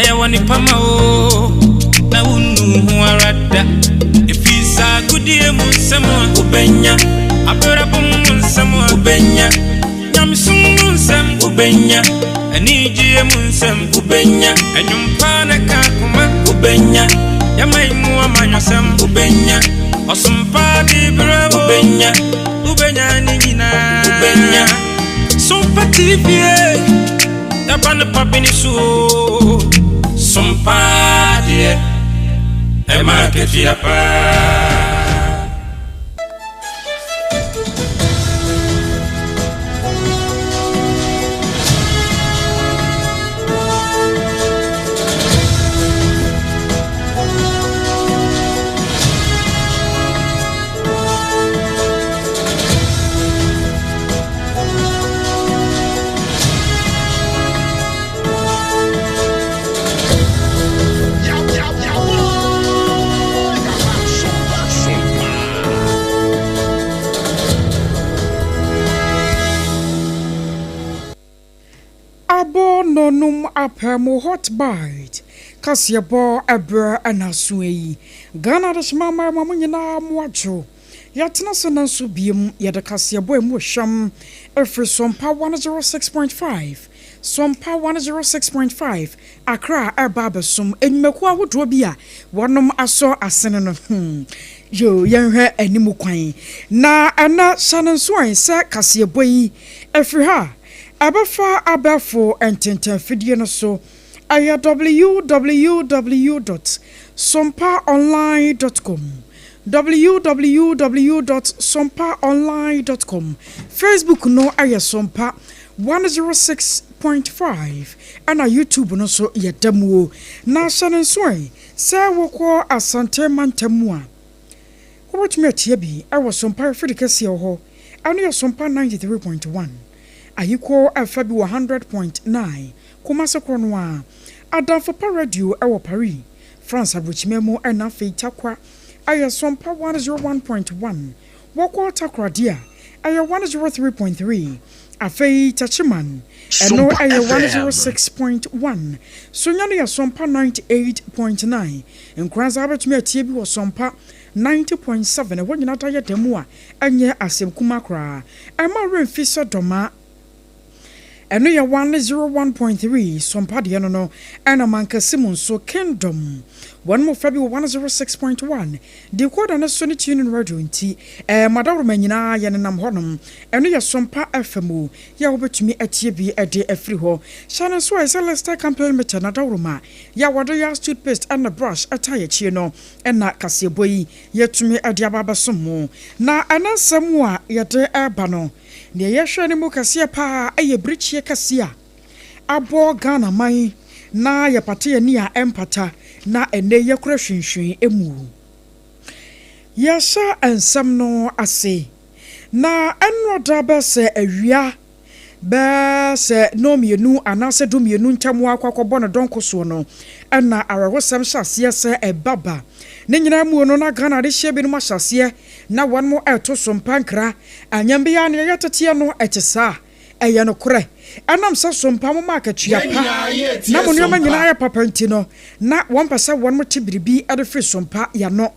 Ɛyɛ wɔ nipa ma o na wonnu ho ara da ɛfiri saa agodie mu nsɛm a wobɛnya, abrabɔ mu nsɛm a wobɛnya, nyamesom mu nsɛm wobɛnya, anigyeɛ mu nsɛm wobɛnya, ɛnwompa ne ka akoma wobɛnya, yɛma mu amanyɔsɛm wobɛnya, ɔsompa de berɛ wobɛnya, wobɛnya ne nyinaa wobɛnya. Sompa TV yɛba ne pa bi ne so o. Sompa deɛ ɛma akatua paa. Abɔ nonum apɛ mo Hot Bite kaseɛbɔ ɛberɛ ɛna so yi. Ghana de hyema ma mo nyinaa mo adwo. Yɛtena so no nso biem yɛde kaseɛbɔ emu hwɛm ɛfiri Sompa 106.5, Sompa 106.5 Accra ɛba abɛsom enyumakuo ahodoɔ bi a wɔnom asɔ asene no. Yo, yɛnhwɛ anim kwan na ɛna hyɛ no nso an sɛ kaseɛbɔ yi ɛfiri ha ɛbɛfa abɛɛfo ntentɛnfidie no so, ɛyɛ www.sompaonline.com, www.sompaonline.com. Facebook no ɛyɛ Sompa 106.5, ɛna YouTube no nso yɛda mu o. Na hyɛ no nso ɛ sɛ wokɔ Asante mantam mu a, wobɛtumi atie bi ɛwɔ Sompa afidi kɛseɛ wɔ hɔ, ɛno yɛ Sompa 93.1. Ayiko ɛfa bi wɔ 100.9. Kumase korɔ no a, Adamfo Pa Radio ɛwɔ Paris, France aburokyima mu, ɛna afei Takwa ɛyɛ Sompa 101.1. Wɔkɔ Takoradi a, ɛyɛ 103.3. Afei Takyiman ɛno Sompa ɛyɛ FM. 106.1. Sonya no yɛ Sompa 98.9. Nkoranza wobɛtumi atie bi wɔ Sompa 90.7. Ɛhɔ nyinaa da yɛ da mu a ɛnyɛ asɛm kuma koraa. Ɛma werɛmfi sɛ Dɔma ɛno yɛ 101.3 Sompa deɛ no, ɛna Mankasi mu nso Kingdom wɔn mo fa bi wɔ 106.1. Decoder no so ne tuning radio nti madaworoma nyinaa yɛnenam hɔnom. Ɛno yɛ Sompa FM o, yɛ a wobɛtumi atie bi ɛde afiri hɔ. Hyɛ no nso a ɛsɛ Lester Company Limited na dawuroma yɛ a wɔde yɛ toothpaste ɛna brush ɛta yɛkyie no, ɛna kaseɛbɔ yi yɛtumi ɛde aba abɛsom mu. Na ɛna nsɛm a yɛde ɛreba no, deɛ yɛhwɛ no mu kɛseɛ paa ɛyɛ birikyie kɛseɛ a abɔ Ghana man na yɛpata yɛni a ɛmpata na ɛnɛ yɛkora hwinhwin emu. Yɛhyɛ nsɛm no ase na ɛnora bɛ sɛ awia bɛɛ sɛ 2 anaasɛ 12 ntam akɔ akɔbɔ ne dɔnko soɔ no, ɛna awerɛhosɛm hyɛ aseɛ sɛ ɛba ba ne nyinaa mu no, na Ghana de hyɛ binom ahyɛ aseɛ na wɔn mo ɛto so mpa nkra anyam bi a nea yɛteteɛ no ɛte saa. Ɛyɛ nokorɛ, ɛnam sɛ Sompa mo ma akatua pa na mo nneɛma nyinaa yɛ papa nti no, na wɔn pɛ sɛ wɔn mo te biribi ɛde firi Sompa yɛno.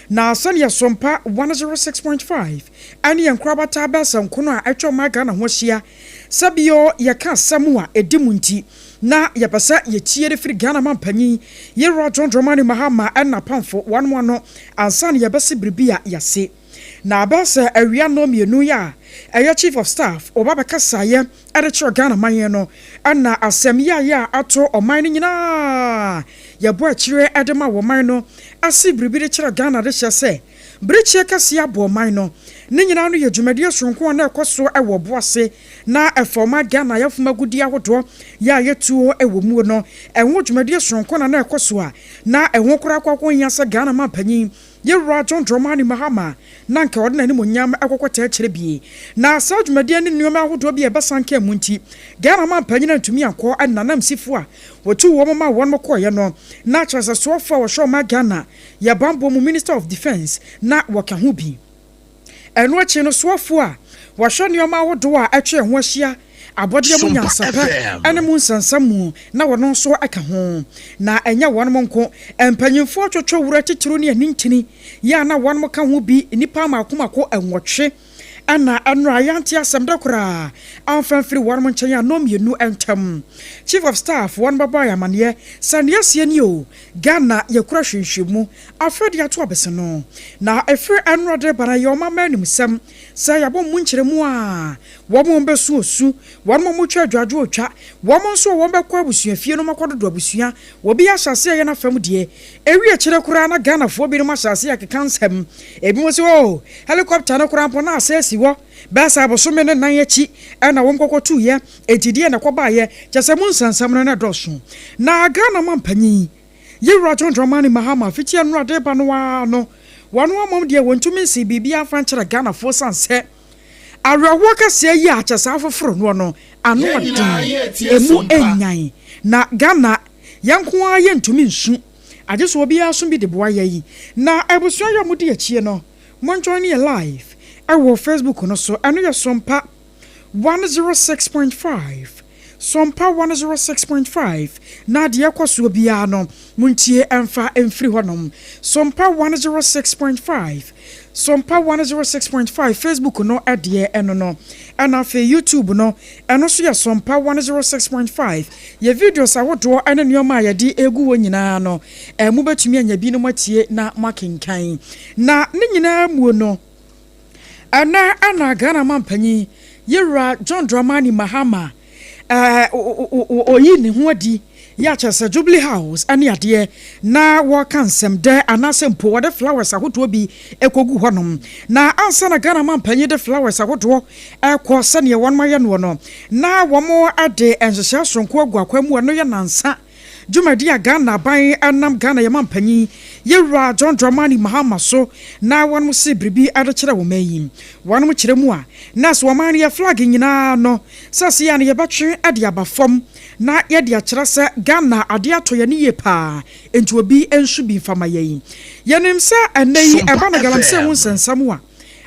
Na sɛdeɛ Sompa 106.5 ɛne yɛn nkorabata bɛsɛ nkono a atwa ɔman Ghana ho ahyia, sɛbio yɛka asɛm a ɛdi mu nti, na yɛpɛ sɛ yɛtie de firi Ghana ma mpanyin yɛwura John Dramani Mahama ɛna pamfo wɔn mo ano ansa na yɛbɛsi biribi a yɛase. Na abɛɛ sɛ awia 2 yi a ɛyɛ Chief of Staff ɔba bɛkasaeɛ ɛde kyerɛ Ghana man no, ɛna asɛm yi a yɛ a ato ɔman no nyinaa yɛbɔ akyire ɛde ma wɔ man no ase biribi de kyerɛ Ghana de hyɛ sɛ birikyie kɛseɛ abɔ ɔman no. Ne nyinaa no yɛ dwumadie soronko a na ɛkɔ so ɛwɔ Boase na ɛfa ɔman Ghana yɛfom agudie ahodoɔ yɛ a yɛtuo ɛwɔ mu no. Ɛho dwumadie soronko na ɛkɔ so a na ɛho koraa kɔ akɔ hia sɛ Ghana ma mpanyin yɛwura John Dramani Mahama na nka ɔde n'anim onyam ɛkɔkɔ kyerɛkyerɛ bie. Na saa dwumadie ne nneɛma ahodoɔ bi a ɛbɛsan ka mu nti, Ghana ma mpanyin antumi ankɔ. Ɛna nam sifo a wɔtu wɔn ma wɔn kɔɔeɛ no, na kyerɛ sɛ soɔfo a wɔhwɛ ɔman Ghana yɛ bambɔ mu, Minister of Defence, na wɔka ho bi. Ɛno akyi no, soɔfo a wɔhwɛ nneɛma ahodoɔ a atwa ɛho ahyia Abɔdeɛ mu nyansapɛ ne mu nsɛnsɛm mu na wɔno nso ka ho. Na ɛnyɛ wɔnom nko, mpanyimfoɔ twotwo wura titiriw ne anintini yi a na wɔnom ka ho bi, nnipa mmaako mmaako nwɔtwe na ɛnora yɛante asɛm da koraa amfa amfiri wɔnom nkyɛn a nnɔnmienu ntam. Chief of Staff wɔnom bɛbɔɔ yɛn amaneɛ sɛ nea asie nie o, Ghana yɛkura hwehwɛmu afei de ato abese no. Na ɛfiri ɛnora de reba no ɛyɛ ɔmamma animsɛm sɛ yɛabɔ mu nkyerɛmu a Wɔn a wɔbɛsu osu, wɔn a wɔtwa adwadwo otwa, wɔn nso a wɔbɛkɔ abusuafie nom akɔdodɔ abusua, obi ahyɛ aseɛ yɛ n'afam deɛ. Ɛwi akyire koraa na Ghanafoɔ binom ahyɛ aseɛ akeka nsɛm. Ebinom se oh, helicopter no koraa mpo na asɛ asi hɔ bɛyɛ sɛ abosome ne nan akyi na wɔn kɔkɔtuiɛ, enti deɛn na ɛkɔbaeɛ? Kyerɛ sɛ mu nsɛnsɛm no na ɛdɔɔso. Na Ghana manpanin. Yewura John Dramani Mahama fiti ɛnora de ba no ara no, wɔn amom deɛ wɔntumi nsii biribiara mfa nkyerɛ Ghanafoɔ sane sɛ awerɛhoɔ kɛseɛ yi a kyɛ saa afoforo noɔ no ano Yɛn nyinaa ɔden, yɛretie ɛmu Sompa. nnyan. Na Ghana yɛn nko ara yɛntumi nsu, agye sɛ obiara so bi de boa yɛn. Na abusua yi a modi akyie no, mon join yɛn live ɛwɔ Facebook no so, ɛno yɛ Sompa 106.5. Sompa 106.5 na deɛ ɛkɔ soɔ biara no montie mfa mfiri hɔnom. Sompa 106.5 Sompa 106.5 Facebook no deɛ ɛno no. Ɛna afei YouTube no ɛno nso yɛ Sompa 106.5. Yɛ videos ahodoɔ ne nneɛma a yɛde regu hɔ nyinaa no mobɛtumi anya binom atie na moakenkan. Na ne nyinaa muo no, Ɛnnɛ na Ghana manpanyin Yewura John Dramani Mahama oyi ne ho adi yɛ akyerɛ sɛ Jubilee House ne adeɛ na wɔka nsɛmdɛ anaasɛ mpo wɔde flowers ahodoɔ bi kɔgu hɔnom. Na ansa na Ghana manpanyin de flowers ahodoɔ rekɔ sɛdeɛ wɔn ayɛ noɔ no, na wɔde nhyehyɛɛ soronko agu akwan mu, ɛno yɛ nansa Dwumadi a Ghana aban nam Ghana yɛ mampanyin Yewura John Dramani Mahama so na wɔnom se biribi de kyerɛ wɔman yi. Wɔnom kyerɛ mu a, na sɛ ɔman no yɛ flag nyinaa no sɛ sei a no yɛbɛtwe de aba fam na yɛde akyerɛ sɛ Ghana adeɛ atɔ yɛn ani yie paa nti obi nso bi mfa ma yɛn. Yɛnim sɛ ɛnnɛ yi Sompa ɛba no galamsey ho FM. nsɛnsɛm a,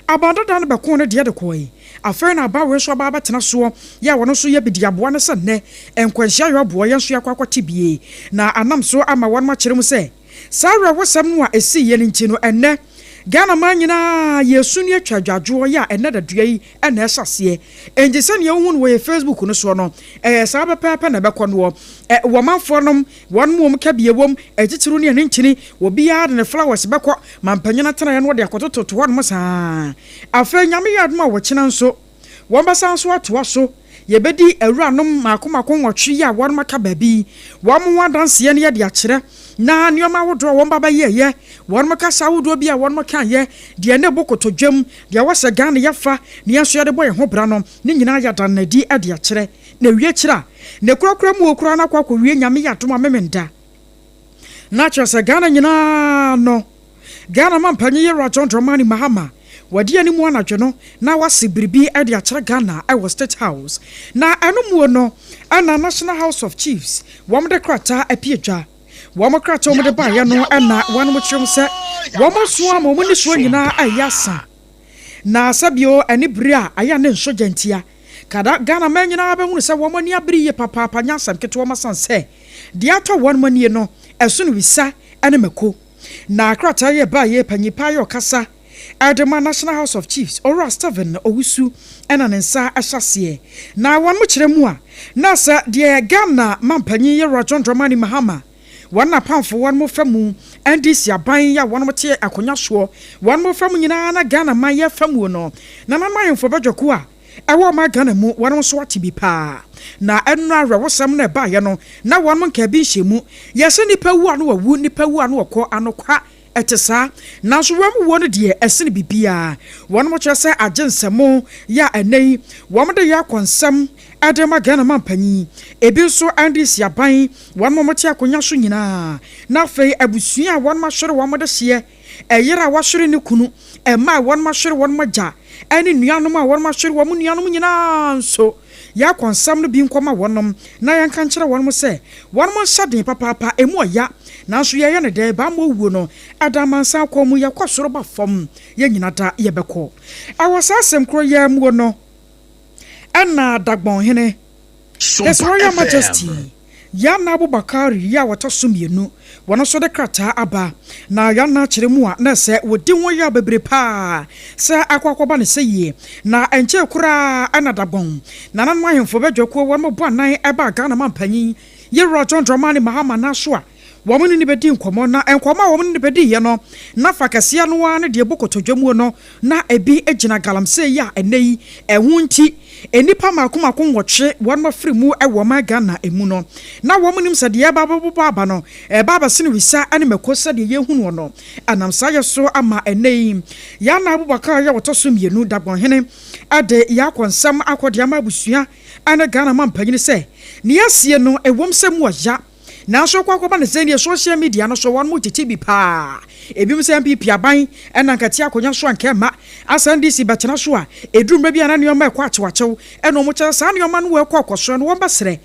Aban dada no bɛkoo ne deɛ de kɔe. Afei na aban wei nso aba abɛtena soɔ, yɛ a wɔn nso yɛ bedi aboa no sɛ nnɛ nkwanhyia yɔ aboɔ, yɛn nso yɛakɔ akɔte bie. Na anam so ama wɔnom akyerɛ mu sɛ, saa awerɛhosɛm no a ɛsiiɛ no nti no, ɛnnɛ Ghana man nyinaa yɛresu ne atwa adwadwoɔ yɛ a ɛnnɛ dadua yi na ɛhyɛ aseɛ. Enti sɛdeɛ wohu no wɔ yɛn Facebook no soɔ no, ɛyɛ saa pɛpɛɛpɛ na ɛbɛkɔ noɔ. Ɛ, wɔ manfoɔ nom, wɔnom wɔn kabie wom, atitiriw ne anenkyini, obiara de ne flowers bɛkɔ ma mpanyin atenaeɛ na wɔde akɔtototo hɔnom saa. Afei Nyame yɛ adom a ɔkyena nso, wɔbɛsan nso atoa so. Yɛbɛdi awuranom mmaako mmaako nwɔtwe yi a wɔnom aka baabi yi, wɔn ho adanseɛ no yɛde akyerɛ, na nneɛma ahodoɔ a wɔn ba bɛyɛɛyɛ, wɔnom kasa ahodoɔ bi a wɔnom kaeɛ, deɛ na ɛbɔ kotodwam, deɛ ɛwɔ sɛ Ghana yɛfa na yɛn nso yɛde bɔ yɛn ho bra no, ne nyinaa yɛada no adi de akyerɛ. Na ɛwie akyire a, ne korakora mu o koraa no akɔ akɔwie Nyame yɛ adom a Memenda. Na kyerɛ sɛ Ghana nyinaa no, Ghana mampanyin Yewura John Dramani Mahama, wadi anim anadwo no na wase biribi de akyerɛ Ghana wɔ State House. Na ɛno muo no na National House of Chiefs wɔn de krataa apue dwa. Wɔn krataa a wɔn de baeɛ no na wɔn kyerɛ mu sɛ wɔn aso ama wɔn nnisoɔ nyinaa ayɛ asa. Na sɛ bio ɛne bere a ayɛ a ne nsɔ gya ntia. Kada Ghana man nyinaa bɛhunu sɛ wɔn ani abere yie papaapa nyɛ asɛm ketewa ma sane sɛ deɛ atɔ wɔn anie no ɛsono wisa ne mako. Na krataa yi ɛbaa yie panyin paa yɛ ɔkasa de ma National House of Chiefs Owura Stephen Owusu na ne nsa hyɛ aseɛ. Na wɔn kyerɛ mu a na sɛ deɛ Ghana manpanyin Yewura John Dramani Mahama wɔn apamfo wɔn mo fa mu NDC aban yi a wɔn mo te akonya soɔ wɔn mo fa mu nyinaa na Ghana man yɛ fa muo no nananom ahemfo badwakuo a ɛwɔ ɔman Ghana mu wɔn nso ate bi paa na ɛno awerɛhosɛm no ɛbaeɛ no na wɔn nkaa bi nhyɛ mu yɛ sɛ nipa wu ano wawu nipa wu ano ɔkɔ ano kwa ɛte saa nanso wɔn wuo no deɛ ɛsene biribiara wɔn mo kyerɛ sɛ agye nsɛmo yɛ a ɛnɛ yi wɔn de yɛ akɔ nsɛm ɛde ma Ghana manpanyin ebi nso NDC aban wɔn mo te akonya so nyinaa na afei abusua a wɔn ahwere wɔn de hyeɛ Ɛyere a wahwere ne kunu, mma a wɔahwere wɔn agya, ne nuanom a wɔahwere wɔn nuanom nyinaa nso, yɛakɔ nsɛm no bi nkɔma wɔnom na yɛnka nkyerɛ wɔnom sɛ wɔnom nhyɛ den papaapa, emu ɔya, nanso yɛyɛ no dɛn, bammɔ wuo no da amansan kɔn mu, yɛkɔ soro ba fam, yɛn nyina da yɛbɛkɔ. Ɛwɔ saa asɛm korɔ yi ara muo no. Ɛna Dagbɔnhene, His Royal Majesty Yana Abubakari yi a wɔtɔ so mmienu, wɔn nso de krataa aba, na Yana kyerɛ mu a na sɛ wɔdi ho yaw bebree paa sɛ akɔ akɔba ne sɛ yie, na ɛnkyɛɛ koraa ɛna Dagbɔn nananom ahemfo badwakuo wɔn bɔ anan ɛbaa Ghana mampanyin Yewura John Dramani Mahama nan so a wɔn ne no bɛdi nkɔmmɔ, na nkɔmmɔ a wɔn ne no bɛdiiɛ no, na fa kɛseɛ no ara ne deɛ ɛbɔ kotodwe muo no, na ebi gyina galamsey yi a ɛnnɛ yi ɛho nti nnipa mmaako mmaako nwɔtwe wɔn afiri mu wɔ ɔman Ghana mu no. Na wɔn nim sɛ deɛ ɛreba abɛbobɔ aba no, ɛreba abɛsene wisa ne mako sɛdeɛ yɛhunu no. Ɛnam saa yɛ so ama ɛnnɛ yi Yana Abubakar yi a ɔtɔ so mmienu, Dagbonhene, de yɛ akɔ nsɛm akɔ de ama abusua ne Ghana mampanyini sɛ nea asie no ɛwom sɛ mu ɔya, Nanso kɔ akɔba no sɛn deɛ social media no so wɔn mo tete bi paa. Ebinom sɛ NPP aban ɛna nka ɛte akonwa so a nka ɛmma asɛ NDC bɛtena so a ɛduru mmerɛ bi a na nneɛma ɛkɔ akyewakyew ɛna wɔn kyerɛ saa nneɛma no ɛkɔ ɛkɔ so no wɔn bɛsrɛ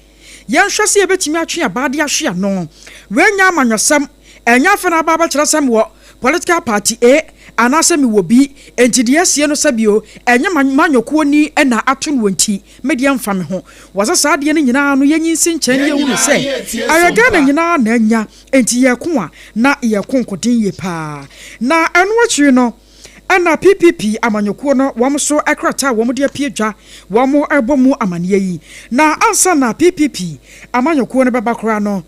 yɛn hwɛ sɛ yɛbɛtumi atwe abaa de ahwe ano. Wei nyɛ amanyɔsɛm ɛnyɛ afei na aba abɛkyerɛ sɛ mewɔ political party A anaasɛ mewɔ B enti deɛ asie no sɛbio ɛnyɛ manyɔkuo ni na ato noɔ nti Me deɛ mfa me ho. Wɔsɛ saa adeɛ no nyinaa no yɛnyi nsi nkyɛn na yɛhunu sɛ ɛyɛ Ghana nyinaa na anya nti yɛko a na yɛko nkoden yie paa. Na ɛno akyiri no ɛna PPP amanyɔkuo no wɔn nso krataa a wɔn de apue dwa wɔn rebɔ mu amaneɛ yi. Na ansa na PPP amanyɔkuo no bɛba koraa no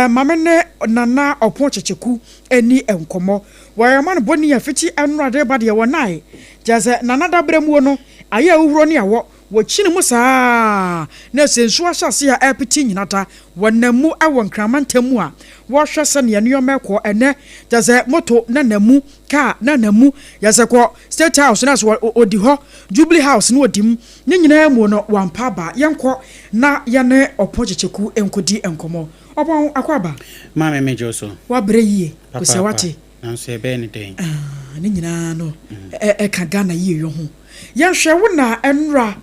ma me ne Nana Ɔpon Kyekyeku nni nkɔmmɔ. Wɔyɛ amanebɔni a fiti nnora de reba deɛ wɔnae kyerɛ sɛ Nana dabrɛ muo no ayɛ ahuhuro ne awɔ. Wɔkyini mu saa ara na sɛ nsuo ahyɛ aseɛ a ɛrepete nnyina da. Wɔnam mu wɔ Nkran mantam mu a wɔhwɛ sɛdeɛ nneɛma rekɔ. Ɛnnɛ kyerɛ sɛ moto na nam mu, kaa na nam mu. Yɛ sɛ kɔ State House na sɛ ɔdi hɔ, Jubilee House na ɔdi mu. Ne nyinaa mu no wampa aba. Yɛnkɔ na yɛne Ɔpɔn Kyekyeku nkɔdi nkɔmmɔ. Ɔpɔn, akwaaba. Maame megye wo so. Woabrɛ yie. Kosɛ Papaapa. woate. Nanso yɛbɛyɛ no dɛn? Ah, ne nyinaa no ɛka Ghana yieyɔ ho. Yɛnhwɛ wo na ɛnora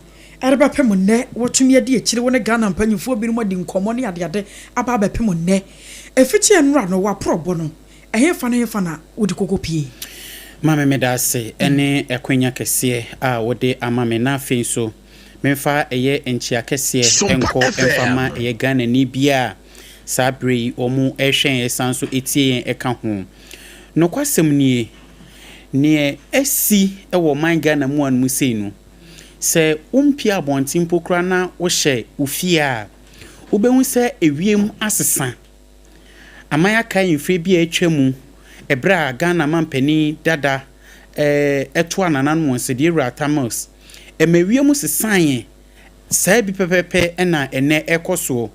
ɛrebɛpem nnɛ, wɔtumi adi akyire, wo ne Ghana mpanyinfoɔ binom adi nkɔmmɔ ne adeade aba abɛpem nnɛ. Ɛfiti ɛnora no, w'aporɔbɔ no, ɛhefa ne hefa na wode kɔkɔ pie? Maame meda ase ɛne akwanya kɛseɛ a wode ama me na afei nso memfa ɛyɛ nkyea kɛseɛ nkɔ mfa ma ɛyɛ Ghanani biara a saa berɛ yi wɔn rehwɛ yɛn san nso tie yɛn ka ho. Nokwasɛm nie, neɛ asi wɔ ɔman Ghana mu anom sei no, sɛ wompie abɔnten mpo koraa na wohyɛ wo fie a, wobɛhu sɛ ewiem asesa. Aman akae mfeɛ bi a atwa mu, ɛberɛ a Ghana mampanin dada toaa nananom wɔn sɛ deɛ Wura Atta Mills, ɛma ewiem sesaeɛ. Saa bi pɛpɛɛpɛ na ɛnnɛ ɛrekɔ soɔ.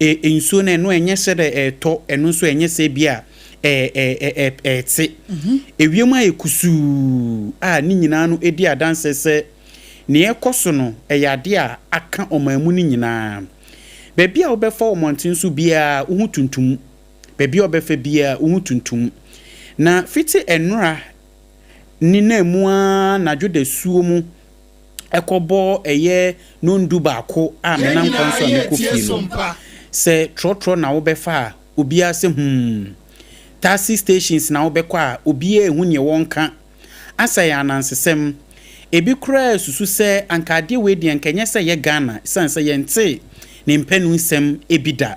E, nsuo no, ɛno ɛnyɛ sɛ dɛ ɛretɔ, ɛno nso ɛnyɛ sɛ bi a ɛ, ɛ, ɛ, ɛ, ɛrete. Ewiem ayɛ kusuu a ne nyinaa no ɛdi adanseɛ sɛ nea ɛrekɔ so no, ɛyɛ adeɛ a aka ɔman mu no nyinaa. Baabi a wobɛfa wɔ mmɔnten so biara, wohu tuntum. Baabi a wobɛfa biara, wohu tuntum. Na fiti nnora ne nan mu ara anadwo dasuo mu, ɛkɔbɔ ɛyɛ nondu baako a menam kwan so a mekɔ fie no, sɛ trɔtrɔ na wobɛfa a, obiara sɛ humm. Taxi stations na wobɛkɔ a, obiara rehu neɛ wɔnka. Asa yɛ anansesɛm. Ebi koraa susu sɛ anka adeɛ wei deɛ anka ɛnyɛ sɛ ɛyɛ Ghana ɛsiane sɛ yɛntee ne mpanu nsɛm bi da.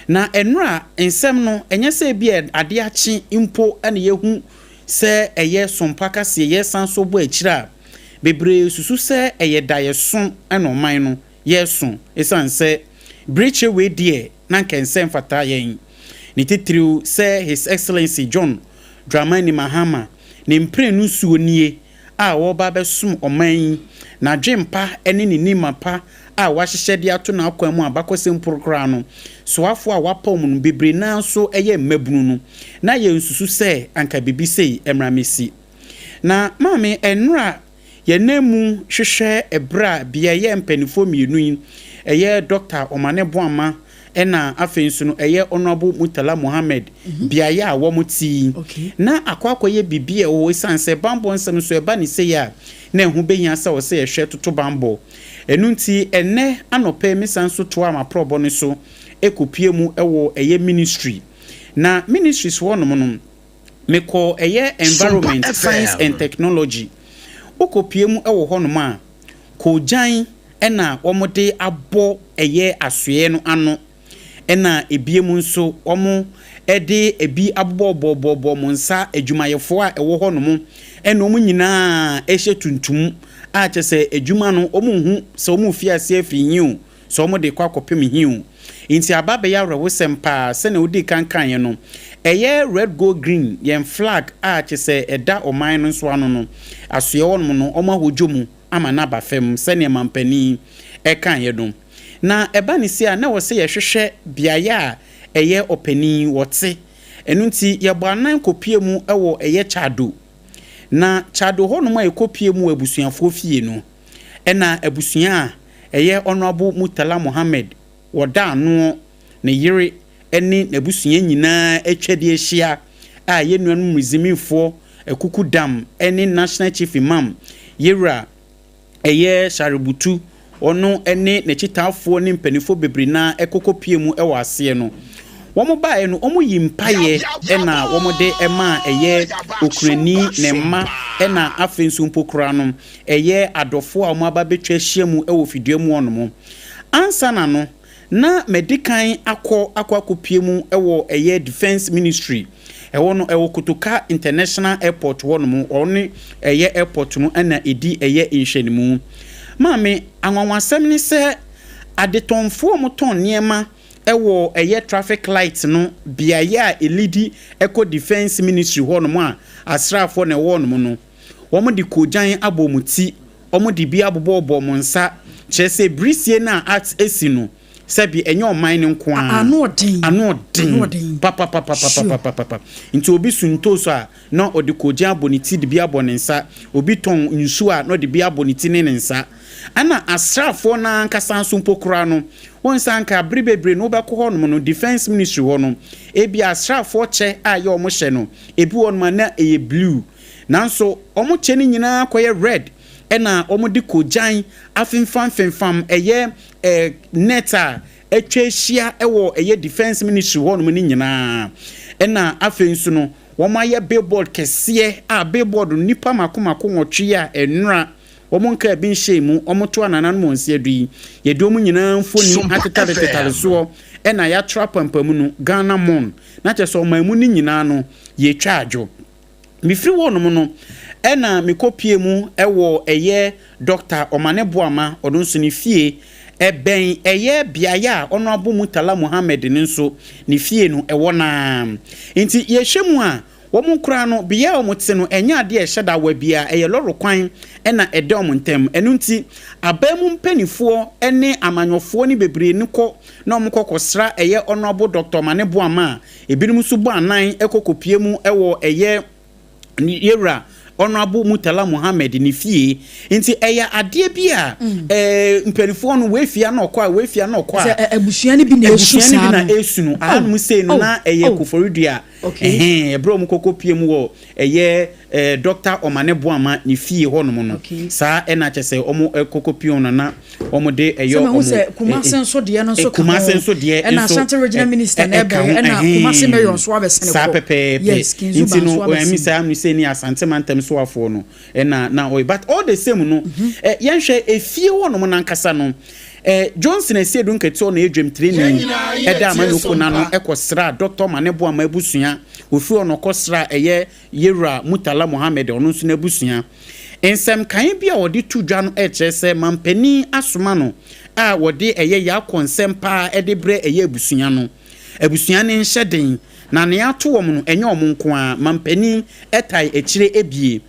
Na nnora nsɛm no, ɛnyɛ sɛ ebia ade akye mpo na yɛahu sɛ ɛyɛ sompa kaseɛ, yɛresan so bɔ akyire a, bebree susu sɛ ɛyɛ daeɛso na ɔman no yɛreso ɛsiane sɛ berekyerɛ wei deɛ na anka ɛnsɛ mfata yɛn, ne titiriw sɛ His Excellency John Dramani Mahama ne mprenu nsuo nie a ɔreba abɛsom ɔman yi, n'adwempa ne ne nnwuma pa a wahyehyɛ de ato n'akwan mu abakɔsɛm mpo koraa no, soafoɔ a wapaw mu no bebree no ara nso yɛ mmabunu no, na yɛnsusu sɛ anka biribi sei mmra mmɛsi. Na maame, nnora yɛn nan mu hwehwɛ ɛberɛ a beaeɛ mpanimfoɔ mmienu yi, ɛyɛ Dɔkta Omane Boamah ɛna afei nso no ɛyɛ Honourable Murtala Mohammed beaeɛ a wɔn te yi, na akɔ akɔyɛ biribi a ɛwɔ hɔ ɛsiane sɛ bammɔ nsɛm nso ɛba ne sei a na ɛho bɛhia sɛ ɔsɛ yɛhwɛ toto bammɔ. Ɛno nti ɛnnɛ anɔpa yi me san nso toaa m'aprɔbɔ no so kɔpue mu wɔ ɛyɛ ministry. Na ministries hɔ nom no, mekɔɔ ɛyɛ Environment, Science and Technology. Wokɔpue mu wɔ hɔ nom a, koogyan. Ɛna wɔde abɔ ɛyɛ asoeɛ no ano, ɛna ebiem nso wɔde ebi abobɔbɔbɔbɔ wɔn nsa, adwumayɛfoɔ a ɛwɔ hɔnom, ɛna wɔn nyinaa hyɛ tuntum a kyerɛ sɛ adwuma no wɔnhu sɛ wɔrefi aseɛ afiri he o, sɛ wɔde kɔ akɔpem he o. Nti aba abɛyɛ awerɛhosɛm paa. Sɛnea wodii kan kaeɛ no, ɛyɛ red gold green, yɛn flag a kyerɛ sɛ ɛda ɔman no nso ano no, asoeɛ hɔnom no wɔahodwo mu ama no aba fam sɛnea mampanin kaeɛ no. Na ɛba no sei a, na ɛwɔ sɛ yɛhwehwɛ beaeɛ a ɛyɛ ɔpanin wɔte. Ɛno nti yɛbɔ anan kɔpue mu wɔ ɛyɛ Chado. Na Chado hɔnom a yɛkɔpue mu wɔ abusuafoɔ fie no, ɛna abusua a ɛyɛ Honourable Murtala Mohammed wɔda ano, ne yere ne n'abusua nyinaa atwa de ahyia a yɛn nuanom Muslimifoɔ Akuku Dam ne National Chief Imam Yewura ɛyɛ Sharebutu, ɔno ne n'akyitaafoɔ ne mpanimfoɔ bebree no ara kɔkɔpue mu wɔ aseɛ no. Wɔn baeɛ no, wɔyi mpaeɛ na wɔde maa ɛyɛ okunani, ne mma, ɛna afei nso mpo koraa no, ɛyɛ adɔfoɔ a wɔaba abɛtwa ahyia mu wɔ fidua mu hɔnom. Ansa na no, na madi kan akɔ akɔ akɔpue mu wɔ ɛyɛ Defence Ministry, ɛhɔ no ɛwɔ Kotoka International Airport hɔ nom, ɔne ɛyɛ airport no na ɛdi ɛyɛ nhwɛnimu. Maame, anwanwasɛm ne sɛ adetɔnfoɔ a wɔtɔn nneɛma wɔ ɛyɛ traffic light no beaeɛ a ɛlidi kɔ Defence Ministry hɔ nom a asraafoɔ na ɛwɔ hɔ nom no, wɔde koogyan abɔ wɔn ti, wɔde bi abobɔbobɔ wɔn nsa, kyerɛ sɛ birisie no a asi no, sɛbi ɛnyɛ ɔman no nko ara. Ano ɔden. Ano ɔden. Papapapapapapapa. Nti obi su ntoosu a, na ɔde koogyan abɔ ne ti de bi abɔ ne nsa. Obi tɔn nsuo a, na ɔde bi abɔ ne ti ne ne nsa. Ɛna asraafoɔ no ankasa nso mpo koraa no, wohu sɛ anka bere bebree no wobɛkɔ hɔnom no, Defence Ministry hɔ no, ebia asraafoɔ kyɛ a ɛyɛ wɔn hyɛ no, ebi wɔ hɔnom a na ɛyɛ blue. Nanso wɔn kyɛ no nyinaa kɔyɛ red ɛna wɔde koogyan afemfamfemfam ɛyɛ net a atwa ahyia wɔ ɛyɛ Defence Ministry hɔnom no nyinaa. Ɛna afei nso no wɔayɛ billboard kɛseɛ a billboard no nnipa mako mako nwɔtwe a ɛnora wɔn nkaa bi nhyɛɛ mu, wɔto anananom wɔn nsa adu yi, yɛde wɔn nyinaa mfoni atetaretetare soɔ ɛna yɛatwerɛ apampamu no Ghana Mon, na kyerɛ sɛ ɔman mu no nyinaa no yɛtwa adwo. Mefiri hɔnom no, ɛna mekɔpuee mu wɔ ɛyɛ Dɔkta Omane Boamah, ɔno nso ne fie, ɛbɛn ɛyɛ beaeɛ a Honourable Murtala Mohammed no nso ne fie no ɛwɔ no ara. Nti yɛhwɛ mu a, wɔn koraa no, beaeɛ a wɔte no, ɛnyɛ adeɛ a ɛhyɛ da wa biara, ɛyɛ lɔre kwan na ɛda wɔn ntam. Ɛno nti, aban mu mpanimfoɔ ne amanyɔfoɔ no bebree no kɔ na wɔkɔ kɔsra ɛyɛ Honourable Dɔkta Omane Boamah a, Ebinom nso bɔ anan kɔ kɔpue mu wɔ ɛyɛ Yɛwura Honourable Murtala Mohammed ne fie. Nti ɛyɛ adeɛ bi a mpanimfoɔ no wei fie a na ɔkɔ a, wei fie a na ɔkɔ a. Sɛ abusua no bi na ɛsu Abusua no saa bi na no. ɛsu no. Ahanom sei no na ɛyɛ Koforidua. Ɛhɛn, ɛberɛ a wɔkɔ kɔpue mu wɔ ɛyɛ Dɔkta Omane Boamah ne fie hɔnom no, saa ɛna kyerɛ sɛ wɔkɔ kɔpue hɔ no na wɔde ɛyɛ Sɛ mahu wɔn sɛ Kumase nso deɛ no nso ka ho. Kumase nso deɛ Ɛna nso Ashanti Regional Minister na ɛka ɛbɛn, ho, ɛna Kumase ɛhɛn. Mayor nso abɛsene Saa kɔ. pɛpɛɛpɛ. Yes, Kinzu Nti ba no, nso ɛmi abɛsene. saa mi sɛ ni Asante mantam soafoɔ no ɛna na ɔyɛ, but all the same no, yɛnhwɛ efie hɔnom nankasa no, Johnson Asiedu Nketewa na ɛyɛ dwamtireni ɛda amanyɔkuo no ano ɛkɔ sraa Doctor Mane Boamah abusua, ofiri hɔ na ɔkɔ sraa ɛyɛ Yewura Murtala Mohammed ɔno nso n'abusua. Nsɛmkaeɛ bi a wɔde to dwa no kyerɛ sɛ mampanin asoma no a wɔde ɛyɛ Yaakɔ nsɛm paa de brɛ ɛyɛ abusua no. Abusua no nhyɛ den, na nea ato wɔn no ɛnyɛ wɔn nko ara, mampanin tae akyire abie.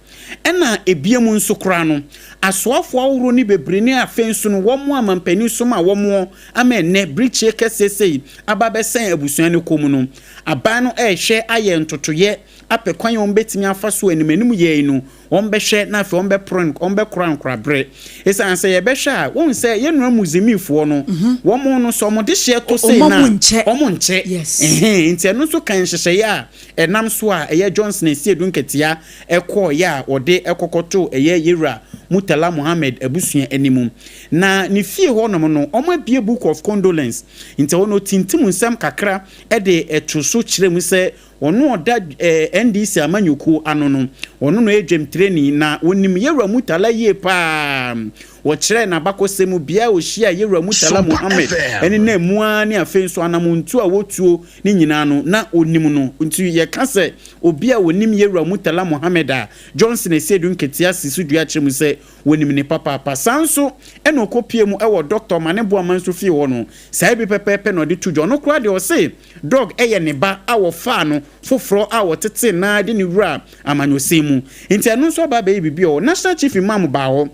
Ɛna ebiem nso koraa no, asoafoɔ ahoroɔ no bebree ne afei nso no wɔn a mampanin soma wɔn ama ɛnnɛ birikyie kɛseɛ sei aba abɛsɛn abusua no kɔn mu no, aban no rehwɛ ayɛ ntotoeɛ apɛ kwan a wɔbɛtumi afa so anim anim yei no, wɔbɛhwɛ na afei wɔbɛporo wɔbɛkora nkoraberɛ. Ɛsiane sɛ yɛbɛhwɛ a, wohu sɛ yɛn nua Muslimifoɔ no, wɔn no sɛ wɔn dehyeɛ tɔ sei no a, wɔn nkyɛ. Ɛhɛn, nti ɛno nso ka nhyehyɛeɛ a ɛnam so a ɛyɛ Johnson Asiedu Nketia kɔeɛ a wɔde kɔkɔtoo ɛyɛ Yewura Murtala Mohammed abusua anim. Na ne fie hɔnom no, wɔabue Book of Condolence, nti ɛhɔ no ɔtintim nsɛm kakra de to so kyerɛ mu sɛ, Ɔno ɔda NDC amanyɔkuo ano no, ɔno na ɔyɛ dwamtirani na ɔnim Yɛwura Murtala yie pa ara. Wɔkyerɛɛ n'abakɔsɛm mu bea a ɔhyiaa Yɛwura Murtala Mohammed ne n'amu ara ne afei nso anamontuo a wɔtuo ne nyinaa no, na ɔnim no. Nti yɛka sɛ obi a ɔnim Yɛwura Murtala Mohammed a, Johnson Asiedu Nketia si so dua kyerɛ mu sɛ Wɔnim no papaapa. Saa nso na ɔkɔpuee mu wɔ Dɔkta Omane Boamah nso fie hɔ no, saa bi pɛpɛɛpɛ na ɔde to dwa. Ɔno koraa deɛ ɔse Dɔg yɛ ne ba a wɔfaa no foforɔ a wɔtetee no ara de no wuraa amanyɔsɛm mu. Nti ɛno nso aba abɛyɛ biribi wɔ hɔ. National Chief Imam baa hɔ.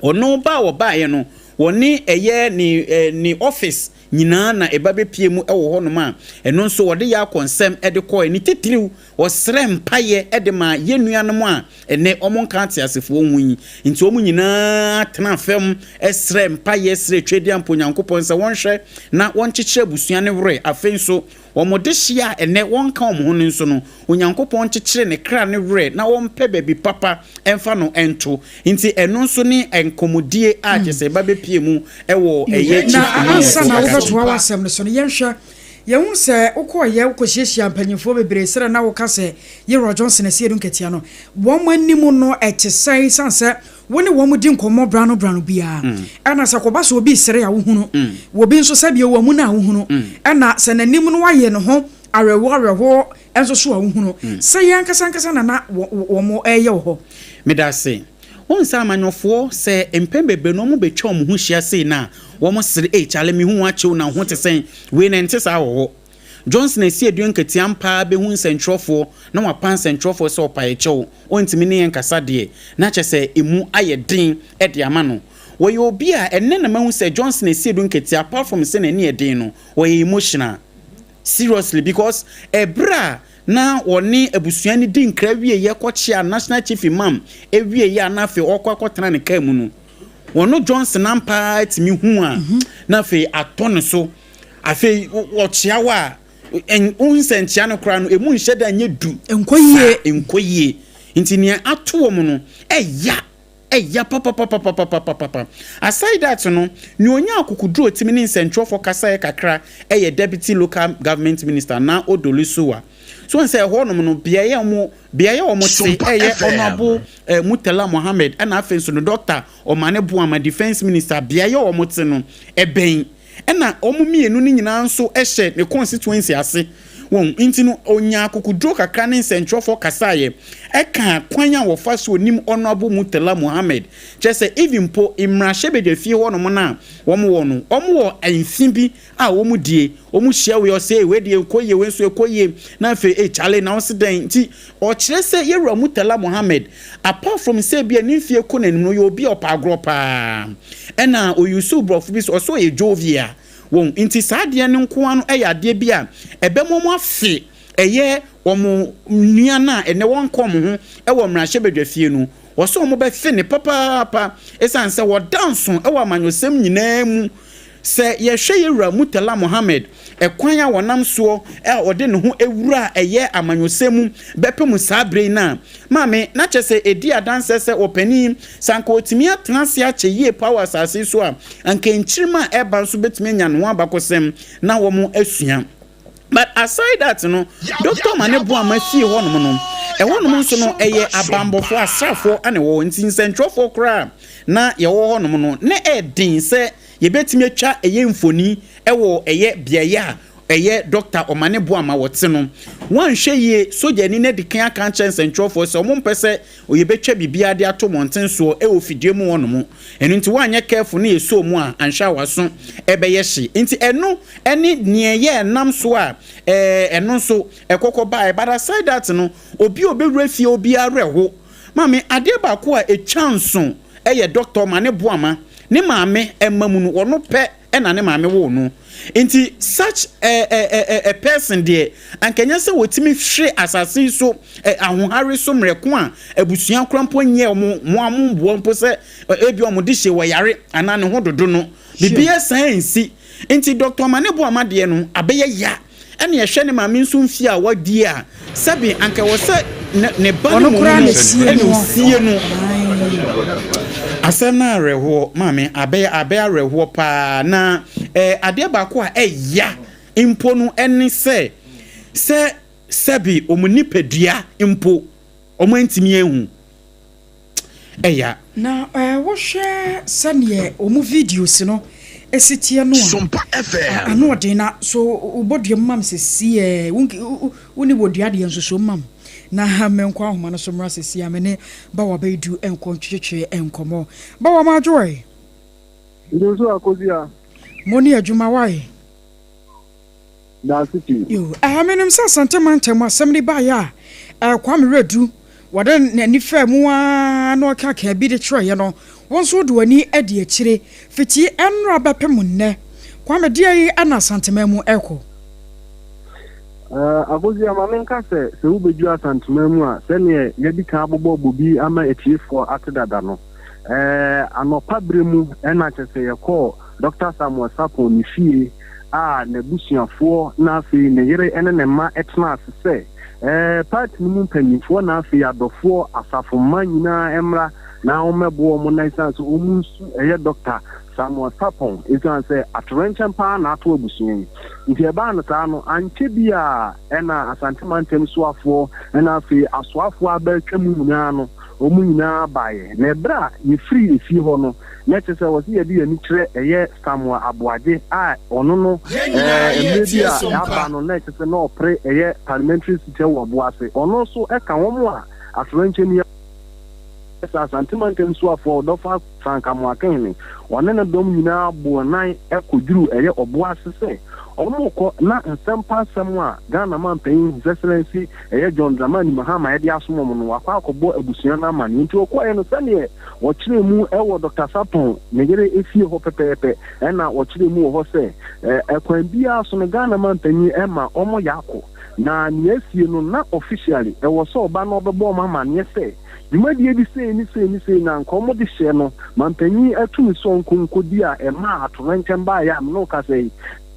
Ɔno ba a ɔbaeɛ no, wɔne ɛyɛ ne ne office nyinaa na ɛba bɛpue mu wɔ hɔnom a ɛno nso wɔde yɛ akɔnsɛm de kɔeɛ. Ne titiriw, wɔsrɛ mpaeɛ de maa yɛn nuanom a ɛnnɛ wɔnka ateasefoɔ ho yi. Nti wɔn nyinaa tenaa fam srɛɛ mpaeɛ srɛɛ Tweaduampo Onyankopɔn sɛ wɔnhwɛ na wɔnkyekyere abusua no werɛ. Afei nso, wɔn dehyeɛ a ɛnnɛ wɔnka wɔn ho no nso no, Onyankopɔn nkyekyere ne kra no werɛ na ɔmpɛ baabi papa mfa no nto. Nti ɛno nso ne nkɔmmɔdie a kyerɛ sɛ ɛba bɛpue mu wɔ ɛyɛ Chief Na Imam ansa nso na akasa wobɛtoa mu. w'asɛm no so no, yɛnhwɛ. Yɛhu sɛ wokɔeɛ, wokɔhyiahyiaa mpanyimfoɔ bebree sɛdeɛ na woka sɛ Yerua Johnson Asiedu Nketia no, wɔn anim no ɛte sɛn? Ɛsiane sɛ wo ne wɔn di nkɔmmɔ berɛ-ano berɛ-ano biara, ɛna sɛ kɔba sɛ obi resere a wohunu, obi nso sɛdeɛ ɔwɔ mu no a wohunu, ɛna sɛ n'anim no ayɛ ne ho awerɛhoɔ awerɛhoɔ nso so a wohunu sɛ yɛn ankasa ankasa na na wɔn reyɛ wɔ hɔ. Meda ase. Wohu sɛ amanyɔfoɔ, sɛ mpɛn bebree no wɔbɛtwa wɔn ho hyia sei no a, wɔsere, Ei, kyale, mehu wo akyɛ o, na wo ho te sɛn? Wei no, ɛnte saa wɔ hɔ. Johnson Asiedu Nketia ampa ara bɛhu nsɛntwerɛfoɔ na wapa nsɛntwerɛfoɔ sɛ ɔpae kyɛw, ɔntumi ne yɛn nkasa deɛ, na kyerɛ sɛ ɛmu ayɛ den de ama no. Wɔyɛ obi a, ɛnnɛ na mahu sɛ Johnson Asiedu Nketia, apart from sɛ n'ani yɛ den no, ɔyɛ emotional. Seriously because ɛberɛ a na ɔne abusua no di nkra wieɛ kɔkyea National Chief Imam wieɛ a na afei ɔrekɔ akɔtena ne kaa mu no, ɔno Johnson ampa ara tumi hu a na afei atɔ ne so. Afei ɔkyea wo a, wohu sɛ nkyea no koraa no ɛmu nhyɛ da nyɛ du Ɛnkɔ yie. saa, ɛnkɔ yie. Nti nea ato wɔn no ɛya. Ɛya papapapapapapapa. Aside that no, nea ɔnyaa akokoduru a ɔtumi ne nsɛntwerɛfoɔ kasaeɛ kakra yɛ Deputy Local Government Minister Naa Odoli Suwa. So woahu sɛ ɛhɔnom no, beaeɛ a wɔn, beaeɛ a wɔte Sompa ɛyɛ FM. Honourable eh, Murtala Mohammed ɛna afei nso no Doctor Omane Boamah, Defence Minister, beaeɛ a wɔte no, ɛbɛn. Ɛna wɔn mmienu no nyinaa nso hyɛ ne constituency ase. Wɔn nti no, ɔnyaa akokoduro kakra ne nsɛntwerɛfoɔ kasaeɛ ɛkaa kwan a wɔfa so nim Honourable Murtala Mohammed. Kyerɛ sɛ even mpo mmarahyɛbadwafie hɔ nom no a wɔn wɔ no, wɔn wɔ mfe bi a wɔn die, wɔn hyia wei ɔsɛ ei wei deɛ ɛkɔ yie, wei nso ɛkɔ yie, na afei ei kyale na wose dɛn. Nti ɔkyerɛ sɛ Yɛwura Murtala Mohammed apart from sɛ ebia ne mfie kɔ n'anim no, ɔyɛ obi a ɔpɛ agorɔ paa. Ɛna ɔyusu borɔfo bi sɛ ɔsɛ ɔyɛ jovial. Wɔn nti saa adeɛ no nko ara no yɛ adeɛ bi a ɛbɛma wɔn afe ɛyɛ wɔn nua no a ɛnɛ wɔnka wɔn ho wɔ mmarahyɛbadwafie no. Wɔsɛ wɔn bɛfe no papaapa ɛsiane sɛ wɔda nso wɔ amanyɔsɛm nyinaa mu. Sɛ yɛhwɛ yɛn wura Murtala Mohammed ɛkwan a wɔnam soɔ a ɔde ne ho awura a ɛyɛ amanyɔsɛm mu bɛpem saa berɛ yi no a, maame, na kyerɛ sɛ ɛdi adanseɛ sɛ ɔpanin, sɛ anka ɔtumi atena ase akyɛ yie paa wɔ asase yi so a, anka nkyirimma a ɛreba nso bɛtumi anya ne ho abakɔsɛm na wɔasua. But aside that no, Doctor Mane Boamah fie hɔnom no, ɛhɔnom nso no, ɛyɛ abanbɔfoɔ, asraafoɔ na ɛwɔ hɔ. Nti nsɛntwerɛfoɔ koraa na yɛwɔ hɔnom no, na ɛyɛ den sɛ yɛbɛtumi atwa ɛyɛ mfoni wɔ ɛyɛ beaeɛ a ɛyɛ Dɔkta Omane Boamah wɔte no. Wɔanhwɛ yie, sogyani no adi kan aka akyerɛ nsɛntwerɛfoɔ sɛ wɔmpɛ sɛ yɛbɛtwa biribiara de ato mmɔnten soɔ wɔ fidua mu hɔnom. Ɛno nti woanyɛ careful na yɛsɔɔ mu a, anhwɛ a w'aso bɛyɛ hye. Nti ɛno ne nea ɛyɛ ɛnam so a ɛno nso ɛkɔkɔ baeɛ. But aside that no, obi a ɔbɛwura fie hɔ biara werɛ ho. Maame, adeɛ baako a ɛtwa nso yɛ Dɔkta Omane Boamah, ne maame mma mu no, ɔno pɛ na ne maame woo no. Nti such a, a, a, a person deɛ, anka ɛnyɛ sɛ wɔtumi hwere asase yi so ahohare so mmerɛ ko a abusua koraa mpo nyɛ wɔn mo a mboa mpo sɛ ebi wɔn de hyɛ wɔ yare anaa ne ho dodo no. Biribiara saa nsi. Nti Doctor Omane Boamah deɛ no abɛyɛ ya. Ɛna ɛhwɛ ne maame nso mfie a wadie a, sɛbe anka ɛwɔ sɛ ne ba no Ɔno mmom koraa no na ɛsie ɛna noɔ. ɔsie no. Ae. Asɛm no awerɛhoɔ maame, abɛyɛ abɛyɛ awerɛhoɔ paa. Na eh, adeɛ baako a ɛya mpo no ɛne sɛ, sɛ. Sɛbi wɔn nipadua mpo wɔn antumi anhu. Ɛya. Na wohwɛ sɛdeɛ wɔn videos no si teɛ no a, ano ɔden. Na so wobɔ dua mu ma me sɛsi ɛ, wonni wɔ dua deɛ nso so ma me. Na menkɔ ahoma no so mmra sɛsi a me ne Bawa Baidu nkɔ ntwetwe nkɔmmɔ. Bawa madwo ɛ. Nso Akosia. Mo ne adwuma wae. Daase pii. Yo, ɛɛ menim sɛ Asante mantam asɛm no baeɛ a, ɛɛ Kwame Werɛdu, wɔde n'ani faa mu ara na ɔkaakaa bi de kyerɛeɛ no, wo nso wode w'ani adi akyire fiti ɛnnora bɛpem nnɛ. Kwame, deɛ yi na Asanteman mu ɛrekɔ? Ɛɛ Akosua, ma menka sɛ, sɛ wobɛduru Asanteman mu a, sɛdeɛ yɛadi kan abobɔ bobi ama atiefoɔ ate dada no, ɛɛ anɔpa berɛ mu na kyerɛ sɛ yɛkɔɔ Dɔkta Samuel Sarpong ne fie a n'abusuafoɔ na afei ne yere ne ne mma tenaa ase sɛ party no mu mpanyinfoɔ na afei adɔfoɔ asafo mma nyinaa mmra na wɔmmɛboa wɔn na ɛsiane sɛ wɔn nsu ɛyɛ Dɔkta Samuel Sarpong ɛsiane sɛ atoyerɛnkyɛm paa na ato abusua yi nti ɛbaa no saa no ankyɛ bi a ɛna Asante mantam soafoɔ na afei asoafoɔ aba atwa mu nyinaa no wɔn nyinaa baeɛ na ɛberɛ a yɛfiri efie hɔ no Na kyerɛ sɛ wɔse yɛde yɛn ani kyerɛ ɛyɛ Samuel Aboagye a ɔno no ɛɛ mmerɛ bi a aba no na ɛkyerɛ sɛ na ɔpere ɛyɛ parliamentary seat ɛwɔ Ɔboase. Ɔno nso ɛka wɔn a atoyerɛnkyɛm yi sɛ Asante Mantam Soafoɔ Ɔdɔfo Frank Amoakehene ɔne ne dɔm nyinaa bɔɔ nan kɔduruu ɛyɛ Ɔboase sɛ wɔrekɔ na nsɛmpa asɛm a Ghana Manpanyin His Excellency ɛyɛ John Dramani Mahama ɛde asom wɔn no wakɔ akɔbɔ abusua no amaneɛ. Nti ɔkɔeɛ no sɛdeɛ Wɔkyerɛɛ mu wɔ Dɔkta Sarpong ne yere fie hɔ pɛpɛɛpɛ na wɔkyerɛɛ mu wɔ hɔ sɛ kwan biara so no Ghana manpanyin ma wɔn yɛ akɔ na nea asie no na officially ɛwɔ sɛ ɔba na ɔbɛbɔ wɔn amaneɛ sɛ dwumadie bi sei ne sei ne sei na anka wɔn de hyɛ no manpanyin atumi sɛ ɔnkɔ nkɔdi a ɛmaa atoyerɛnkyɛm baeɛ a me ne wo kasa yi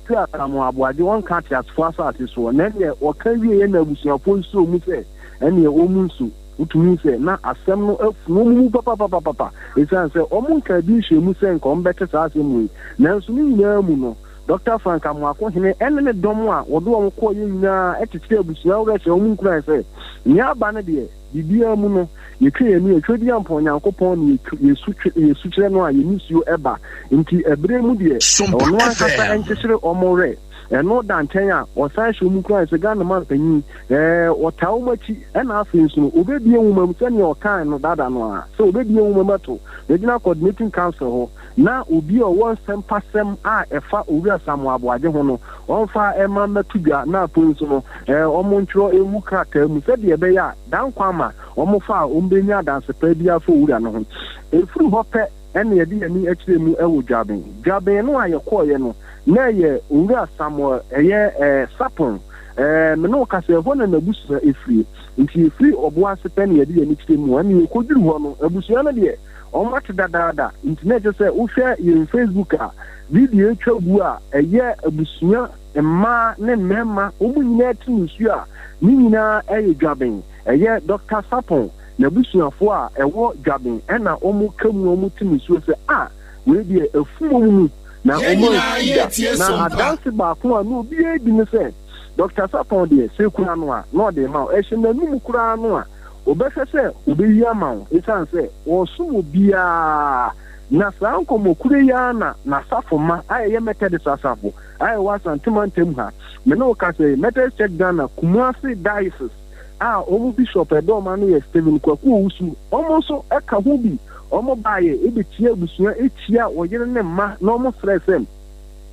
sɛ Asamoah Aboagye ɔnka ateasefoɔ asase soɔ na ɛneɛ wɔka wieɛ na abusuafoɔ yi sɔɔ mu sɛ ɛneɛ wɔn nsu. Wotumi hu sɛ na asɛm no afu wɔn mu papapapapa esiane sɛ wɔnkaa bi nhyɛɛ mu sɛ nka wɔbɛte saa asɛm wei. Nanso ne nyinaa mu no, Dɔkta Frank Amoakohene ne ne dɔm a wɔde wɔn kɔeɛ nyinaa kyekyeree abusua werɛ hyɛɛ wɔn nkuran sɛ, nea aba no deɛ, biribiara mu no, yɛtwa yɛn ani a, Tweaduampɔn Nyankopɔn na yɛsu yɛsu kyerɛ no a yɛn nisuo ba. Enti ɛberɛ mu deɛ, ɔno ankasa nkyekyere wɔn werɛ. Ɛno da nkyɛn a, ɔsan hyɛ wɔn nkuran sɛ Ghana manpanyin, ɛɛ, ɔtaa wɔn akyi, ɛna afei nso no, obebue nwoma mu sɛnea ɔkae no dada no ara, sɛ obebue nwoma mu ato Regional Coordinating Council hɔ, na obi a ɔwɔ nsɛm pasɛm a ɛfa Owura Samuel Aboagye ho no, ɔmfa mma mmɛto dwa, na afei nso no, ɛɛ, wɔntwerɛ ngu krataa mu sɛdeɛ ɛbɛyɛ a dankwa ama wɔfa a wɔbɛnya adanse pa biara fa Owura no ho. Ɛfiri hɔ pɛ. Ɛnna yɛde yɛn ani kyerɛɛ mu wɔ Dwaben. Dwaben no a yɛkɔeɛ no, na ɛyɛ Owura Samuel, ɛyɛ ɛɛ Sapon. Ɛɛ me ne wo kasa, ɛhɔ na n'abusua firi. Nti yɛfiri Ɔboase pɛ na yɛde yɛn ani kyerɛɛ mu hɔ. Ɛnna yɛkɔduruu hɔ no, abusua no deɛ, wɔate dadaada. Nti na ɛkyerɛ sɛ wohwɛ yɛn Facebook a, video atwa gu a, ɛyɛ abusua mmaa ne mmarima, wɔn nyinaa te nsuo a, ne nyinaa yɛ Dwaben. Ɛyɛ Dɔkta Sarpong n'abusuafoɔ a ɛwɔ Dwaben ɛna wɔn ka mu wɔn te nisuo sɛ ah wei deɛ afum wɔn mu na wɔn ansi da. Na adanse baako a na obiara di ne sɛ Dɔkta Sarpong deɛ sɛ ekura no a na ɔde rema wo, ɛhyɛ n'anum koraa no a ɔbɛhwɛ sɛ ɔbɛyi ama wo ɛsiane sɛ ɔresom obiara. Na saa nkɔmmɔ koro yi ara na n'asafo mma a ɛyɛ Methodist asafo a ɛwɔ Asante mantam ha, me ne wo kasa yi, Methodist Church Ghana, Kumasi Diocese, a wɔn bishop a ɛda wɔn ano yɛ Stephen Kwaku Owusu, wɔn nso ka ho bi. Wɔn baeɛ bɛkyia abusua, kyia ɔyere ne mma na wɔn srɛ sɛ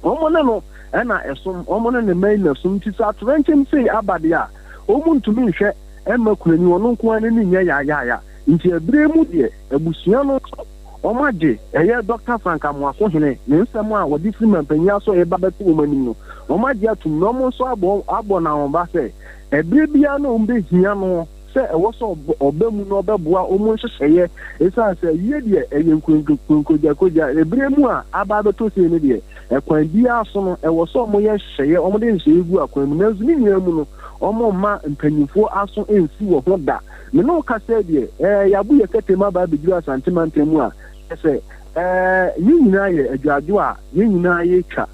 wɔn ne no na ɛsom, wɔn ne ne mma yi na ɛsom. Nti sɛ atoyerɛnkyɛm sei aba deɛ a, wɔn ntumi nhwɛ mma kunani, ɔno nko ara n'ani nyɛ yaayaaya. Nti ɛberɛ mu deɛ abusua no nso wɔagye ɛyɛ Dɔkta Frank Amoakohene ne nsɛm a wɔde firi mampanyin asɔeɛ ba bɛto wɔn anim no, wɔagye atom na wɔn nso abɔ abɔ no ahoba sɛ Ɛberɛ biara na wɔbɛhia no sɛ ɛwɔ sɛ ɔba mu na ɔbɛboa wɔn nhyehyɛeɛ ɛsiane sɛ ayie deɛ ɛyɛ nkonkogyankogya. Ɛberɛ mu a aba abɛtɔ sei no deɛ, ɛkwan biara so no ɛwɔ sɛ wɔyɛ nhyehyɛeɛ, wɔde nhyehyɛeɛ gu akwan mu. Nanso ne nyinaa mu no, wɔmma mpanimfoɔ aso nsi wɔ ho da. Me ne wo kasa yi deɛ, ɛɛ, yɛabo yɛn kɛtɛ mu aba abɛduru Asante mantam mu a, kyerɛ sɛ, ɛɛ, yɛn nyinaa yɛ adwadwo a yɛn nyinaa yɛtwa.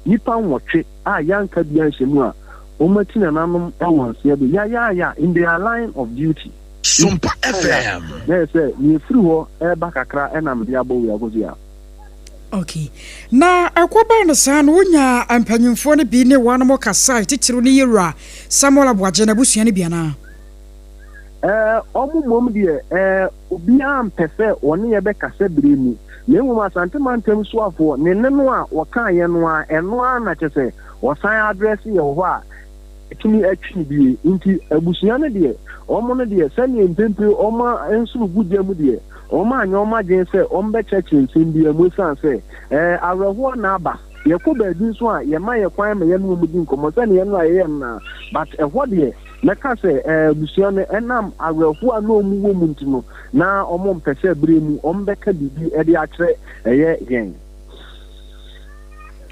Nnipa nwɔtwe a yɛanka bi anhyɛ mu a, wɔn akyi nananom wɔ nseɛ do yayaaya in their line of duty. Sompa Nti ɛyɛ a FM. na ɛyɛ sɛ nea ɛfiri hɔ reba kakra na mede abɔ wei akɔsi a. Ok. Na ɛkɔbaa no saa no, wonyaa mpanyimfoɔ no bi ne wɔnom kasae, titiriw ne Yewura Samuel Aboagye n'abusua no bi anaa? Ɛɛ, wɔn mmom deɛ, ɛɛ, obiara mpɛ sɛ wɔne yɛn bɛkasa berɛ mu, na mmom Asante Mantam soafoɔ, ne nne no a wɔkaeɛ no ara, ɛno ara na kyerɛ sɛ wɔsan address yɛn wɔ hɔ a, Tumi atwi bie nti abusua no deɛ wɔn no deɛ sɛdeɛ mpempire wɔn nsono gu gya mu deɛ wɔn anyɛ wɔn adwene sɛ wɔn bɛkyerɛkyerɛ nsɛm biara mu ɛsiane sɛ ɛɛ awerɛhoɔ na aba yɛkɔ baabi nso a yɛma yɛ kwan ma yɛne wɔn di nkɔmmɔ sɛdeɛ yɛn no a yɛyɛ no naa but ɛhɔ deɛ mɛka sɛ ɛɛ abusua no ɛnam awerɛhoɔ a na wɔn wɔ mu nti no na wɔn mpɛ sɛ berɛ mu wɔn bɛka biribi ɛde akyerɛ ɛyɛ yɛn.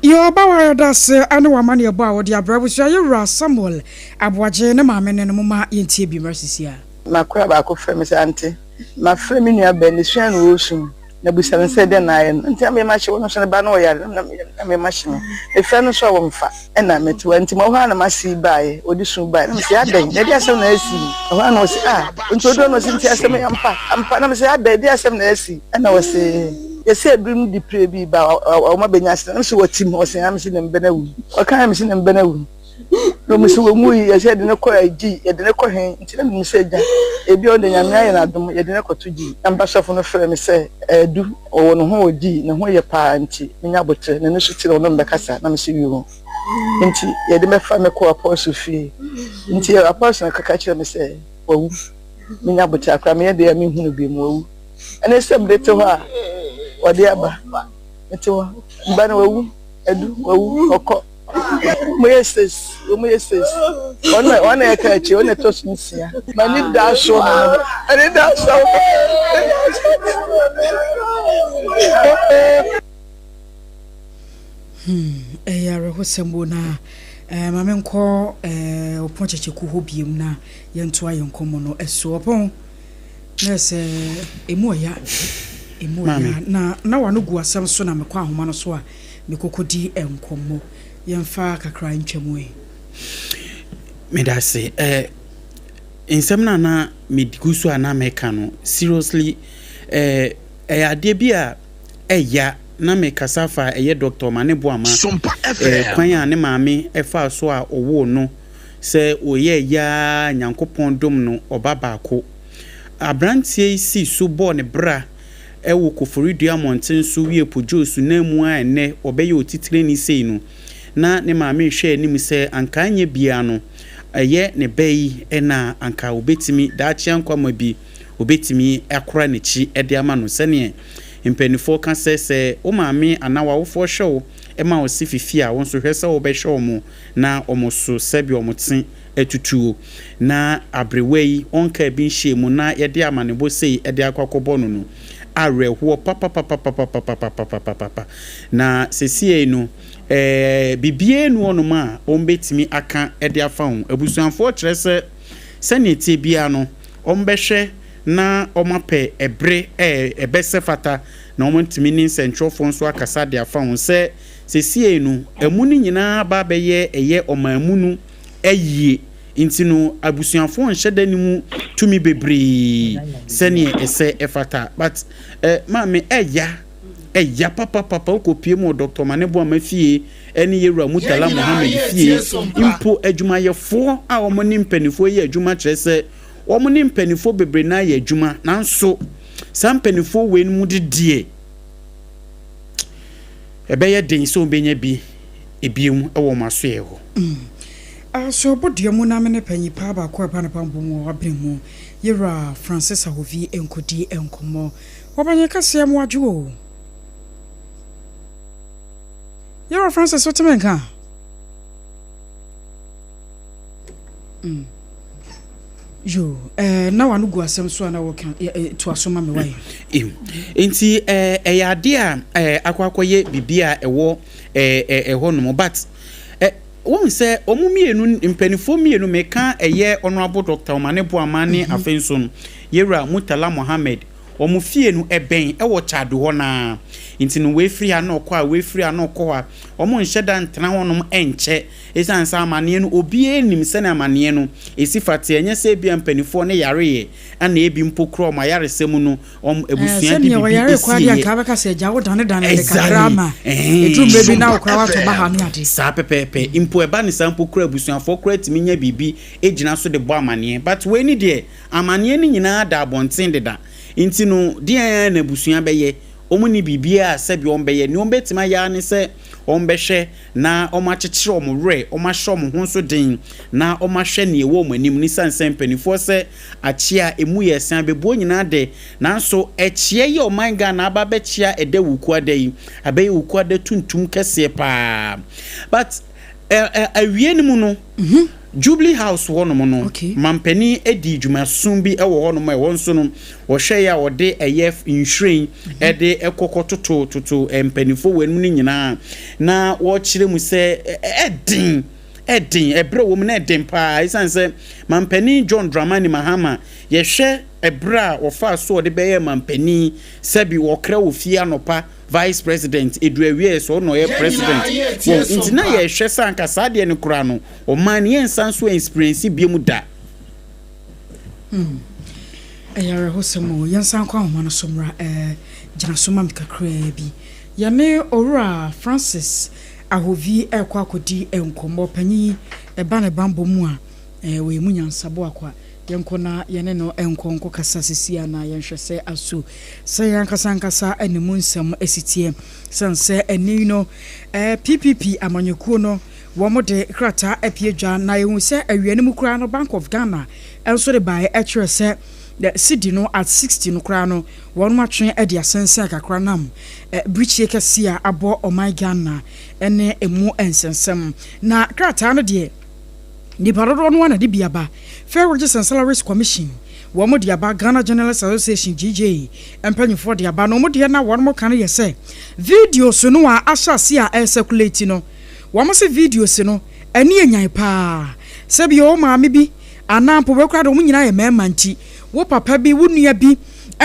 Yɛ ɔba wa yɛda ase ne w'amanneɛbɔ a wode abrɛ abusua yɛ wura Samuel Aboagye ne maame ne no momma yɛntie bi mmra sisi a. M'akoa baako frɛ me sɛ, Ante, mafrɛ me nua bɛn, ne su ara na ɔresu, na bisa no sɛ dɛn na ayɛ no. Nti na me yam ahye wo, ɔno nso ne ba no ɔyare, na me yam ahye me. Mefrɛ no nso a ɔmfa, ɛna mete hɔ. Nti ɛhɔ ara na m'ase yi baeɛ, ɔde su baeɛ. Na mese, adɛn, na ɛdeɛn asɛm na asi yi? Ɛhɔ ara na ɔse, ah, nti ɔduru hɔ na ɔse, nti asɛm yi ampa, ampa? Na mese, adɛn, ɛdeɛn asɛm na asi? Ɛna ɔse. Yɛsɛ aduru no di pire bi ba a wɔn abɛnya asena. Na mese wɔte mu. Ɔse aa mese ne mba no awu. Ɔka mese ne mba no awu. Na ɔmo se wɔn wui. Yɛsɛ yɛde no kɔ gyi. Yɛde no kɔ he? Nti na menim sɛ agya ebi a ɔno deɛ Nyame ayɛ no adom yɛde no kɔto gyi. Na mba sɔfo no frɛ me sɛ Adu ɔwɔ ne ho wɔ gyi ne ho yɛ paa nti menya aboterɛ. N'ani so te na ɔne me bɛkasa. Na mese yoo. Nti yɛde mɛfa me kɔɔ Apostle fie. Nti Apostle no kaka kyerɛ me sɛ wawu. Menya aboterɛ koraa meyɛ dɛn a menhu no biom wawu. Ɛne sɛ mede te hɔ a wɔde aba. Mete hɔ. Mba no wawu. Adu wawu. Ɔkɔ. Wɔn yɛ six. Wɔn yɛ six. Wɔn na wɔn na yɛka akyi. Wɔn na ɛtɔ so nsia. M'ani da so no. M'ani da so. Hmm, ɛyɛ awerɛhosɛm o na eh, ma menkɔ eh, ɔpɔn kyɛkyɛku hɔ biom na yɛntoa yɛn nkɔmmɔ no so. Ɔpɔn. Na sɛ emu ɔya, emu ɔya. Na na w'ano gu asɛm so na mekɔ ahoma no so a mekɔkɔdi nkɔmmɔ. Yɛmfa kakra ntwa mu ɛ. Meda ase. Eh, nsɛm no a na megu so a na meka no, seriously, eh, ɛyɛ adeɛ bi a ɛya na mekasa fa ɛyɛ Doctor Omane Boamah, eh, kwan a ne maame faa so a ɔwoo no, Sɛ ɔyɛɛ yi ara Nyankopɔn dom no ɔba baako. Abranteɛ yi sii so bɔɔ ne bra wɔ Koforidua mmɔnten so wiee Podjoosu nan mu a ɛnnɛ ɔbɛyɛ otitirani sei no, na ne maame rehwɛ anim sɛ anka anyɛ biara no ɛyɛ ne ba yi na anka ɔbɛtumi daakye ankwamma bi ɔbɛtumi akora n'akyi de ama no sɛdeɛ mpaninfoɔ ka sɛ sɛ wo maame anaa w'awofoɔ hwɛ wo ma wo se fifi a wo nso hwɛ sɛ wobɛhwɛ wɔn na wɔn so sɛdeɛ wɔn te atutuo, na aberewa yi ɔnkaa bi nhyɛɛ mu na yɛde amanebɔ sei de akɔ akɔbɔ no no, awerɛhoɔ papapapapapapapapapapa. Na sesiei no, eh, biribiara nni hɔnom a wɔbɛtumi aka de afa ho. Abusuafoɔ kyerɛ sɛ sɛdeɛ ɛteɛ biara no, wɔbɛhwɛ na wɔapɛ ɛbere a ɛbɛsɛ fata na wɔatumi ne nsɛntwerɛfoɔ nso akasa de afa ho sɛ Sesiei no, amu no nyinaa aba abɛyɛ ɛyɛ ɔman mu no ayie, nti no abusuafoɔ nhyɛ da nni mu tumi bebree sɛdeɛ ɛsɛ ɛfata. But eh, maame ɛya, ɛya papapapa, wokɔ pie mu wɔ Doctor Mane Boamah fie ɛne Yɛwura Murtala Mohammed fie, mpo adwumayɛfoɔ a wɔn ne mpaninfoɔ yɛ adwuma kyerɛ sɛ wɔn ne mpaninfoɔ bebree no ara yɛ adwuma, nanso saa mpaninfoɔ wei no mu de deɛ, Ɛbɛyɛ den sɛ wɔbɛnya bi bio wɔ wɔn asoɛeɛ hɔ. Asoɛbɔ dua mu na me ne panyin paa baako a ɛba ne bammɔ mu wɔ w'abene mu, Yewura Francis Ahovi nkɔdi nkɔmmɔ. Ɔpanyin kɛseɛ mo adwo o. Yewura Francis wote me nka? Mm. Yo, eh, na wano gu asɛm so a na wɔka eh, eh, toa so ma me wae. Nti eh, ɛyɛ adeɛ a eh, akɔ akɔyɛ biribi a ɛwɔ eh, eh, ɛhɔ nom but eh, wɔn sɛ wɔn mmienu mpanimfoɔ mmienu meka ɛyɛ Honourable Doctor Omane Boamah ne mhm. afei nso no Yewura Murtala Mohammed. Wɔn fie no ɛbɛn wɔ Chad hɔ no ara. Nti no wei firi ha na ɔkɔ ha, wei firi ha na ɔkɔ ha. Wɔnhyɛ da ntena hɔnom nkyɛ. Esiane sɛ amaneɛ no obiara nnim sɛnea amaneɛ no si fa teɛ. Ɛnyɛ sɛ ebia mpanimfoɔ no yareeɛ ɛna ebi mpo koraa wɔn ayaresa mu no wɔn Eh, abusua de sɛnea biribi wɔyare koraa deɛ sieeɛ. anka wobɛka sɛ agya wodanedane ne kakra Exactly. ma ɛduru mmerɛ bi na wo Ɛhɛn. koraa woatɔ baha ne ade. Saa pɛpɛɛpɛ. Mpo ɛba ne saa mpo koraa abusuafoɔ koraa tumi nya biribi gyina so de bɔ amaneɛ. But wei ne deɛ amaneɛ no nyinaa da abɔnten deda. Nti no deɛn ara na abusua bɛyɛ? Wɔn nni biribiara a sɛdeɛ wɔn bɛyɛ. Nea wɔn bɛtumi ayɛ ara ne sɛ wɔn bɛhwɛ na wɔn akyekyere wɔn werɛ, wɔn ahyɛ wɔn ho nso den, na wɔn ahwɛ nea ɛwɔ wɔn anim. Ne sane sɛ mpaninfoɔ sɛ akyea a ɛmu yɛ san bɛbuo nyinaa de, nanso ɛkyeɛ yi a ɔman Ghana aba abɛkyea ɛda Wukuada yi, abɛyɛ Wukuada tuntum kɛseɛ paa. But ɛ ɛ awie no mu no, Jubilee House hɔnom no, mampanin dii dwumaso bi wɔ hɔnom a ɛhɔ nso no, wɔhwɛeɛ a wɔde ɛyɛ nhwiren de kɔ kɔtoto toto mpanimfoɔ wɔ anim no nyinaa na wɔkyerɛ mu sɛ ɛden ɛden ɛberɛ wɔ mu na ɛden paa ɛsiane sɛ mampanin John Dramani Mahama yɛhwɛ ɛberɛ a wɔfaa so ɔde bɛyɛ mampanin sɛbi wɔkra wɔ fie anɔpa vice president edu awie sɛ ɔna ɔyɛ president wɔn nti na yɛhwɛ sɛ anka saa deɛ no koraa no ɔman no yɛnsan so experience biom da. Hmm. Ɛyɛ awerɛhosɛm o. Yɛnsan nkɔ ahoma no so mmra. Ɛɛ, gyina so ma me kakraa bi. Yɛne Owura Francis Ahovi rekɔ akɔdi nkɔmmɔ. Panyin yi, ɛba ne bammɔ mu a, ɛɛ, ɔyɛ mu nyansaboakwa. Yɛnkɔ na yɛne no nkɔ nkɔkasa seesei ara na yɛnhwɛ sɛ aso sɛ yɛn ankasa ankasa ne mu nsɛm si teɛ. Esiane sɛ ɛnnɛ yi no, ɛɛ, PPP amanyɔkuo no, Wɔde krataa apue dwa na yɛhu sɛ awia no mu koraa no Bank of Ghana nso de baeɛ ɛkyerɛ sɛ cedi no at 60 no koraa no wɔn atwe de asensɛn kakra nam birikyie kɛseɛ a abɔ ɔman Ghana ne ɛmu nsɛnsɛm. Na krataa no deɛ nnipa dodoɔ no ara na de bi aba. Fair Wages and Salaries Commission wɔn de aba, Ghana Journalists Association, GJA, mpanyinfoɔ de aba na wɔn deɛ na wɔn ka no yɛ sɛ videos no a ahyɛ aseɛ a ɛresɛkulati no Wɔn se videos no ani yɛ nyan paa. Sɛbi wo maame bi anaa mpo wei koraa de wɔn nyinaa yɛ mmarima nti, wo papa bi, wo nua bi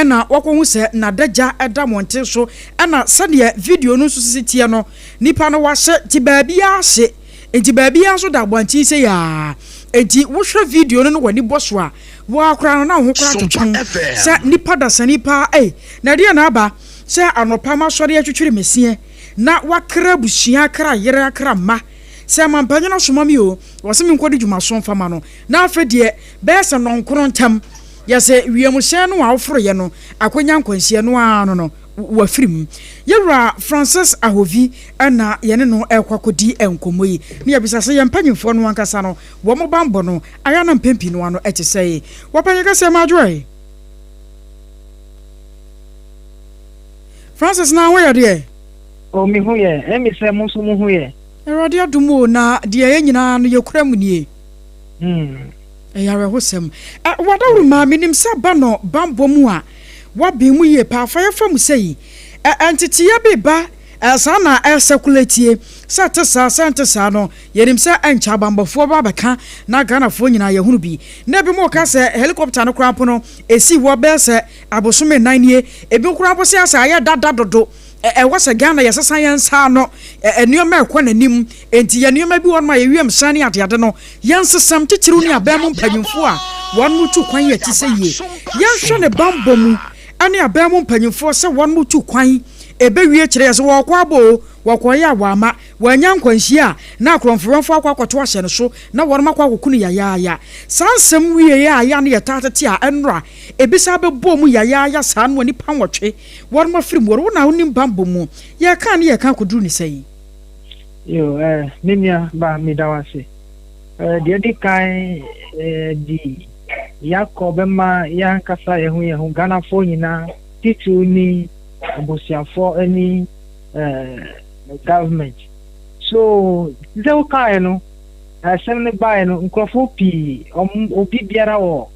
na wakɔhu sɛ n'adagya da mmɔnten so ɛna sɛdeɛ video no nso sisi teɛ no, nipa no wahyɛ nti baabiara hye nti baabiara nso da abɔnten sei aa. Nti wohwɛ video no na w'ani bɔ so a, wo ara koraa no na wo ho koraa twetwe wo sɛ nipa dasani paa ei, na ɛdeɛn na aba sɛ anɔpa masɔre atwitwiri me seɛ na wakra abusua, akra yere, akra mma. Sɛ mampanyin asoma me o, wɔse menkɔdi dwumaso mfa ma no. Na afei deɛ, bɛyɛ sɛ nnɔnkron ntam, yɛse wiemhyɛn no a woforoeɛ no akɔnya nkwanhyia no ara no no, wafiri mu. Yɛwura Francis Ahovi na yɛne no rekɔ akɔdi nkɔmmɔ yi, na yɛabisa sɛ yɛn mpanyimfoɔ no ankasa no, wɔn banbɔ no, ayɛ a na mpɛn pii no ano te sɛn? Wɔpanyin kɛseɛ Marjorie. Francis na ho yɛ deɛ? Oh me ho yɛ, ɛmi sɛ mo nso mo ho yɛ. Awurade adom o, na deɛ yɛn nyinaa no yɛkura mu nie. Ɛyɛ awerɛhosɛm. Ɛ, W'adaworoma, menim sɛ ba no banbɔ mu a, woaben mu yie paa. Fa yɛfa mu sei, ɛ, nteteeɛ bi reba, ɛ, saa na ɛresɛkuletie. Sɛ ɛte saa, sɛ ɛnte saa no, yɛnim sɛ ɛnkyɛ abanbɔfoɔ bɛba abɛka na Ghanafoɔ nyinaa yɛahunu bi. Na ebinom reka sɛ helicopter no koraa mpo no, ɛsii hɔ bɛyɛ sɛ Abosome nnan nie, ebi koraa mpo sɛ asɛ ayɛ dada dodo. Ɛwɔ sɛ Ghana yɛsesa yɛn nsa ano, nneɛma ɛkɔ n'anim, enti yɛn nneɛma bi wɔ hɔnom a yɛ wiemhyɛn ne adeade no, yɛnsesam, titiriw ne aban mu mpanyimfoɔ a wɔn tu kwan yɛ te sɛ yie. Yɛnhwɛ ne banbɔ mu ne aban mu mpanyimfoɔ sɛ wɔn tu kwan, ɛbɛwie kyerɛ yɛ sɛ wɔrekɔ abɔ o, wɔkɔeɛ a wɔamma. Wannya nkwanhyia a na akorɔmfoyɔmfoɔ akɔ akɔto ahyɛ no so na wɔnom akɔ akɔku no yayaaya. Saa nsɛm wieɛ a ɛyɛ a na yɛtaa tete a ɛnora ebi san bɛbɔɔ mu yayaaya saa no a nnipa nwɔtwe wɔnom afiri mu. Wo na wonim banbɔ mu. Yɛka a ne yɛka akɔduru ne sɛn? Yo, eh, me nua ba, meda wo ase. Eh, deɛ ɛdi kan, eh, di yakɔ bɛma yɛn ankasa yɛn ho yɛn ho, Ghanafoɔ nyinaa, titiriw ne abusuafoɔ ne eh, government. So te sɛ wokaeɛ no, asɛm no baeɛ no, nkurɔfoɔ pii, ɔmo, obi biara wɔ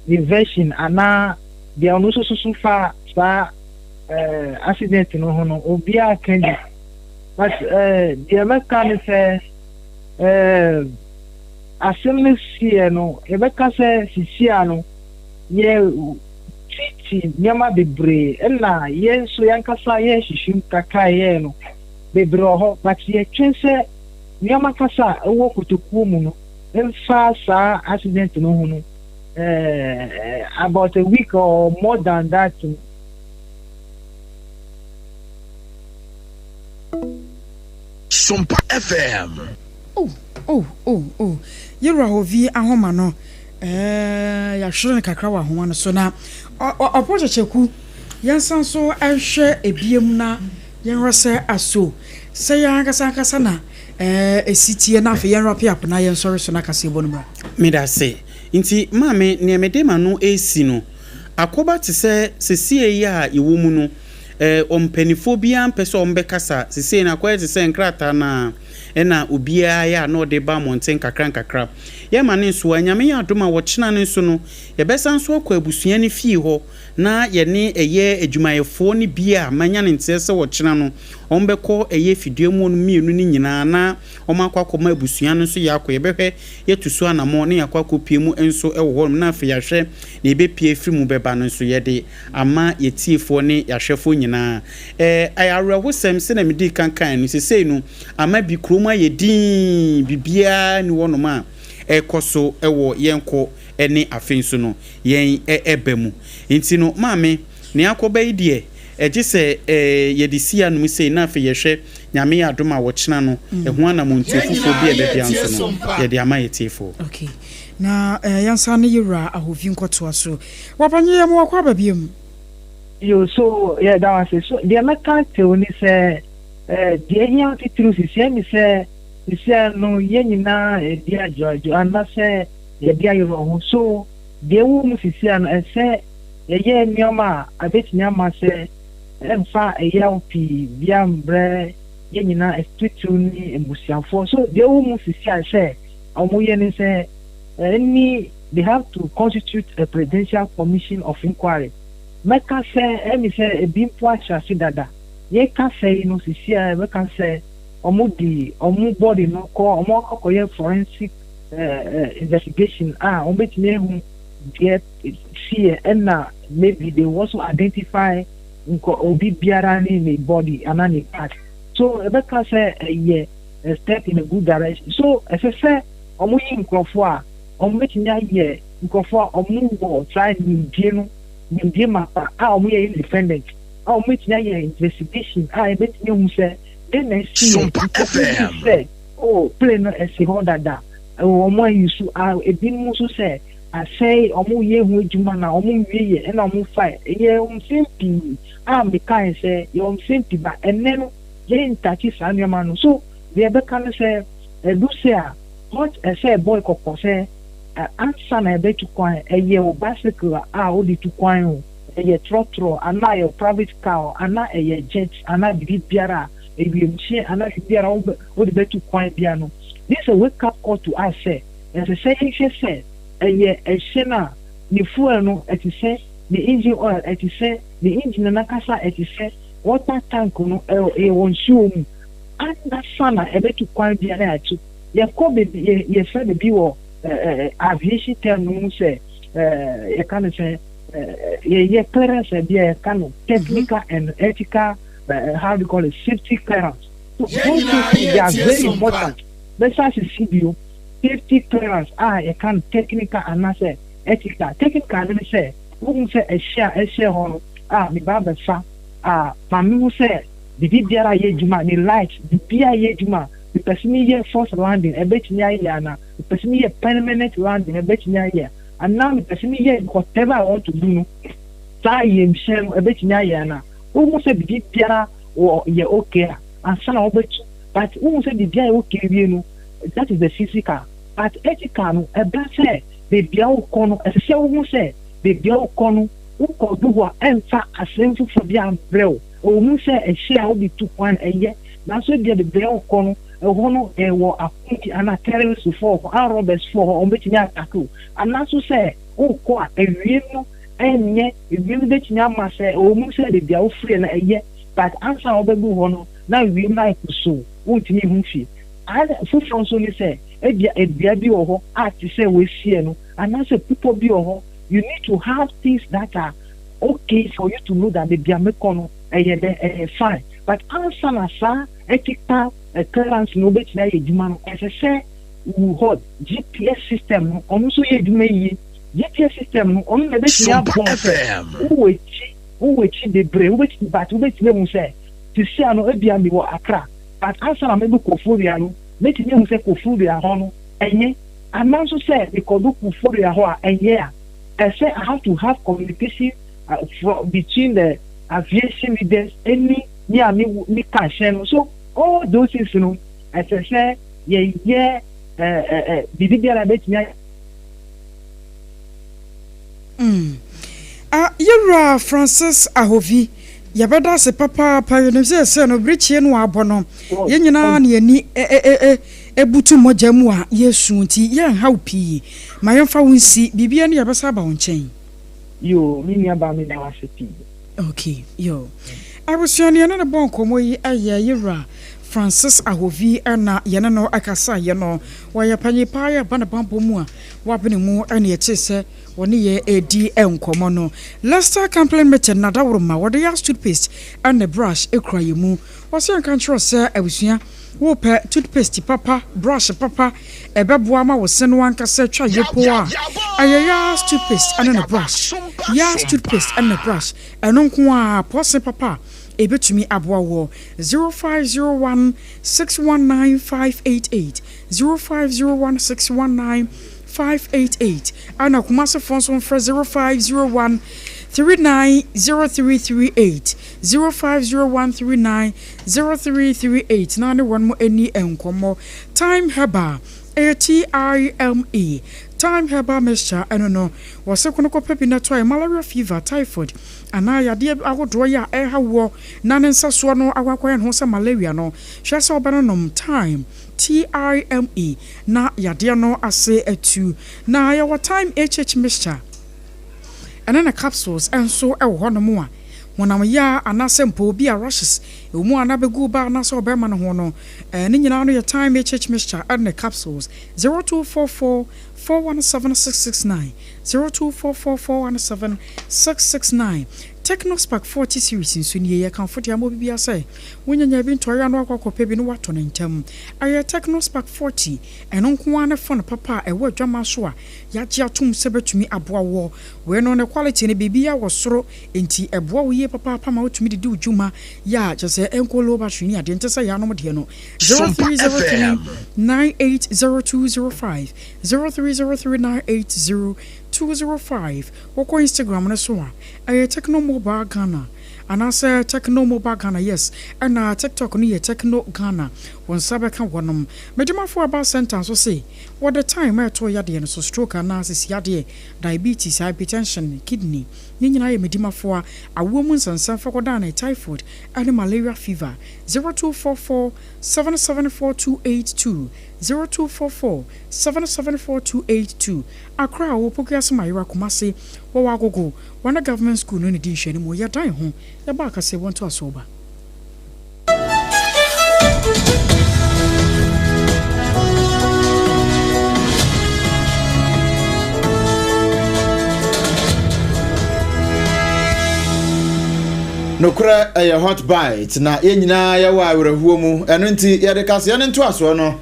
ne version anaa deɛ ɔno nso susu fa saa eh, accident no ho no, obiara ka bi. But eh, deɛ mɛka ne sɛ eh, asɛm no siiɛ no, yɛbɛka sɛ sisia no, yɛ treat. Yɛate nneɛma bebree ɛna yɛn nso yɛn ankasa yɛn nhwehwɛmu kakra a yɛyɛɛ no bebree wɔ hɔ but yɛtwɛn sɛ nneɛma kasa a ɛwɔ kotokuo mu no mfa saa accident no ho no eh, about a week or more than that no. Sompa FM. Oh oh oh oh Yɛwura Hovie ahoma no eh, yɛahwere no kakra wɔ ahoma no so na Ɔpɔ Kyekyeku yɛnsan so nhwɛ ebiem na yɛnhwɛ sɛ aso sɛ yɛn ankasa ankasa na eh, esi teɛ na afei yɛn wrap up na yɛnsɔre so na kaseɛbɔ no mmra. Medase. Nti maame neɛ mede m'ano resi no, akɔba te sɛ sesie yi a yɛwɔ mu no, eh, ɔmpanifoɔ biara mpɛ sɛ ɔmbɛkasa, sesie no akɔyɛ te sɛ nkrataa no ara ɛna obiara yɛ a na ɔde ba mmɔnten nkakra nkakra. Yɛma no nso a, Nyame yɛ adom a ɔkyena no nso no, yɛbɛsan nso akɔ abusua no fie hɔ na yɛne ɛyɛ adwumayɛfoɔ no bi a manya no nteɛ sɛ ɔkyena no wɔbɛkɔ ɛyɛ fidua mu hɔ no mmienu no nyinaa na wɔakɔ akɔma abusua no nso yɛakɔ yɛbɛhwɛ yɛatu so anamɔn na yɛakɔ akɔpue mu nso wɔ hɔnom na afei yɛahwɛ nea ɛbɛpue afiri mu bɛba no nso yɛde ama yɛtiefoɔ ne yɛahwɛfoɔ nyinaa. Ɛɛ ɛyɛ awerɛhosɛm sɛdeɛ medii kan kaeɛ no sesei no ama bi kurom ayɛ dinn biribiara nni hɔnom a ɛrekɔ so wɔ yɛn kɔ ne afei nso no yɛn ɛba mu. Nti no maame, nea akɔba yi deɛ, ɛgye sɛ yɛde si anom sei na afei yɛhwɛ, Nyame yɛ adom a ɔkyena no, ɛho anamontuo Yɛn foforɔ nyinaa bi a ɛbɛbea yɛretie nso no, Sompa. yɛde ama yɛn atiefoɔ. Ok, na yɛnsan ne yɛwura Ahovi nkɔtoa so. Wapanye yɛn ma wakɔ aba biom. Yo, so yɛda wo ase. So deɛ mɛka akyerɛ wo ne sɛ, eh, deɛ ɛhia titiriw sisiɛ ne sɛ, sisiɛ no yɛn nyinaa yɛdi adwoadwo anasɛ yɛde ayerɛho. So deɛ ɛwɔ mu sisiɛ no ɛsɛ yɛyɛ nneɛma a ɛbɛtumi ama sɛ ɛmfa ɛyaw pii biara mbrɛ yɛn nyinaa atitiriw ne abusuafoɔ. So deɛ ɛwɔ mu sisiɛ sɛ wɔyɛ ne sɛ ɛne they have to constitute a presidential commission of inquiry. Mɛka sɛ ɛne sɛ ebi mpo ahyɛ ase dada. Yɛka sɛ yi no sisi a yɛbɛka sɛ wɔn de wɔn body no kɔ wɔn akɔyɛ forensic investigation a wɔn bɛtumi ahu deɛ siiɛ ɛna maybe they will also identify nkɔ obi biara ne ne body anaa ne part. So yɛbɛka sɛ ɛyɛ a step in a good direction. So ɛsɛ sɛ wɔn yi nkurɔfoɔ a wɔn bɛtumi ayɛ nkurɔfoɔ a wɔn wɔ saa nimdie no nimdie mapa a wɔn yɛ independent a wɔn bɛtumi ayɛ investigation a yɛbɛtumi ahu sɛ dɛn na ɛsi yɛ Sompa nkurɔfoɔ bi FM. sɛ oh plane no ɛsi hɔ dada ɛwɔ wɔn ayi so a ebinom nso sɛ asɛe wɔn yɛ ho adwuma na wɔn nwie yɛ ɛna wɔn fae ɛyɛ nsɛm pii a mekae sɛ yɛwɔ nsɛm pii ba ɛnɛ no yɛn ntakye saa nneɛma no so deɛ ɛbɛka no sɛ ɛdu sɛ a hot ɛsɛ ɛbɔ kɔkɔ sɛ ansa na ɛbɛtu kwan ɛyɛ wo bicycle a wode tu kwan o ɛyɛ trɔtrɔ anaa ɛyɛ private car o anaa ɛyɛ jet anaa biribi biara a ewiemhyɛn anaa biribi biara wode bɛtu kwan biara no this is a wake up call to us sɛ ɛsɛ sɛ yɛhwɛ sɛ ɛyɛ ɛhyɛn a ne fuel no ɛte sɛ ne engine oil ɛte sɛ ne engine no nankasa ɛte sɛ water tank no ɛwɔ nsuo mu ansa na ɛbɛtu kwan biara yɛatu yɛkɔ baabi yɛ yɛfrɛ baabi wɔ aviation term no mu sɛ yɛka no sɛ yɛyɛ clearance bi a yɛka no technical and ethical how do you call it safety clearance so Yɛn those nyinaa things they are yɛretie very Sompa. important bɛsa asisi bio safety clearance a yɛka no technical anaasɛ ethical technical no ne sɛ wohu sɛ ɛhyɛ a ɛhyɛ hɔ no a meba abɛfa a ma mehu sɛ biribi biara yɛ adwuma ne light biribiara yɛ adwuma mepɛ sɛ meyɛ force landing ɛbɛtumi ayɛ anaa mepɛ sɛ meyɛ permanent landing ɛbɛtumi ayɛ anaa mepɛ sɛ meyɛ whatever I want to do no saa yɛmhyɛn no ɛbɛtumi ayɛ anaa wohu sɛ biribi biara wɔ yɛ okay a ansa na wobɛtu but wohu sɛ biribiara yɛ okay wie no that is the physical but ethical no ɛba sɛ baabi a wokɔ no ɛsɛ sɛ wohu sɛ baabi a wokɔ no wokɔ du hɔ a ɛmfa asɛm foforɔ bi ambrɛ wo ɛwɔ mu sɛ ɛhyɛ a wode tu kwan ɛyɛ nanso ebia baabi a wokɔ no ɛhɔ no ɛwɔ akonti anaa terrorist foɔ hɔ armed robbers foɔ hɔ wɔn bɛtumi attack wo anaaso sɛ wokɔ a ewiem no ɛnyɛ ewiem no bɛtumi ama sɛ ɛwɔ mu sɛ baabi a wofiri no ɛyɛ but ansa na wobɛdu hɔ no na ewiem no ayɛ kusuu wontumi nhu fie ade foforɔ nso ne sɛ ebia edua bi wɔ hɔ a te sɛ wɔasie no anaasɛ pupɔ bi wɔ hɔ you need to have things that are okay for you to know that baabi a mekɔ no ɛyɛ dɛ ɛyɛ fine but ansa na saa ethical clearance no wobɛtumi ayɛ adwuma no ɛsɛ sɛ wo hɔ GPS system no ɔno nso yɛ adwuma yie. GPS system no ɔno na ɛbɛtumi Sompa aboa wo sɛ FM. wowɔ akyi wowɔ akyi bebree wobɛtumi but wobɛtumi ahu sɛ sisia no ebia mewɔ Accra but ansa na mɛdu Koforidua no mɛtumi ahu sɛ Koforidua hɔ no ɛnyɛ anaa nso sɛ mekɔdu Koforidua hɔ a ɛnyɛ a ɛsɛ I have to have communication from between the aviation leaders ɛni me a me me ka hyɛn no so all those things no ɛsɛ sɛ yɛyɛ ɛɛ ɛɛ biribi biara ɛbɛtumi ayɛ. Mm. Ah, Yɛwura Francis Ahovi, yɛbɛda ase papaapa. Yɛnim sɛ ɛsɛ no, birikyie no abɔ no, yɛn nyinaa ne yɛni ɛbutu mogya mu a yɛsu nti yɛnhaw pii. Ma yɛmfa wo nsi, biribia ne yɛbɛsa aba wo nkyɛn. Yo, me nua baa meda wo ase pii. Okay, yo. Abusua no yɛne no bɔ nkɔmmɔ yi ɛyɛ Yɛwura Francis Ahovi ɛna yɛne no ɛkasaeɛ no. Wɔyɛ panyin paa yɛ ba ne bammɔ mu a wabene mu ɛne ɛkyerɛ sɛ wɔne yɛ ɛredi nkɔmmɔ no. Lester Company Limited na daworo ma wɔde yɛ toothpaste ɛne brush ekura yɛ mu. Wɔsɛ yɛnka nkyerɛ sɛ abusua wopɛ toothpaste papa, brush papa, ɛbɛboa ma wo se no ankasa twa yɛ po a, ɛyɛ Yas toothpaste ɛne ne brush. Yas toothpaste ɛne ne brush ɛno nko a pɔse papa a ɛbɛtumi aboa wɔ 0501 619 588, 0501 619 588, ɛna Kumasefoɔ nso mfrɛ 0501 390338, 0501 390338 na ne wɔn mo ani nkɔmmɔ. Time Herbal, ɛyɛ Time, Time Herbal mixture ɛno no wɔsɛ kono kɔpɛ bi na tɔ malaria, fever, typhoid anaa yadeɛ ahodoɔ yi a ɛha wɔ na ne nsa soɔ no akɔ akɔyɛ ne ho sɛ malaria no, hwɛ sɛ ɔbɛno nom Time, Time, na yadeɛ no ase atu. Na yɛwɔ Time HH mixture ɛne ne capsules nso ɛwɔ hɔnom a honam yea anaasɛ mpo obi a rashes ɛwɔ mu a na bɛgu ba anaasɛ ɔbɛrima no ho no, ne nyinaa no yɛ Time HH mixture ɛne ne capsules. 0244 417669, 0244 417669. Technospark 40 series nso nie. Yɛkamfo de ama obi sɛ wonyanya bi ntɔre ano akɔ akɔpɛ bi no watɔ no ntɛm. Ɛyɛ Technospark 40, ɛno nko ara ne phone papa a ɛwɔ adwama so a yɛagye atom sɛ bɛtumi aboa wɔ wei no. Ne quality no biribiara wɔ soro nti ɛboa wo yie papaapa ma wotumi didi wo dwuma yɛ a kyerɛ sɛ ɛnkɔ low battery ne adeɛ nte sɛ yɛanom deɛ no. 0303 980205, 0303 980205. Wɔkɔ Instagram no so a, ɛyɛ Techno Mobile Ghana anaasɛ Techno Mobile Ghana, yes, ɛna TikTok no yɛ Techno Ghana. Wɔn nsa bɛka wɔnom. Medimafo aba center nso se wɔde Time a ɛto yadeɛ no so, stroke anaa sisi yadeɛ, diabetes, hypertension, kidney ne nyinaa yɛ Medimafo a awoɔ mu nsɛnsɛm fɛkɔdaa ne typhoid ɛne malaria fever. 0244 774282, 0244 774282. Akra a wɔwɔ Pokuase, Mayera, Kumase wɔwɔ Agogo, wɔne government school no ne di nhwɛne mu. Yɛdan ho yɛba akasɛ wɔn to aso ba. Nokorɛ, ɛyɛ Hot Bite na yɛn nyinaa yɛwɔ awerɛhoɔ mu. Ɛno nti yɛde kaseɛ no ntoasoɔ no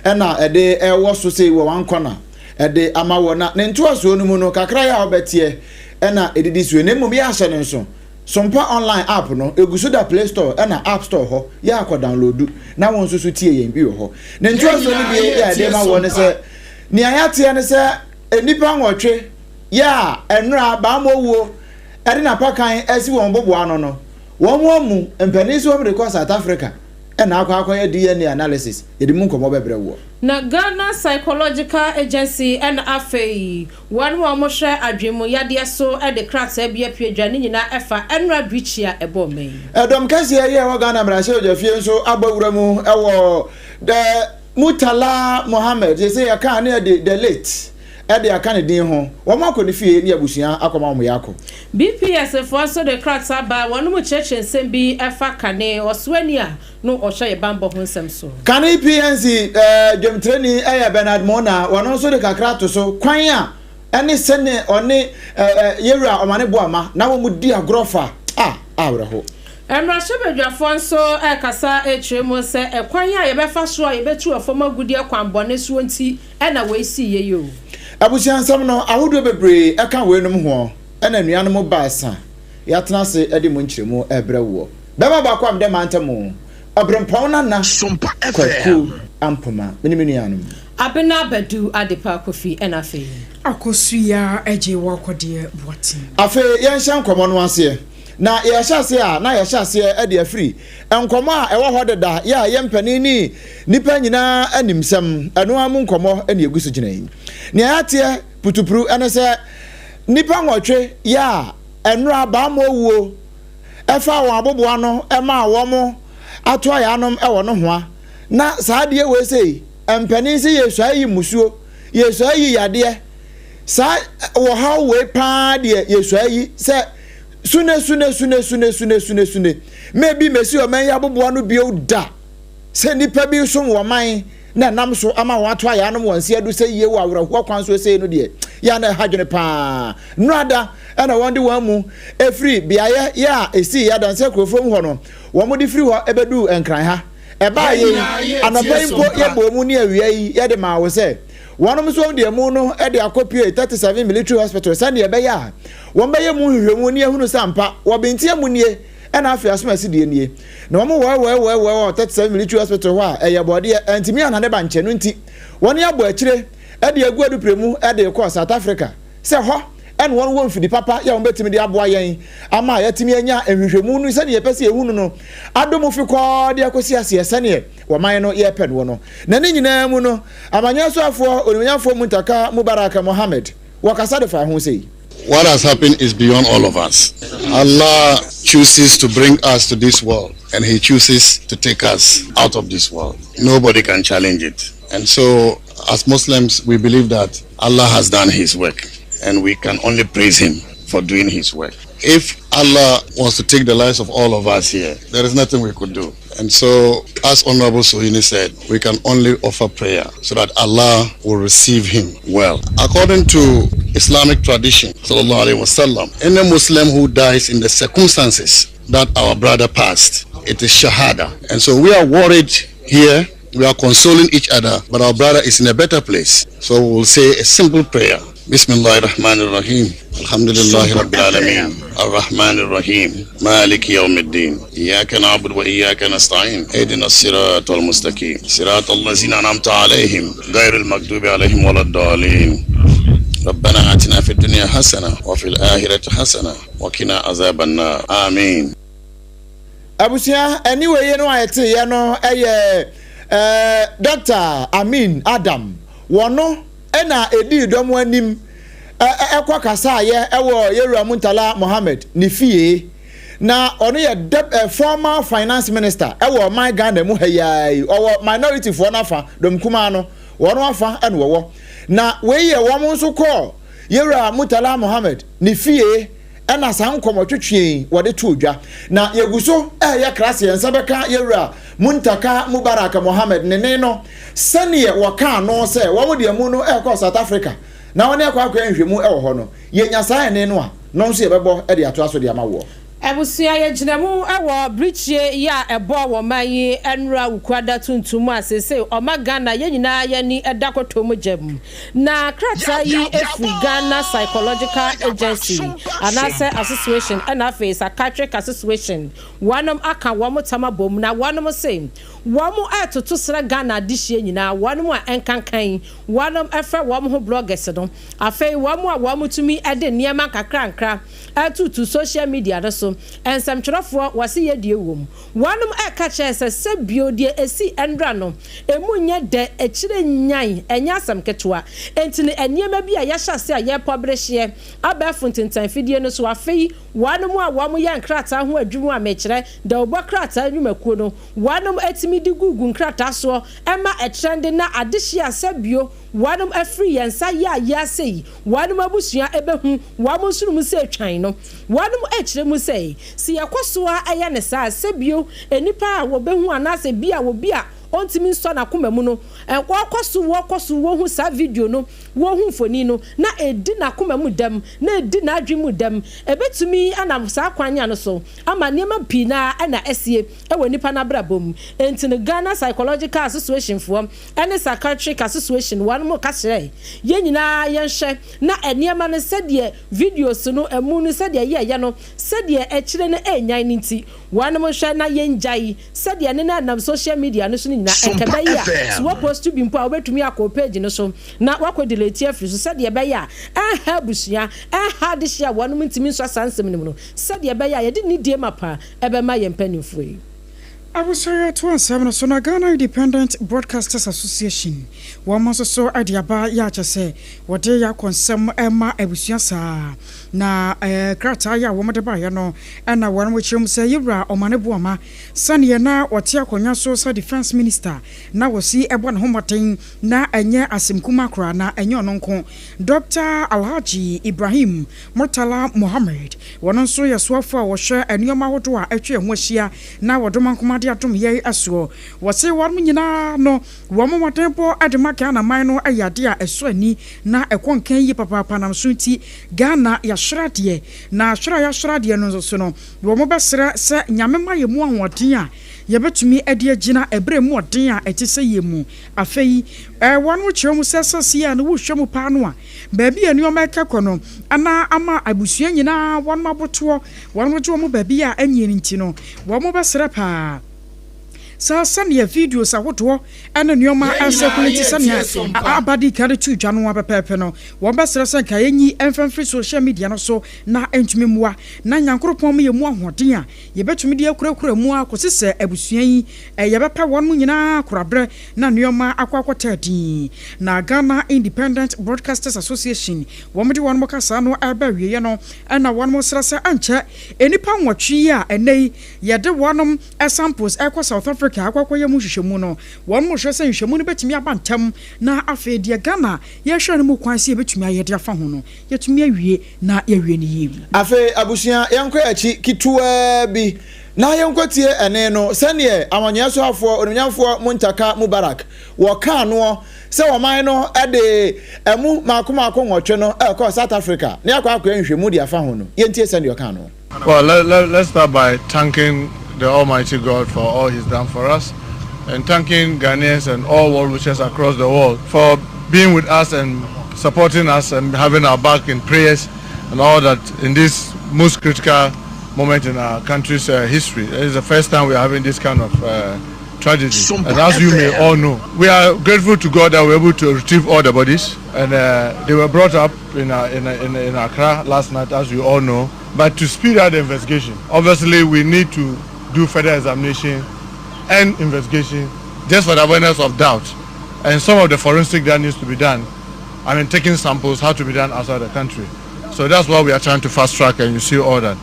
ɛna ɛde ɛwɔ so sei wɔ wankɔna ɛde ama wɔ na ne ntoasoɔ no mu no kakra yɛ a wobɛteɛ ɛna ɛdidi soɔ. Na mmom yɛ ahyɛ no nso Sompa online app no egu so da Play Store ɛna App Store hɔ. Yɛ akɔ download na wɔn nso so tie yɛn bi wɔ hɔ. Ne ntoasoɔ no bi yɛ ɛde ma wɔ ne sɛ nea yɛateɛ ne sɛ nnipa 8 yɛ a ɛnora bammɔ wuo ɛde n'apakan asi wɔn boboa ano no, wɔn mu amu mpanin so wɔn de kɔ South Africa ɛna akɔ akɔyɛ DNA analysis. Yɛde mu nkɔmɔ bɛbrɛ woɔ. Na Ghana Psychological Agency ɛna afei wɔn a wɔhwɛ adwene yadeɛ so de krataa bi apue dwa ne nyinaa ɛfa ɛnora birikyi a ɛbɔ mmɛn. Ɛdɔm kɛseɛ yi a ɛwɔ Ghana mmarahyɛbadwafie nso abɔ wura mu ɛwɔ the Murtala Mohammed, sɛ yɛka ne yɛde the late ɛde aka ne din ho. Wɔn akɔ ne fie ne abusua akɔma wɔn yɛ akɔ. BPS foɔ nso de krataa ba wɔn mu kyerɛkyerɛ nsɛm bi ɛfa kane ɔsoani a no ɔhwɛ yɛ bambɔ ho nsɛm so. Kane PNC dwamtirani ɛyɛ Bernard Mona, wɔn nso de kakra to so kwan a Ɛne sɛdeɛ ɔne yɛwura Ɔmane Boama na wɔn di agorɔ fa a, awerɛho. Mmarahyɛbadwafoɔ nso rekasa kyerɛ mu sɛ ɛkwan a yɛbɛfa so a yɛbɛtu ɛfam agudeɛ kwan bɔne soɔ nti na wei siiɛ yi o. Abusua nsɛm no ahodoɔ bebree ka weinom hoɔ ɛna anuanom baasa yɛatena ase de mu nkyerɛmu rebrɛ woɔ. Bɛma baako a meda mantam Ɔberempɔn Nana Sompa Kwaku FM. Ampoma, me ne me nuanom. Abena Badu Adepa Kofi ɛna afei. Akosua Adjei Wakɔdeɛ Boateng. Afei yɛnhyɛ nkɔmmɔ no aseɛ. Na yɛhyɛ aseɛ a, na yɛhyɛ aseɛ de afiri nkɔmmɔ a ɛwɔ hɔ deda, yɛ a yɛ mpanin ne nnipa nyinaa animsɛm, ɛno ara mu nkɔmmɔ na yɛgu so gyina yi. Nea yɛateɛ putupru ne sɛ, nnipa nwɔtwe yɛ a ɛnora bammɔ wuo faa wɔn aboboano maa wɔn atoaeɛ wɔ nohoa, na saa adeɛ wei sei, mpanin sɛ yɛsua yi mmusuo, yɛsua yi yadeɛ, saa wɔhaw wei paa deɛ yɛsua yi sɛ sune sune sune sune sune sune sune mɛbi mɛsi ɔman yi aboboa no bio da sɛ nnipa bi som wɔ man na ɛnam so ama wɔn ato ayɛ anom wɔn nse adu sɛ yie wɔ awerɛhoɔ kwan so sei no deɛ yɛ a na ɛha dwene paa nnora ɛna wɔn de wɔn amu efiri beaeɛ yɛ a esii yɛ adansi akurofurom hɔ no wɔn de firi hɔ ɛbɛduu Nkran ha ɛbaa yɛ yi anɔpa yi mpo yɛbɔɔ mu ne awia yi yɛde maa wo sɛ wɔnom nso wɔn de amu no de akɔpue 37 Military Hospital sɛdeɛ ɛbɛyɛ a wɔn bɛyɛ mu nhwehwɛmu ne ahunu sɛ ampa wɔ benti amu nie ɛna afei asomasi deɛ nie na wɔn wɔɛwɔɛwɔɛwɔɛ wɔ 37 Military Hospital hɔ a ɛyɛ bɔɔdeɛ ɛntumi anane ba nkyɛn no nti wɔn abɔ akyire de agu adupire mu de rekɔ South Africa sɛ hɔ na wɔn wɔ mfidi papa yɛ a wɔbɛtumi de aboa yɛn ama yɛatumi anya nhwehwɛmu no sɛdeɛ yɛpɛ sɛ yɛhu no no adɔ mu fi kɔɔ de akɔsi aseɛ sɛdeɛ wɔman no yɛpɛ noɔ no. Na ne nyinaa mu no, Amanyɛ Soafoɔ Onimuonyamfoɔ Muntaka Mubarak Mohammed wɔkasa de faa ho sei. What has happened is beyond all of us. Allah chooses to bring us to this world and he chooses to take us out of this world. Nobody can challenge it. And so as Muslims, we believe that Allah has done his work and we can only praise him for doing his work. If Allah wants to take the lives of all of us here, there is nothing we could do. And so, as Honorable Suhuyini said, we can only offer prayer so that Allah will receive him well. According to Islamic tradition, sallallahu alaihi wasallam, any Muslim who dies in the circumstances that our brother passed, it is shahada. And so we are worried here, we are consoling each other, but our brother is in a better place. So we will say a simple prayer. Bismillah ar-Rahman ar-Rahim. Alhamdulillahi Rabbil Alameen. Ar-Rahman ar-Rahim. Maliki Yawmiddin. Iyaka na'budu wa iyaka nasta'in. Ihdina as-sirata al-mustaqim. Sirata allazina an'amta alayhim. Ghayr al-maghdubi alayhim waladdallin. ربنا آتنا في الدنيا حسنة وفي الآخرة حسنة وقنا عذاب النار آمين Abusua, ɛne wei no a yɛteeɛ no yɛ eh, Dɔkta Amin Adam. Wɔno na ɛdii dɔm anim ɛkɔ kasaeɛ ɛwɔ Yɛwura Muntala Mohammed ne fie. Na ɔno yɛ dep, eh, former finance minister ɛwɔ ɔman Ghana mu ha yi ara yi. Ɔwɔ minority foɔ no afa, dɔm kumaa no, wɔn afa ɛna wɔwɔ. Na wei yɛ wɔn nso kɔɔ Yɛwura Murtala Mohammed ne fie ɛna saa nkɔmɔtwetweɛ yi wɔde too dwa. Na yɛgu so ɛreyɛ krase yɛn nsa bɛka Yɛwura Muntaka Mubarak Mohammed ne ne no sɛdeɛ wɔkaa no sɛ wɔn de amu no ɛrekɔ South Africa na wɔne akɔ akɔyɛ nhwɛmu ɛwɔ hɔ no. Yɛnya saa ɛne no a, no nso yɛbɛbɔ de atoa so de ama woɔ. Abusua yɛgyina mu wɔ birikyie yi a ɛbɔɔ wɔ man yi nnora Wukuada tuntum a seesei ɔma Ghana yɛn nyinaa yɛn ani da kɔtɔ mu gya mu. Na krataa yi firi Ghana Psychological Agency anaasɛ Association ɛna afei Psychiatric Association wɔnom aka wɔn tam abom na wɔnom se wɔn retoto srɛ Ghana adehyeɛ nyinaa wɔnom a ɛnkankan wɔnom frɛ wɔn ho bloggers no afei wɔn a wɔn tumi de nneɛma nkakrankra ɛtutu social media no so nsɛmtwerɛfoɔ wɔse yɛdie wom wɔnom ɛka kyerɛ sɛ sɛ bio deɛ ɛsi ɛndra no emu nyɛ dɛ akyire nyan ɛnyɛ asɛm ketewa enti no nneɛma bi a yɛahyɛ ase a yɛpɔbrehyeɛ abɛɛfo ntentan fidie no so afei wɔnom a wɔn yɛ nkrataa ho adwuma a mekyerɛ dawubɔ krataa nnwumakuo no wɔnom atumi de gugu nkrataa soɔ ɛma ɛtrɛnde na adehyeɛ a sɛ bio wɔnom afiri yɛn nsa yɛ a yɛase yi wɔnom abusua ɛbɛhu wɔn nso no mu sɛ etwan no wɔnom ɛkyerɛ mu sɛ si yɛkɔ so a ɛyɛ ne saa sɛ bio nnipa a wɔbɛhu anaasɛ bi a obi a ɔntumi nsɔ n'akoma mu no, wɔkɔ so wɔkɔ so wɔhu saa video no, wɔhu mfoni no, na ɛdi n'akoma mu dɛm, na ɛdi n'adwene mu dɛm. Ɛbɛtumi anam saa kwan no so ama nneɛma pii no ara na asie wɔ nipa no abrabɔ mu. Enti no Ghana Psychological Association foɔ ne Psychiatric Association wɔnom ka kyerɛ yɛn nyinaa yɛnhwɛ na nneɛma no sɛdeɛ videos no ɛmu no sɛdeɛ ɛyɛɛyɛ no sɛdeɛ akyire no ɛnyan no nti wɔnom nhwɛ na yɛngyae sɛdeɛ ne no ɛnam social media no so no nyinaa ɛnka ɛbɛyɛ a sɛ wɔ post bi mpo a wobɛtumi akɔ wo page no so na wakɔ delete afiri so sɛdeɛ ɛbɛyɛ a ɛnha abusua ɛnha adehyeɛ a wɔnom ntumi nsɔ saa nsɛm no mu no sɛdeɛ ɛbɛyɛ a yɛde nidie mapa ɛbɛma yɛn mpanimfoɔ yi. Abusua yi toa nsɛm no so na Ghana Independent Broadcasters Association wɔn nso so de aba yɛ akyɛ sɛ wɔde yɛ akɔ nsɛm ma abusua saa na krataa yi a wɔn de baeɛ no na wɔn kyerɛ mu sɛ Yewura Omane Boamah sɛdeɛ na ɔte akonnwa so sɛ Defence Minister na ɔsi bɔ ne ho mmɔden na ɛnyɛ asɛm kumaa koraa na ɛnyɛ ɔno nko Dɔkta Alhaji Ibrahim Murtala Mohammed, wɔno nso yɛ soafoɔ a wɔhwɛ nnoɔma ahodoɔ a atwa yɛn ho ahyia na wɔdom ankoma de adom yɛn soɔ. Wɔse wɔnom nyinaa no wɔn mmɔdenbɔ de ma Ghana man no yɛ adeɛ a ɛsɔ ani na ɛkɔ nkan yie papaapa nam so nti Ghana yɛahwere adeɛ na hwere a yɛahwere adeɛ no nso no wɔbɛsrɛ sɛ Nyame ma yɛn mu ahoɔden a yɛbɛtumi de agyina ɛberɛ mu ɔden a ɛte sɛ yei mu. Afei wɔkyerɛ mu sɛ seesei a no wohwɛ mu paa no a baabi a nneɛma rekɛ kɔ no na ama abusua nyinaa wɔn abotoɔ, wɔn gye wɔn baabi a ɛnyɛ no nti no, wɔbɛsrɛ paa sɛ sɛdeɛ videos ahodoɔ ne nneɛma ɛresɛkulati sɛnea aba di kan de to dwa no ara pɛpɛɛpɛ no, wɔbɛsrɛ sɛ nka yɛnyi mfa mfiri social media no so na ɛntumi mmoa na Nyankoropɔn ma yɛn mu ahoɔden a yɛbɛtumi de akurakura mu ara kɔsi sɛ abusua yi yɛbɛpɛ wɔn nyinaa koraberɛ na nnoɔma akɔ akɔtaa din. Na Ghana Independent Broadcasters Association wɔn de wɔn kasaa no reba awieɛ no na wɔn srɛ sɛ ɛnkyɛ nnipa nwɔtwe yi a ɛnnɛ yi yɛde wɔn samples rekɔ South Africa akɔ akɔyɛ mu nhwehwɛmu no wɔn hwɛ sɛ nhwehwɛmu no bɛtumi aba ntɛm na afei deɛ Ghana yɛhwɛ no mu kwan sɛ yɛbɛtumi ayɛ de afa ho no yɛatumi awie na yɛawie no yie. Afei abusua, yɛnkɔ yɛn akyi ketewaa bi na yɛnkɔtie ɛnne no sɛdeɛ Amanyɔsoafoɔ Onimnyamfoɔ Muntaka Mubarak wɔkaa noɔ sɛ ɔman no de ɛmu mmaako mmaako nwɔtwe no rekɔ South Africa na yɛakɔ akɔyɛ nhwehwɛmu de afa ho no. Yɛntie sɛdeɛ ɔkaa noɔ. Well, let, let, let's start by thanking the Almighty God for all He's done for us and thanking Ghanaians and all world wishers across the world for being with us and supporting us and having our back in prayers and all that in this most critical moment in our country's uh, history. It is the first time we are having this kind of uh, tragedy. And as you may all know, we are grateful to God that we were able to retrieve all the bodies. And uh, they were brought up in, uh, in, in, in Accra last night, as you all know. But to speed up the investigation, obviously we need to do further examination and investigation just for the awareness of doubt. And some of the forensic that needs to be done, I mean, taking samples how to be done outside the country. So that's why we are trying to fast track and you see all that.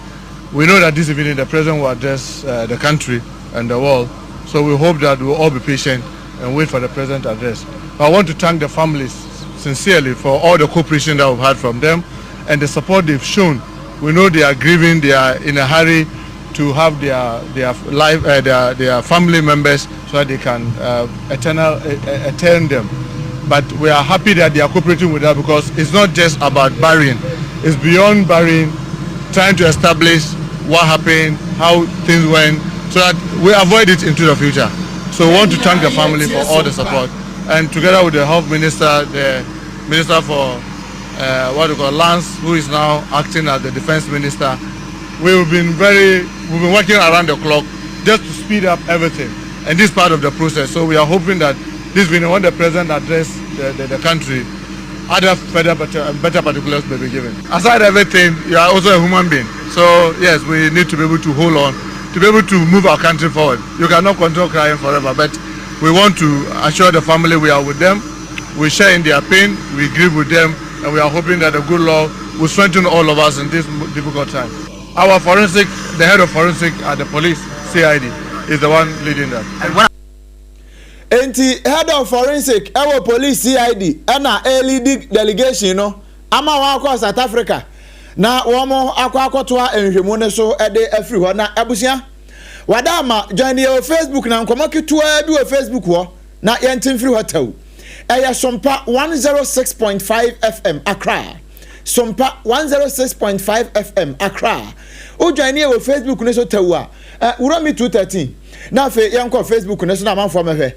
We know that this evening the president will address uh, the country and the world. So we hope that we'll all be patient and wait for the president address. But I want to thank the families sincerely for all the cooperation that we've had from them and the support they've shown. We know they are grieving, they are in a hurry to have their their life, uh, their their family members so that they can uh, eternal, uh, attend them. But we are happy that they are cooperating with us because it's not just about burying; it's beyond burying, trying to establish what happened, how things went, so that we avoid it into the future. So we want to thank the family for all the support. And together with the health minister, the minister for uh, what we call Lance, who is now acting as the defense minister, we've been very, we've been working around the clock just to speed up everything. And this part of the process. So we are hoping that this will when the president address the, the, the country, other further better, better particulars may be given. Aside everything, you are also a human being. So yes, we need to be able to hold on, to be able to move our country forward. You cannot control crying forever, but we want to assure the family we are with them. We share in their pain, we grieve with them, and we are hoping that the good Lord will strengthen all of us in this difficult time. Our forensic, the head of forensic at the police, CID, is the one leading that. Enti head of forensic ɛwɔ police CID ɛna ɛreleadi delegation no ama wɔn akɔ South Africa na wɔn akɔ akɔtoa nhwehwɛmu no so de afiri hɔ. Na abusua, Wada ama join yɛ wɔ Facebook na nkɔmmɔ ketewaa bi wɔ Facebook hɔ na yɛnte mfiri hɔ tɛw. Ɛyɛ Sompa 106.5 FM Accra. Sompa 106.5 FM Accra. Wo join yɛ wɔ Facebook no so tɛw a, eh, wura mi 213. Na afei yɛnkɔ Facebook no so na amanfoɔ mɛhwɛ.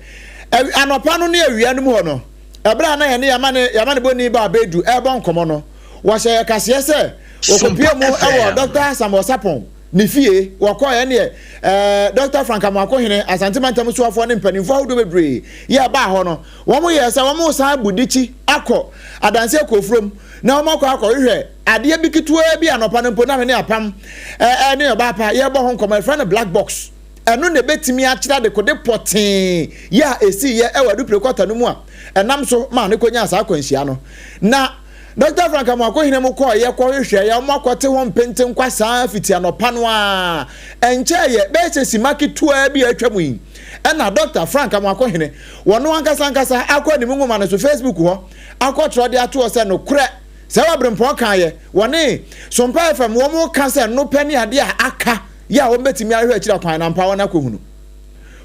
Anɔpa no ne awia no mu hɔ no, ɛberɛ a na yɛne yɛamane yɛamanebɔni ba Abedu ɛrebɔ nkɔmmɔ no, wɔhyɛ yɛ kaseɛ sɛ wɔkɔpie mu wɔ Dr. Samuel Sarpong ne fie. Wɔkɔeɛ neɛ ɛɛ Dɔkta Frank Amoakohene, Asante Mantam soafoɔ ne mpanimfoɔ ahodoɔ bebree yɛ baa hɔ no, wɔn yɛɛ sɛ wɔn resan abu dikyi akɔ Adansi Akuofurom na wɔn akɔ akɔhwehwɛ adeɛ bi ketewaa bi anɔpa no mpo na me ne Apam ɛɛ ne Ɔbaapa yɛrebɔ ho nkɔmmɔ, yɛfrɛ no black box. Ɛno na ɛbɛtumi akyerɛ adekode pɔtee yɛ a ɛsiiɛ wɔ Adupire kɔta no mu a ɛnam so maa no kɔnyaa saa akwanhyia no. Na Dɔkta Frank Amoakohene mu kɔeɛ kɔhwehwɛeɛ, wɔakɔte hɔ mpentenkwa saa fiti anɔpa no ara. Ɛnkyɛeɛ, bɛyɛ sɛ simma ketewaa bi a atwa mu yi, ɛna Dɔkta Frank Amoakohene, wɔno ankasa ankasa akɔ anim nwoma no so, Facebook hɔ, akɔtwerɛ de ato hɔ sɛ nokorɛ, sɛ Aberempɔn kaeɛ, wɔne Sompa FM wɔn ka sɛ nopɛ ne adeɛ a aka yɛ a wɔbɛtumi ahwehwɛ akyiri akwan no ampa wɔn akɔhunu.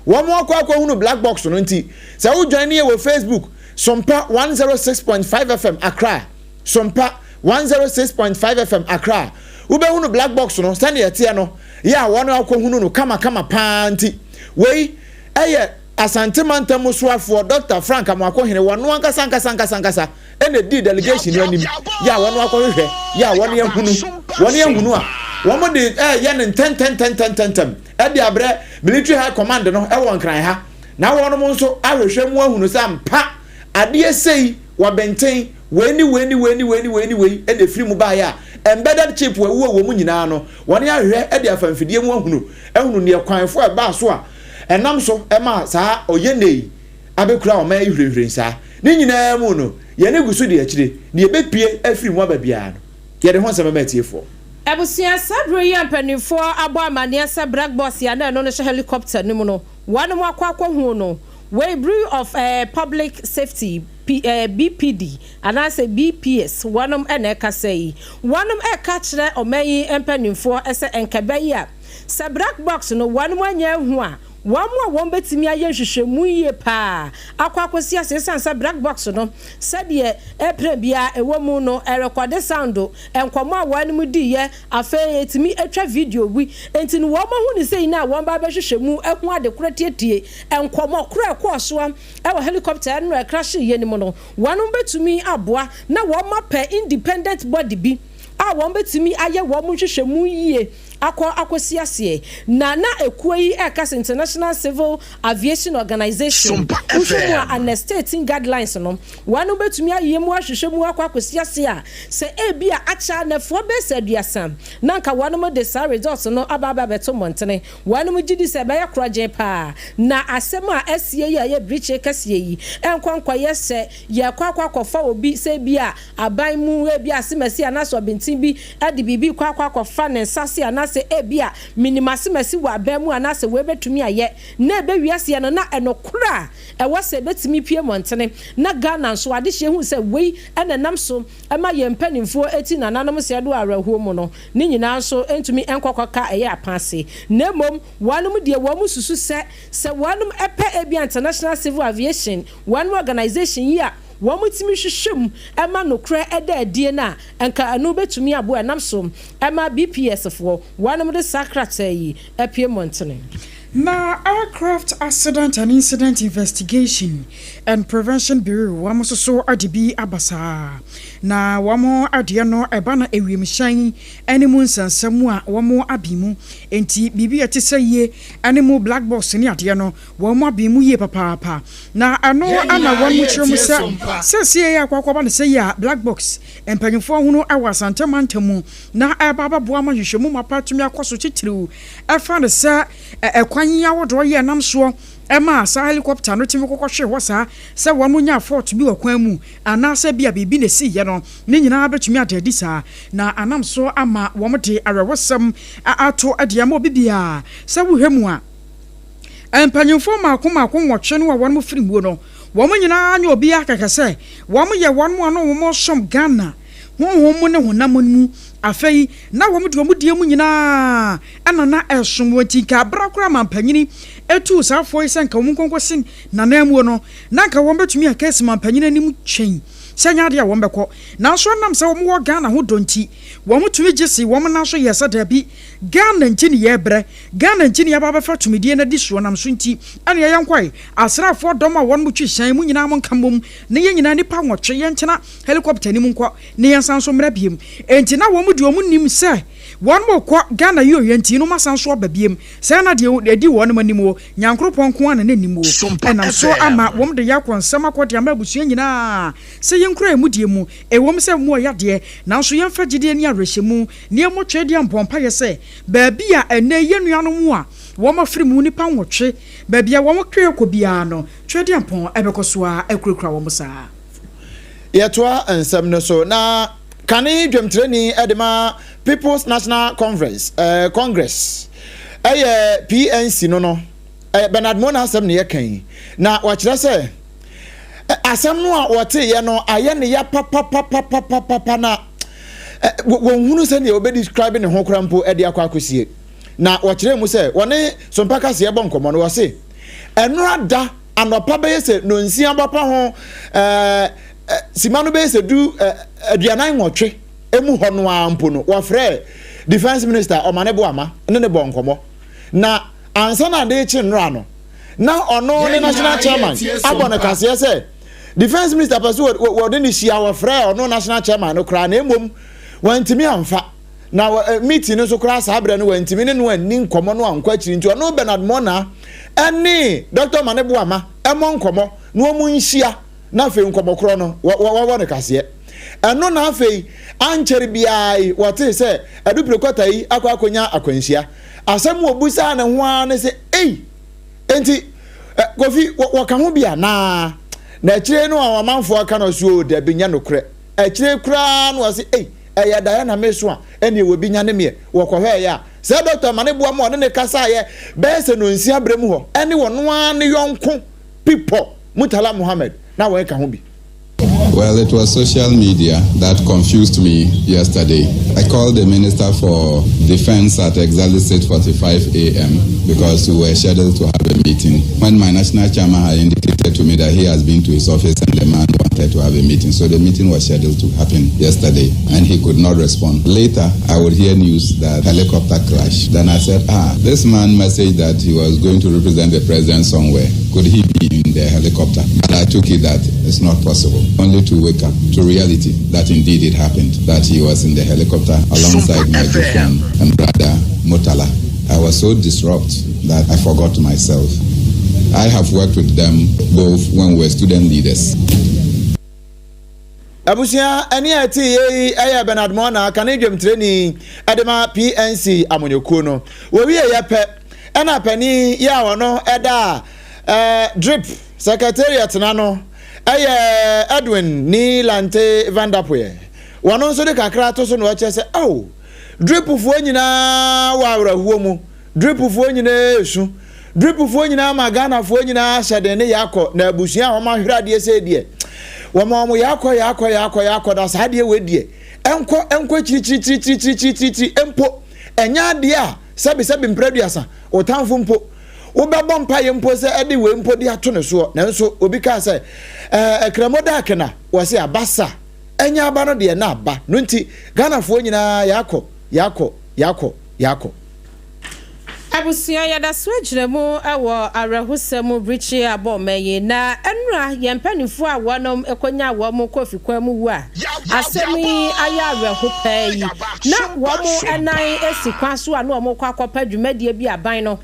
Wɔn akɔ akɔhunu black box no nti, sɛ wo join yɛ wɔ Facebook, Sompa 106.5 FM Accra, Sompa 106.5 FM Accra, wobɛhunu black box no sɛdeɛ ɛteɛ no yɛ a wɔn akɔhunu no kamakama paa nti, wei ɛyɛ Asante Mantam mu soafoɔ Dɔkta Frank Amoakohene wɔn ankasa ankasa ankasa ankasa ɛna ɛdii delegation no anim yɛ a wɔn akɔhwehwɛ yɛ a wɔn ahunu wɔn ahunu a wɔn de ɛyɛ no ntɛntɛntɛntɛntɛm de abrɛ Military High Command no wɔ Nkran ha, na wɔnom nso ahwehwɛ mu ahunu sɛ ampa adeɛ sei wɔ Benten, wei ne wei ne wei ne wei ne wei ne wei na ɛfiri mu baeɛ a, embedded chip a ɛwowɔ wɔ mu nyinaa no, wɔn ahwehwɛ de afa mfidie mu ahunu, ahunu neɛ kwan fo a ɛbaa so a ɛnam so maa saa ɔyɛnɛ yi abɛkura ɔman yi hwirenhwiren saa. Ne nyinaa mu no, yɛn ani gu so di akyire, deɛ ɛbɛpue afiri mu aba biara no, yɛde ho nsɛm bɛma atiefoɔ. Abusua, saa bere yi a mpanimfoɔ abɔ amaneɛ sɛ Black Boss a na ɛno no hyɛ helicopter no mu no, wɔnom akɔ akɔhu no. Wei Bureau of Public Safety, BPD, anaasɛ BPS, wɔnom na ɛkasa yi. Wɔnom reka akyerɛ ɔman yi mpanimfoɔ sɛ nka ɛbɛyɛ a sɛ Black Box no wɔnom anya ahu a, Wɔn a wɔbɛtumi ayɛ nhwehwɛmu yie pa ara akɔ akɔsi ase ɛsiane sɛ black box no sɛdeɛ airplane biara ɛwɔ mu no ɛrekɔde sound, nkɔmmɔ a wɔnom diiɛ, afei ɛtumi twa video bi nti no wɔn ahu no sei no a wɔn ba abɛhwehwɛ mu ahu ade korɔ tietie nkɔmmɔ korɔ a ɛkɔɔ soɔ wɔ helicopter no a ɛkrahyeeɛ no mu no wɔnom bɛtumi aboa na wɔn apɛ independent body bi a wɔn bɛtumi ayɛ wɔn nhwehwɛmu yie akɔ akɔsi aseɛ. Na na ekuo yi reka sɛ International Civil Aviation Organization Sompa wohwɛ mu a FM. Annex 13 Guidelines no, wɔn bɛtumi ayɛ mu ahwehwɛ mu akɔ akɔsi aseɛ a, sɛ ebia akyɛ a nnafua bɛyɛ sɛ aduasa na anka wɔn de saa results no aba aba abɛto mmɔntene. Wɔn gye di sɛ ɛbɛyɛ korɔgyenn paa. Na asɛm a asie yi a ɛyɛ birikyie kɛseɛ yi nkɔ nkɔyɛ sɛ yɛrekɔ akɔ akɔfa obi sɛ ebia aban mu, ebia asemasi anaasɛ ɔbenten bi de biribi rekɔ akɔ akɔfa ne nsa ase anaasɛ ebia menim asemasi wɔ aban mu anaasɛ wei bɛtumi ayɛ na ɛbɛwie aseɛ no na ɛnokorɛ a ɛwɔ sɛ ɛbɛtumi pue mmɔntene na Ghana nso adehyeɛ hu sɛ wei na ɛnam so ma yɛn mpanimfoɔ ti nananom sɛɛ do awerɛhoɔ mu no ne nyinaa nso ntumi nkɔ kɔka ɛyɛ apa ase na mmom wɔnom deɛ wɔn susu sɛ sɛ wɔnom pɛ ebia International Civil Aviation wɔnom organization yi a wɔtumi hwehwɛ mu ma nokorɛ da adie no a, anka ɛno bɛtumi aboa ɛnam so ma BPS foɔ wɔnom de saa krataa yi apue mmɔntene. Na Aircraft Accident and Incident Investigation and Prevention Bureau wɔn nso so de bi aba saa. Na wɔn adeɛ no ɛba no ewiemhyɛn ne mu nsɛnsɛm a wɔn aben mu. Enti biribi a ɛte sɛ yie ne mu black box ne adeɛ no wɔn aben mu yie papaapa. Na ɛno Yɛn na nyinaa wɔn yɛ kyerɛ mu tie sɛ Sompa. seesei yi akɔ akɔba no sɛ yi a black box mpanyimfoɔ ahunu wɔ Asante mantam mu na ɛreba abɛboa ma nhwehwɛmu mapa atumi akɔ so titiriw ɛfa no sɛ ɛkwan yi ahodoɔ yi a ɛnam soɔ ɛmaa saa helicopter no tumi kɔkɔhwee hɔ saa sɛ wɔn nyaa fault bi wɔ kwan mu anaasɛ bi a biribi na ɛsiiɛ no ne nyinaa bɛtumi ada adi saa na anam so ama wɔn de awerɛhosɛm ato de ama obi biara sɛ wohwɛ mu a Mpanyimfo mmaako mmaako nwɔtwe no a wɔn firi muo no, wɔn nyinaa nyɛ obiara kɛkɛ sɛ wɔn yɛ wɔn a na wɔn resom Ghana. Honhom mu ne honam mu. Afei, na wɔn de wɔn deɛ mu nyinaa na na ɛresom wɔn. Enti nka bere koro a mampanyini tuu saa foɔ yi sɛ nka wɔn nkɔnkɔsi n'ananmuo no, na nka wɔn bɛtumi aka asi mampanyini anim kyɛn sɛ ɛnyɛ adeɛ a wɔn bɛkɔ. Nanso ɛnam sɛ wɔn wɔ Ghana ho dɔ nti, wɔn tumi gye sii wɔn nan so yɛɛ sɛ daabi, Ghana nti ne yɛrebrɛ, Ghana nti ne yɛaba abɛfa tumidie no adi soɔ, nam so nti ɛneɛ yɛnkɔe. Asraafoɔ dɔm a wɔn twi hyɛn, mo nyinaa monka mmom na yɛn nyinaa nnipa nwɔtwe yɛntena helicopter no mu nkɔ na yɛnsan nso mmra biom. Enti na wɔn deɛ wɔn nim sɛ wɔn rekɔ Ghana yi oyɛ nti no wɔasan nso aba biom. Sɛɛ na deɛ ɛdi wɔn anim o, Nyankoropɔn nko ara na na nim o. Ɛnam so ama wɔn de yɛ akɔ nsɛm akɔ de ama abusua nyinaa sɛ yɛnkura yɛn mudie mu. Ɛwom sɛ mu ɔya deɛ, nanso yɛmfa gyidie ne awerɛhyɛmu ne yɛmmɔ tweaduampɔn mpaeɛ sɛ baabi a ɛnnɛ yi yɛn nuanom a wɔn afiri mu nnipa nwɔtwe, baabi a wɔn kra kɔ biara no, Tweaduampɔn bɛkɔ so ara akurakura wɔn saa. Yɛtoa nsɛm no so na kane dwamtirani de ma People's National Conference, eh, Congress, ɛyɛ PNC no no, eh, Bernard Mona asɛm ne yɛka yi, na wakyerɛ sɛ eh, asɛm no a wɔteeɛ no ayɛ ne ya papapapapapapa na eh, wɔnhunu sɛdeɛ wɔbɛdescribe ne ho kora mpo de akɔ akɔsie. Na wɔkyerɛ mu sɛ wɔne Sompa Kaseɛ bɔ nkɔmmɔ no, wɔse ɛnora da anɔpa bɛyɛ sɛ nonsia bɔpa ho ɛɛ sima no bɛyɛ sɛ du 48 emu hɔ no ara mpo no, wɔfrɛɛ Defence Minister Omane Boamah ne ne bɔɔ nkɔmmɔ. Na ansa na ade rekye nnora no, na ɔno ne National Chairman abɔ no kaseɛ sɛ Defence Minister pɛ sɛ wɔde no hyia, wɔfrɛɛ ɔno National Chairman no koraa na mmom wantumi amfa. Na wɔ meeting no nso koraa saa berɛ no wantumi ne no anni nkɔmmɔ no ankɔ akyiri nti ɔno Bernard Mornah ne Doctor Omane Boamah mmɔ nkɔmmɔ na wɔn nhyia na afei nkɔmmɔ korɔ no wɔwɔ no kaseɛ. Ɛno na afei ankyɛre biara yi wɔtee sɛ Adupire Kwata yi akɔ akɔnya akwanhyia. Asɛm wɔbusaa ne ho ara ne sɛ ei! Enti Kofi wɔka ho bi anaa? Na akyire no a ɔmanfoɔ aka no so o dabi nyɛ nokorɛ. Akyire koraa no ɔse ei! Ɛyɛ daeɛ na meso a, ɛneɛ wɔbi nyane meɛ. Wɔkɔhwɛeɛ a, sɛ dɔkta ma ne boa ma ɔne no kasaeɛ bɛyɛ sɛ nonsia berɛ mu hɔ, ɛne ɔno ara ne yɔnko Pipɔ Murtala Mohammed na wɔn ka ho bi. Well, it was social media that confused me yesterday. I called the Minister for Defense at exactly 6.45 a.m. because we were scheduled to have a meeting. When my national chairman had indicated to me that he has been to his office and the man wanted to have a meeting. So the meeting was scheduled to happen yesterday and he could not respond. Later, I would hear news that helicopter crash. Then I said, ah, this man messaged that he was going to represent the president somewhere. Could he be in the helicopter? But I took it that it's not possible. Only to wake up to reality that indeed it happened, that he was in the helicopter alongside my good friend and brother Murtala. I was so disrupt that I forgot myself. I have worked with them both when we were student leaders. Abusua ɛne a ɛte yɛ yi yɛ Bernard Mornah, kane dwamtirani de ma PNC amanyɔkuo no. Wɔwieɛ pɛ ɛna panin yi a ɔno ɛda DRIP secretariat no ano yɛ Edwin Nii Lante Vanderpuye. Wɔno nso de kakra to so na ɔkyerɛ sɛ oh, DRIP foɔ nyinaa wɔ awerɛhoɔ mu, DRIP foɔ nyinaa resu, DRIP foɔ nyinaa ma Ghanafoɔ nyinaa ahyɛ den ne yɛakɔ na abusua a wɔn ahwere adeɛ sei deɛ wɔma wɔn yɛakɔ yɛakɔ yɛakɔ yɛakɔ na saa adeɛ wei deɛ ɛnkɔ ɛnkɔ akyirikyirikyirikyirikyirikyiri mpo ɛnyɛ adeɛ a sɛbi sɛbi mprɛ aduasa otamfo mpo wobɛbɔ mpaeɛ mpo sɛ ɛde wei mpo de ato ne soɔ nanso obi kaa sɛ ɛɛ ɛkramo da akena wɔse abasa ɛnyɛ aba no deɛ na aba no nti Ghanafoɔ nyinaa yɛakɔ yɛakɔ yɛakɔ yɛakɔ. Abusua, yɛda so gyina mu wɔ awerɛhosɛm mu brekye abɔ ɔman yi, na ɛnora yɛn mpaninfoɔ a wɔnom kɔnyaa wɔn kɔ kwan mu wu a asɛm yi ayɛ awerɛho paa yi, na wɔn nan si kwan so a na wɔn rekɔ akɔpɛ dwumadie bi a aban no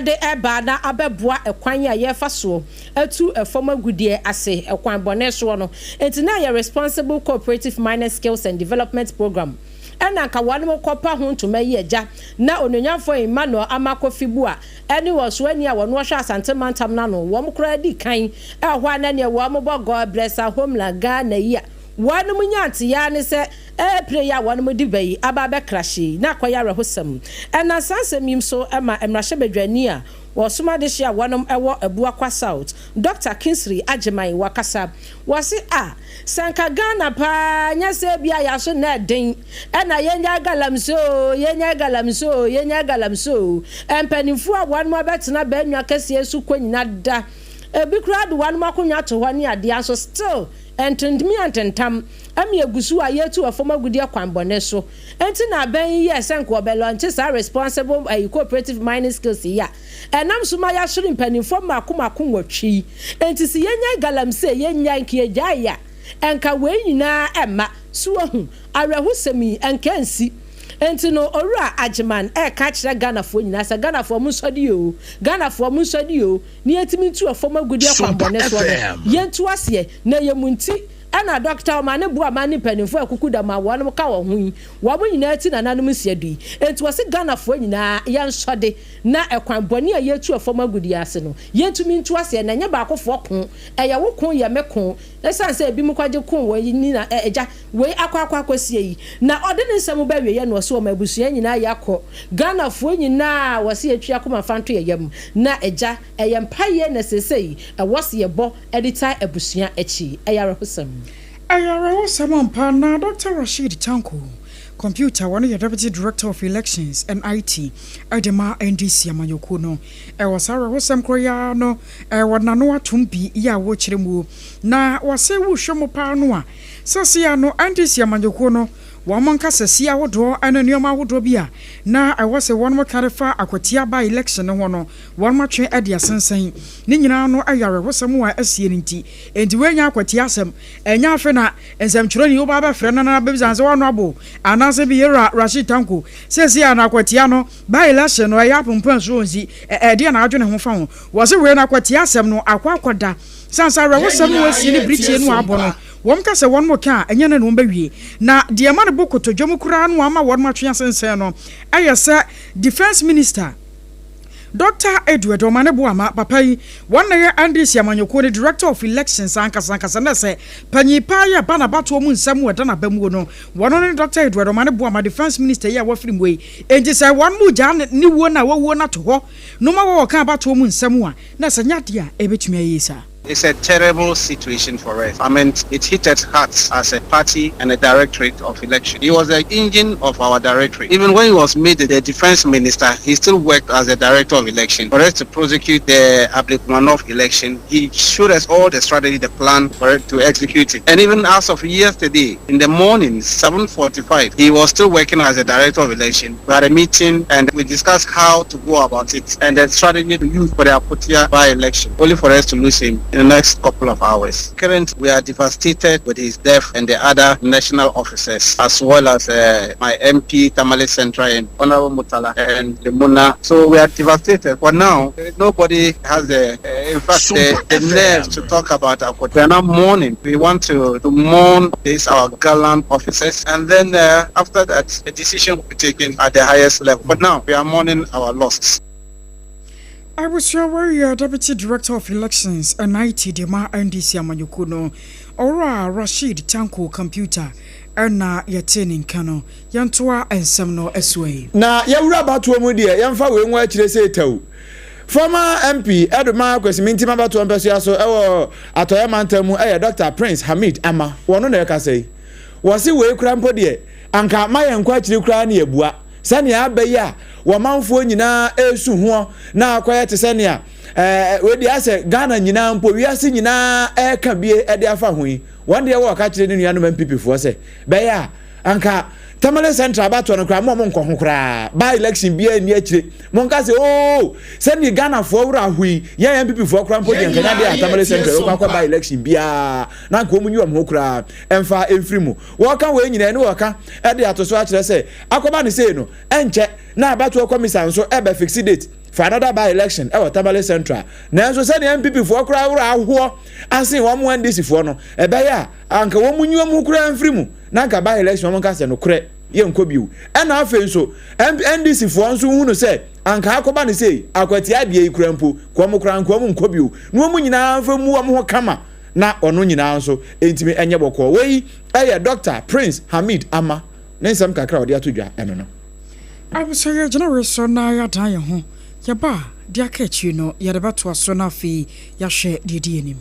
de reba na abɛboa ɛkwan a yɛrefa soɔ atu fam agudeɛ ase kwan bɔne soɔ no nti na ɛyɛ Responsible Cooperative Mining Skills and Development Programme. Ɛna anka wɔnom kɔpa ho ntoma yi agya na Onuonyamfoɔ Emmanuel Armah Kofi Buah ɛne ɔsoani a wɔno ɔhwɛ Asante mantam no ano wɔn koraa di kan ɛhɔ a na neɛ wɔn bɔ God bless our homeland Ghana yi a. wɔnom nya nteeɛ ara ne sɛ airplane yi a wɔnom de ba yi aba abɛkrahye yi na akɔyɛ awerɛhosɛm. Ɛnam saa nsɛm yi so ma mmarahyɛbadwani a wɔsom adehye a wɔnom wɔ Abuakwa South, Dɔkta Kingsley Agyemang wakasa. Wɔse ah, sɛ nka Ghana paa nyɛ sɛ ebia yaso na ɛden ɛna yɛnyae galamsey oo, yɛnyae galamsey oo, yɛnyae galamsey oo. Mpaninfoɔ a wɔnom abɛtena baanwa kɛseɛ so kɔ nyina da, ebi koraa de wɔnom akonwa to hɔ ne adeɛ nso still ɛntentmi antentam ɛma yɛguso a yɛtu ɛfam agudeɛ kwan bɔne so. Enti na abɛn yi yɛɛ sɛ nka wɔbɛlɔnkye saa Responsible ayi Cooperative Mining Skills yi a ɛnam so ma yɛahwere mpanimfoɔ mmaako mmaako nwɔtwe yi. Enti se yɛnyae galamsey, yɛnyae, nka yɛgyae a, nka wei nyinaa ɛmma. So wahu? Awerɛhosɛm yi, nka ɛnsi. Enti no Owura Agyeman ɛreka akyerɛ Ghanafoɔ nyinaa sɛ, Ghanafoɔ monsɔre oo, Ghanafoɔ monsɔre oo, na yɛntumi ntu ɛfam agudeɛ Sompa kwammɔne soɔ no, FM. yɛntu aseɛ, na ɛyɛ mo nti Ɛna Dɔkta Omane Boamah ne mpaninfoɔ a akuku dam a wɔnom ka wɔn ho yi, wɔn nyinaa ti nananom nsia du yi. Enti wɔse Ghanafoɔ nyinaa yɛnsɔde na ɛkwan bɔne a yɛtu ɛfam agudeɛ ase no, yɛntumi ntu aseɛ na ɛnyɛ baakofoɔ ko, ɛyɛ wo ko yɛ me ko, ɛsiane sɛ ebinom kɔgye ko wɔ yi na agya wei akɔ akɔ akɔsie yi. Na ɔde ne nsɛm ba awieɛ no ɔse wɔma abusua nyinaa yɛakɔ, Ghanafoɔ nyinaa wɔse yɛntwi akoma mfa nto yɛn yam na agya ɛyɛ mpaeɛ na seesei ɛwɔ se yɛbɔ de taa abusua akyi. Ɛyɛ awerɛhosɛm. Ɛyɛ awerɛhosɛm ampa. Na Dɔkta Rasheed Tanko, kɔmputa, ɔno yɛ Deputy Director of Elections and IT de ma NDC amanyɔkuo no. Wɔ saa awerɛhosɛm korɔ yi ara no, wɔde n'ano atom bi yɛ a wɔrekyerɛ muo. Na wɔse wohwɛ mu paa no a, seesei ara no NDC amanyɔkuo no wɔn nkasasie ahodoɔ ne nneɛma ahodoɔ bi a na ɛwɔ sɛ wɔn ka de fa akwatia by-election no ho no, Wɔatwe de asensɛn. Ne nyinaa no yɛ awerɛhosɛm a asie no nti. Enti wei nyɛ akwatia asɛm. Ɛnyɛ afe na nsɛmtwerɛni woba abɛfrɛ no na abɛbisa no sɛ Honourable anaasɛ bi Yewura Rasheed Tanko, seesei a na akwatia no by election no ɛyɛ apompa nsuo nsi, ɛdeɛn na adwene ho fa ho? Wɔse wei no akwatia asɛm no akɔ akɔda. Sane sɛ awerɛhosɛm no asie ne birikyie no a abɔ no, wɔn ka sɛ wɔn reka a ɛnyɛ nnɛ na wɔn bɛwie. Na deɛ ɛma no bo kotodwe mu koraa no a ama wɔn atwe asensɛn no yɛ sɛ Defence Minister, Dɔkta Edward Omane Boamah, papa yi, wɔn na ɛyɛ NDC amanyɔkuo no Director of Elections ankasa ankasa na sɛ panyin paa yi ɛba n'abatoɔ mu nsɛm mu ɛda n'abamuo no, wɔn ne Dɔkta Edward Omane Boamah, Defence Minister yi a wafiri mu yi. Enti sɛ wɔn mo gyaa ne wuo no a wawuo no ato hɔ no ma wɔka abatoɔ mu nsɛm a, na sɛ nyɛ adeɛ a ɛbɛtumi ayɛ yie saa. It's a terrible situation for us. I mean, it hit us hard as a party and a directorate of election. He was the engine of our directorate. Even when he was made the defense minister, he still worked as the director of election. For us to prosecute the Ablekuma election, he showed us all the strategy, the plan for it to execute it. And even as of yesterday, in the morning, 7.45, he was still working as the director of election. We had a meeting and we discussed how to go about it and the strategy to use for the Apotia by-election, only for us to lose him in the next couple of hours. Currently, we are devastated with his death and the other national officers, as well as uh, my MP, Tamale Central, and Honorable Mutala and Lemuna. So we are devastated. For now, nobody has the, uh, in fact, the, the nerves to talk about Apotia. We are not mourning. We want to, to mourn this, our gallant officers. And then uh, after that, a decision will be taken at the highest level. But now, we are mourning our losses. Abusua wei yɛ Deputy Director of Elections and IT de ma NDC amanyɔkuo no, Owura Rasheed Tanko Computer na yɛtee ne nka no. Yɛntoa nsɛm no so ei. Na yɛwura abatoɔ mu deɛ, yɛmfa wei nwo akyire sei tɛw. Former MP Edoma Kwesi Mintim abatoɔ mpɛsoa so wɔ Atɔeɛ mantam mu yɛ Dɔkta Prince Hamid Ama, wɔno na ɛkasa yi. Wɔse wei koraa mpo deɛ, anka ma yɛnkɔ akyiri koraa na yɛabua. Sɛnea aba yi a wɔmanfoɔ nyinaa resu hoɔ na akɔyɛ te sɛ nea ɛɛ wei deɛ asɛ Ghana nyinaa mpo wiase nyinaa ɛreka bie de afa ho yi, wɔn deɛ wɔreka kyerɛ ne nuanom NPP foɔ sɛ bɛyɛ a anka Tamale Central abatoɔ no koraa mo a mo nkɔ ho koraa by election biara nni akyire monka sɛ oo sɛdeɛ Ghanafoɔ werɛ aho yi yɛn NPP foɔ koraa mpo deɛ nkanya deɛ a Tamale Central yɛkɔ akɔ by election biara na anka wɔn nyi wɔn ho koraa ɛmfa mfiri mu. Wɔreka wei nyinaa ne wɔreka de ato so akyerɛ sɛ akɔba no sei no, ɛnkyɛ na abatoɔ kɔmisa nso ɛbɛ fixe date for another by election ɛwɔ Tamale Central. Nanso sɛdeɛ NPP foɔ koraa werɛ ahoɔ asen wɔn NDC foɔ no, ɛbɛyɛ a anka wɔn nyi wɔn ho koraa mfiri mu na anka by election wɔn nka sɛ nokorɛ yɛnkɔ bio. Ɛna afei nso NDC foɔ nso hunu sɛ anka akɔba no sei akwatia adeɛ yi koraa mpo, kɔm koraa anka wɔn nkɔ bio na wɔn nyinaa mfa mmu wɔn ho kama. na ɔno nyinaa nso ntumi nyɛ bɔkɔɔ. Wei yɛ Dɔkta Prince Hamid Ama ne nsɛm kakra a ɔde ato dwa ɛno no. Abusua yɛgyina wei so na yɛadan yɛn ho, yɛba a deɛ aka akyiri no yɛde bɛtoa so na afei yɛahwɛ deɛ ɛdi anim.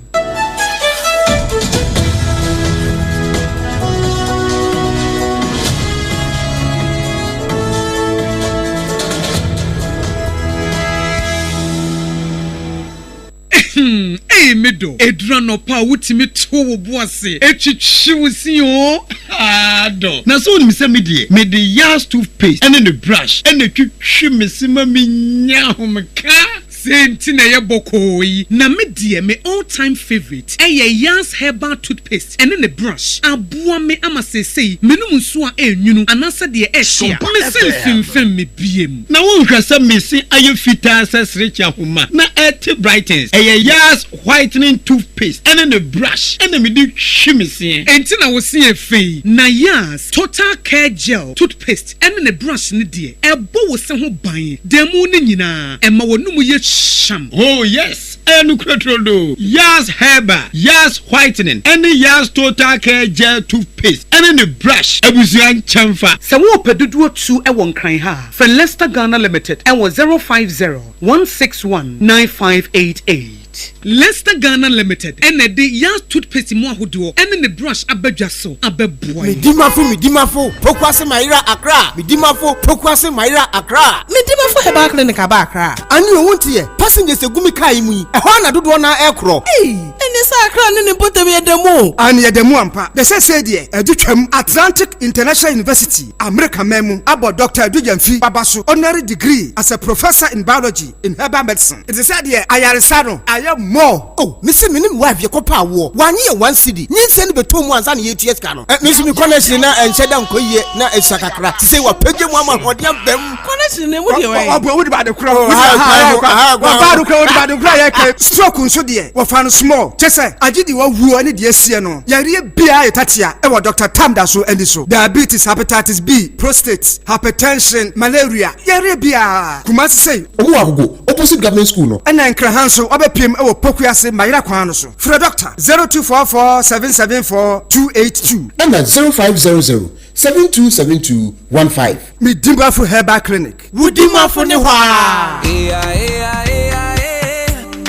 Ehm ei me dɔ, ɛduru anɔpa a wotumi to wo bo ase twitwi wo se oo haa dɔ. Na sɛ wonim sɛ me deɛ mede Yas toothpaste ne ne brush na ɛtwitwi me se ma menya ahomeka. Sei nti na ɛyɛ bɔkɔɔ yi. Na me deɛ me all time favourite ɛyɛ Yas herbal toothpaste ɛne ne brush. Aboa me ama seesei menom nsuo a ɛnwunu anaasɛ deɛ ɛhye a, me se mfemfem me biem. Na wonhwɛ sɛ me se ayɛ fitaa sɛ serekye ahoma na ɛte brightens. Ɛyɛ Yas whitening toothpaste ɛne ne brush ɛna mede twi me seɛ. Enti na wo se yɛ fɛ yi. Na Yas total care gel toothpaste ɛne ne brush no deɛ, ɛbɔ wo se ho ban da mu no nyinaa, ɛma w'anomu yɛ hyam. Oh yes, ɛyɛ nokorɛ turodoo. Yas Herbal, Yas Whitening ɛne Yas Total Care Gel Toothpaste ɛne ne brush abusua nkyɛnfa. Sɛ worepɛ dodoɔ tu wɔ Nkran ha a, frɛ Lester Ghana Limited wɔ 050 161 9588. Lester Ghana Limited na ɛde Yas Toothpaste mu ahodoɔ ne ne brush aba dwa so abɛboa yɛn. Medimafo Medimafo Pokuase Mayera Accra Medimafo Pokuase Mayera Accra. Medimafo Herbal Clinic aba Accra. Ane o wonte yɛ, passengers egu me car yi mu yi, ɛhɔ ara na dodoɔ no ara ɛrekorɔ. Ei! Ɛneɛ sɛ Accra ne ne mpɔtam yɛ da mu o. Aane yɛda mu ampa. Na seesei deɛ adu twam. Atlantic International University, Amerika man mu, abɔ Dɔkta Adu Gyamfi Baba so honorary degree as a Professor in Biology in Herbal Medicine. Ɛte sɛ deɛ ayaresa no ayɛ more. Oh me se me ne me wife yɛkɔ pɛ awoɔ wanye yɛ one cedi nyinsɛn no bɛtɔ mu ansa na yɛtua sika no. Me nso me connection na ɛnhyɛ da nkɔ yie na ɛsua kakra te sɛ wapagya mu ama ahoɔden aba mu. Connection na emu deɛ wɔyɛ. Ɔbɔ wodi baade korɔ wodi baade korɔ wodi baade korɔ yɛ kɛ stroke nso deɛ wɔfa no small kyɛ sɛ agye deɛ wawuo ne deɛ asie no yareɛ biara yɛ tatea ɛwɔ Doctor Tam da so ani so diabetes hepatitis B prostate hypertension malaria yareɛ biara Kumasi sei. Ɔmo wɔ Agogo opposite government school no. Ɛna Nkraha nso wabɛpiem wɔ Pokuase Mayera kwan no so. Frɛ Dɔkta 0244 774 282. Ɛna 0500 7272 15. Me Dimafo Herbal Clinic. Wo Dimafo ne hɔ aa.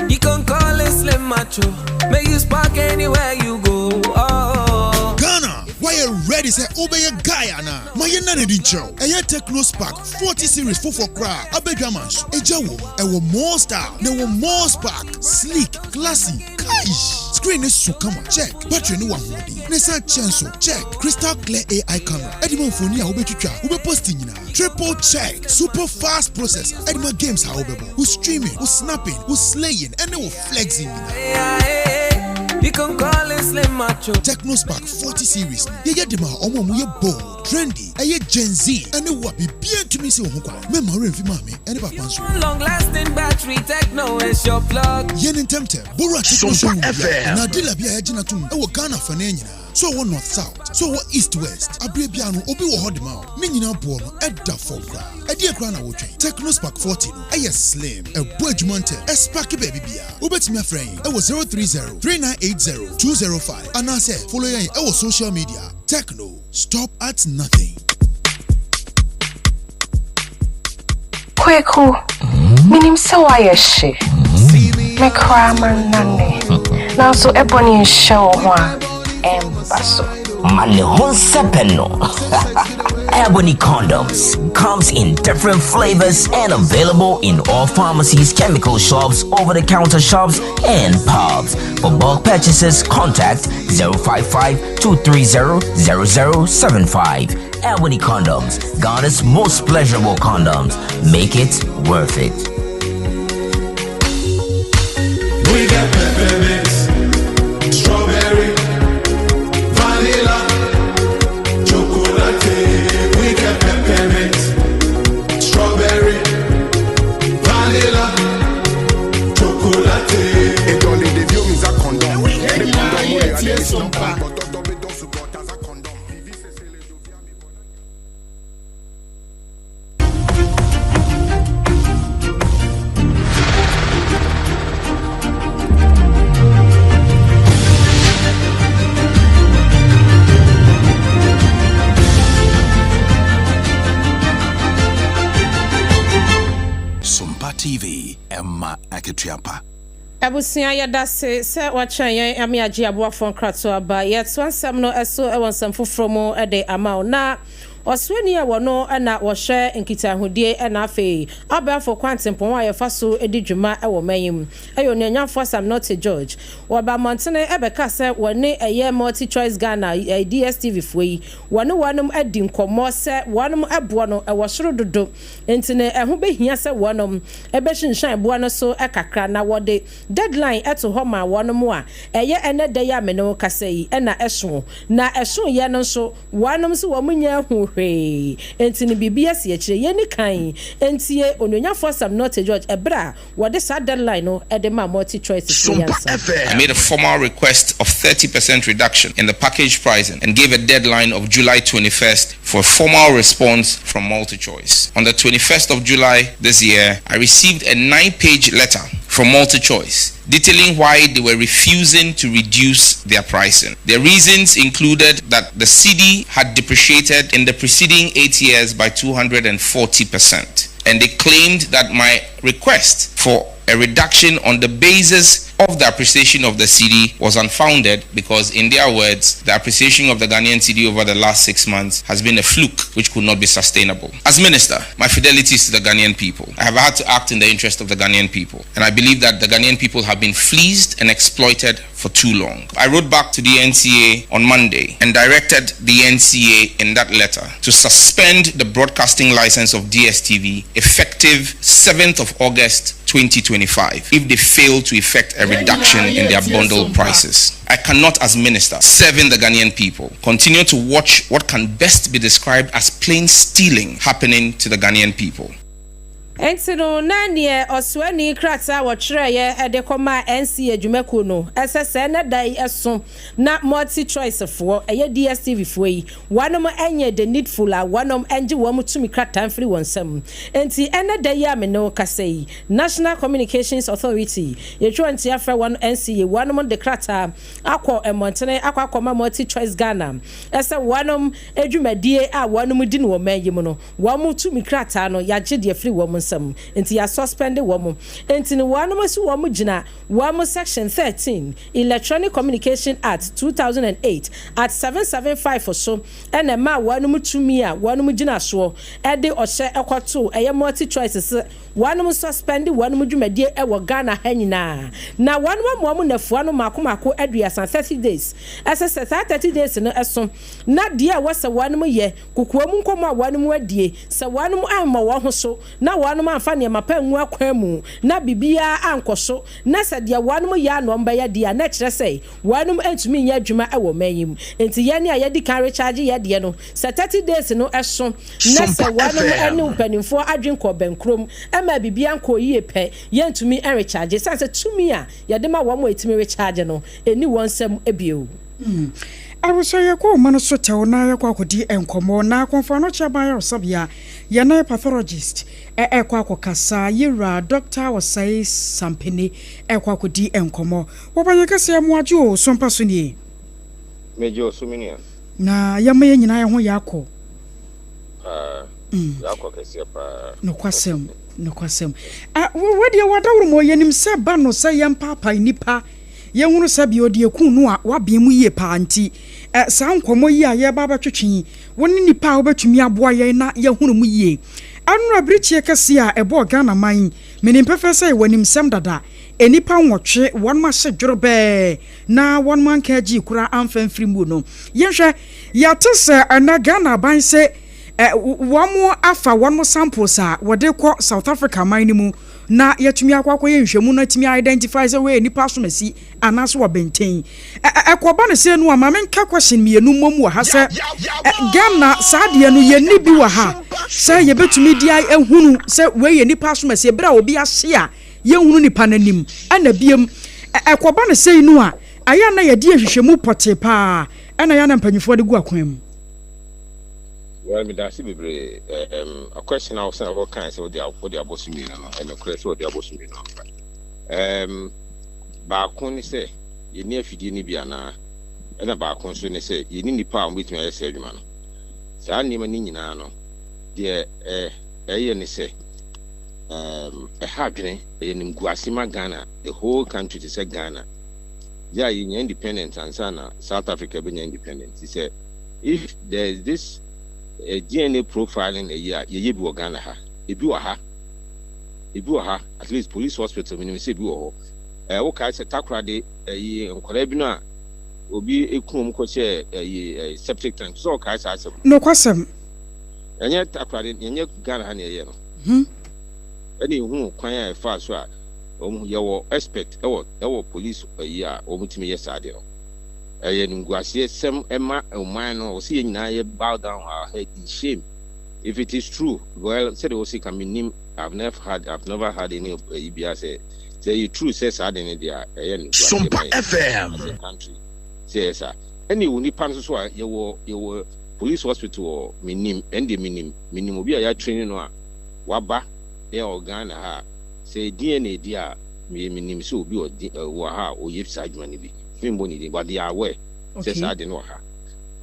You can call it Slim Macho. Make you spark anywhere you go. Oh. Ghana, woayɛ ready sɛ wobɛyɛ guy anaa? Ma yɛnna no adi nkyerɛ wo. Ɛyɛ Tecno Spark 40 series foforɔ koraa aba adwaman so. Egya wom, ɛwɔ more style, na ɛwɔ more spark. Sleek, classy, kaish! Screen no so kama, check. Battery no wɔ ahoɔden, na ɛsan kyɛ nso, check. Crystal clear AI camera ɛde ma mfoni a wobɛtwitwa, wobɛposti nyinaa, triple check. Super fast processor ɛde ma games a wobɛbɔ, wo streaming, wo snapping, wo slaying, ɛne wo flexing nyinaa. You can call it Slim Macho. Tecno Spark 40 series no, yɛyɛ de ma wɔn a wɔyɛ bold. Trendy, ɛyɛ Gen Z ɛne wo a biribiara ntumi nsi wo ho kwan. Mɛmma wo werɛ mfi maame ɛne papa nso. Yɛ no ntɛmntɛm. Bowura Techno showroom biara anaa dealer bi a yɛagye no atom wɔ Ghana afanan nyinaa. Sɛ ɔwɔ North South, sɛ ɔwɔ East West, aberɛ biara no obi wɔ hɔ de ma wo. Ne nyinaa boɔ no ɛda fam koraa. Ɛdeɛn koraa na wotwɛn? Techno Spark 40 no ɛyɛ slim, ɛbɔ adwuma ntɛm, ɛsparke baabi biara. Wobɛtumi afrɛ yɛn ɛwɔ 030 3980 205 anaasɛ follow yɛn ɛwɔ social media. Techno. Stop at nothing. Kweku, menim sɛ woayɛ hye. Me koraa mannane. Nanso ɛbɔne nhyɛ wo ho a, ɛmba so. Ma ne ho nsɛpɛ no. Ebony condoms comes in different flavors and available in all pharmacies, chemical shops, over-the-counter shops, and pubs. For bulk purchases, contact 055 230 0075. Ebony condoms, Ghana's most pleasurable condoms. Make it worth it. We got peppermint, strawberry, vanilla, chocolate. We got peppermint, strawberry, vanilla, chocolate. Yɛtie Sompa. DSTV, ɛma akatua pa. Abusua yɛdase sɛ wakyɛn yɛn ame agye aboafoɔ nkratoɔ aba. Yɛtoa nsɛm no so wɔ nsɛm foforɔ mu de ama wo. Na ɔsoani a wɔno na wɔhwɛ nkitahodie na afei abɛɛfo kwantempɔn a yɛfa so di dwuma wɔ man yi mu yɛ Onuonyamfoɔ Sam Nortey George. Wɔba mmɔntene bɛka sɛ wɔne ɛyɛ Multi Choice Ghana, DSTV foɔ yi, wɔne wɔnom adi nkɔmmɔ sɛ wɔnom boɔ no wɔ soro dodo nti no ɛho bɛhia sɛ wɔnom bɛhyinhyɛn boɔ no so kakra na wɔde deadline to hɔ ma wɔnom a ɛyɛ ɛnɛ da yi a me ne wo kasa yi na ɛso na ɛsoeɛ no nso wɔnom nso wɔn nnya nhuu hwee nti no biribi asi akyire. Yɛnni kan ntie Onuonyafoɔ Sam Nortey George ɛberɛ a wɔde saa deadline no de maa MultiChoice foɔ yi ansa. I made a formal request of 30% reduction in the package pricing and gave a deadline of July 21st for a formal response from MultiChoice. On the 21st of July this year, I received a nine-page letter from MultiChoice detailing why they were refusing to reduce their pricing. Their reasons included that the cedi had depreciated in the preceding eight years by 240%. And they claimed that my request for a reduction on the basis of the appreciation of the cedi was unfounded because, in their words, the appreciation of the Ghanaian cedi over the last six months has been a fluke which could not be sustainable. As minister, my fidelity is to the Ghanaian people. I have had to act in the interest of the Ghanaian people, and I believe that the Ghanaian people have been fleeced and exploited for too long. I wrote back to the NCA on Monday and directed the NCA in that letter to suspend the broadcasting license of DSTV effective 7th of August 2025 if they fail to effect a reduction in their bundle prices. I cannot, as minister, serving the Ghanaian people, continue to watch what can best be described as plain stealing happening to the Ghanaian people. Enti no, na neɛ ɔsoani krataa a wɔtwerɛeɛ de kɔmaa NCA dwumakuo no sɛ sɛɛ na da yi so na Multi Choice foɔ, ɛyɛ DSTV foɔ yi, wɔnom nyɛ the needful a wɔnom ngye wɔn tumi krataa mfiri wɔn nsam. Enti ɛnɛ da yi a me ne wo kasa yi, National Communications Authority, yɛtwerɛ ntia frɛ wɔn NCA, wɔnom de krataa akɔ mmɔntene akɔ akɔma Multi Choice Ghana sɛ wɔnom dwumadie a wɔnom di no wɔ man yi mu no, Wɔn tumi krataa no yagye de afiri wɔn nsam nti ya suspend wɔn. Nti no wɔnom si wɔn gyina wɔn section 13 Electronic Communication Act 2008 Art 775 so na ɛmaa wɔnom tumi a wɔnom gyina soɔ de ɔhyɛ kɔtoo ɛyɛ multi choice se wɔnom suspend wɔnom dwumadie wɔ Ghana ha nyinaa na wɔnom ama wɔn nnafua no maako maako aduasa 30 days ɛsɛ sɛ saa 30 days no so na deɛ ɛwɔ sɛ wɔnom yɛ Kokoam nkɔmmɔ a wɔnom adie, sɛ wɔnom ammɔ wɔn ho so, na wɔnom amfa nneɛma pa angu akwan mu, na biribiara ankɔ so, na sɛ deɛ wɔnom yɛ ara na wɔn bɛyɛ deɛ a, na ɛkyerɛ sɛ wɔnom ntumi nyɛ adwuma wɔ ɔman yi mu. Enti yɛn a yɛadi kan recharge yɛ deɛ no, sɛ 30 days no so, na sɛ wɔnom ne mpanimfoɔ adwene kɔɔ bɛnkorom maa biribiara nkɔɔ yie pɛ, yɛntumi nrecharge, ɛsiane sɛ tumi a yɛde ma wɔn a ɛtumi recharge no, ɛnni wɔn nsam bio. Awosɛ yɛkɔ ɔman so tɛw na yɛkɔ akɔdi nkɔmmɔ na Kɔmfoano Aban Ayaresabea yɛne pathologist ɛkɔ akɔkasa yɛwura Dɔkta Osei Sampene ɛkɔ akɔdi nkɔmmɔ. Wɔba yɛn kɛseɛ mo adwo o so mpa so nie. Megye wo so me nua. Na yɛma yɛn nyinaa yɛn ho yɛ akɔ. Paa, yɛ akɔ kɛseɛ paa. Nokwasɛm, nokwasɛm. Wo deɛ wadaworo mu yɛnim sɛ ba no sɛ yɛmpaapae nnipa Yɛhunu sɛ deɛ ɔde aku no a wabɛn mu yie paa nti, saa nkɔmmɔ yi a yɛreba abɛtwetwe yi, wo ne nipa a wobɛtumi aboa yɛn na yɛahunu mu yie. Ɛnora birikyie kɛseɛ a ɛbɔɔ Ghana man yi, menim pɛfɛɛ sɛ yɛwɔ animsɛm dada. Nnipa nwɔtwe, wɔnom ahye dworobɛɛ na wɔnom anka agyii koraa amfa amfiri mu no. Yɛnhwɛ, yɛate sɛ ɛnnɛ Ghana aban se wɔn afa wɔnom samples a wɔde kɔ South Africa man no mu na yɛatumi akɔ akɔyɛ nhwɛmu no atumi identify sɛ wei yɛ nipa asomasi anaasɛ ɔbɛnten. Ɛkɔba no sɛ no a ma menka question mmienu mmom wɔ ha sɛ Ghana saa deɛ no yɛnni bi wɔ ha sɛ yɛbɛtumi de ahunu sɛ wei yɛ nipa asomasi berɛ a obi ahye a yɛnhunu nipa no anim ɛna biem ɛkɔba no sɛi no a ayɛ na yɛde nhwehwɛmu pɔtee paa ɛna yɛ na mpanyinfoɔ de gu akwan mu. Well, meda ase bebree. Um, a question a wosan wɔkae sɛ wode wode abɔ so mmienu no, ɛnokorɛ sɛ wɔde abɔ so mmienu ampa. Um, baako ne sɛ yɛnni afidie no bi anaa, ɛna baako nso ne sɛ yɛnni nnipa a wɔbɛtumi ayɛ saa adwuma no. Saa nneɛma no nyinaa no, deɛ ɛyɛ ne sɛ Um, ɛha adwene, ɛyɛ nimguase ma Ghana, the whole country te sɛ Ghana. Yɛ a yɛnya independent ansa na South Africa bɛnya independent. Ti sɛ if there is this uh, eh, DNA profiling ɛyi a yɛyɛ bi wɔ Ghana ha. Ebi wɔ ha. Ebi wɔ ha. At least police hospital menim sɛ ebi wɔ hɔ. Ɛɛ eh, wokae sɛ Takoradi ɛyi nkwadaa bi no a obi eku wɔn kɔhyɛ ɛyi ɛyi septic tank sɛ ɔkae saa asɛm. Nokwasɛm. Ɛnyɛ Takoradi ɛnyɛ Ghana ha na ɛyɛ no. Hmm. Ɛna ehunu kwan a ɛfaa so a wɔn yɛwɔ expert ɛwɔ ɛwɔ police ɛyi a wɔn tumi yɛ saa de no. Ɛyɛ nimguaseɛ sɛm ɛma ɔman no ɔsi yɛn nyinaa yɛ bow down our head in shame if it is true well sɛdeɛ wɔsi ka mi nim I've never had I've never had any ɛyi bi asɛ sɛ ɛyɛ true sɛ saa de no deɛ a ɛyɛ nimguaseɛ ma yɛn as a country sɛ ɛyɛ saa ɛna ɛwɔ nipa nso so a yɛwɔ yɛwɔ police hospital wɔ menim ɛndeɛ menim menim obi a yɛatrain no a waba yɛ wɔ Ghana ha a sɛ DNA di a meyɛ menim sɛ obi wɔ ha a ɔyɛ saa adwuma no bi membɔ ne din but they are aware sɛ saa de no wɔ ha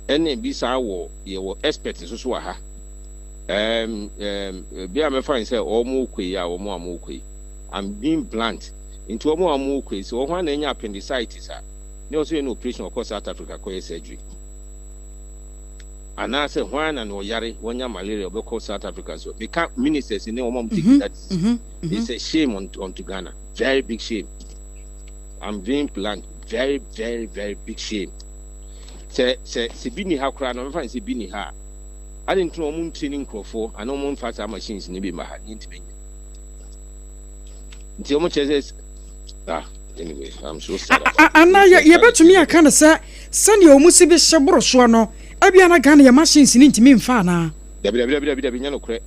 ɛne bi saa wɔ yɛwɔ expert nso so wɔ ha um, um, bi a mɛfa ne sɛ wɔn kɔ yi a wɔn a wɔn kɔ yi I'm being blunt nti wɔn a wɔn kɔ yi sɛ wɔn a na anya appendicitis a ne ɔsɛ yɛ no operation ɔkɔ South Africa kɔyɛ surgery anaasɛ hwan na na ɔyare wanya malaria ɔbɛkɔ South Africa nso meka ministers ne wɔn a wɔn take mhm, that decision mhm, mhm. it's a shame on, onto Ghana very big shame I'm being blunt very very very big shame sɛ sɛ sɛ bi ni ha koraa na ɔbɛfa ne sɛ bi ni ha a adi nti na wɔn ntiri ne nkurɔfoɔ anaa wɔn nfa saa machines ne bi ma ha ne ntumi nyɛ nti wɔn kyerɛ sɛ ah anyway I'm so sad about it. Ana yɛbɛtumi aka no sɛ sɛnea wɔn si bi hyɛ boro soɔ no ebia na Ghana yɛ machines no ntumi nfa anaa. Dabi dabi dabi dabi dabi nyɛ nokorɛ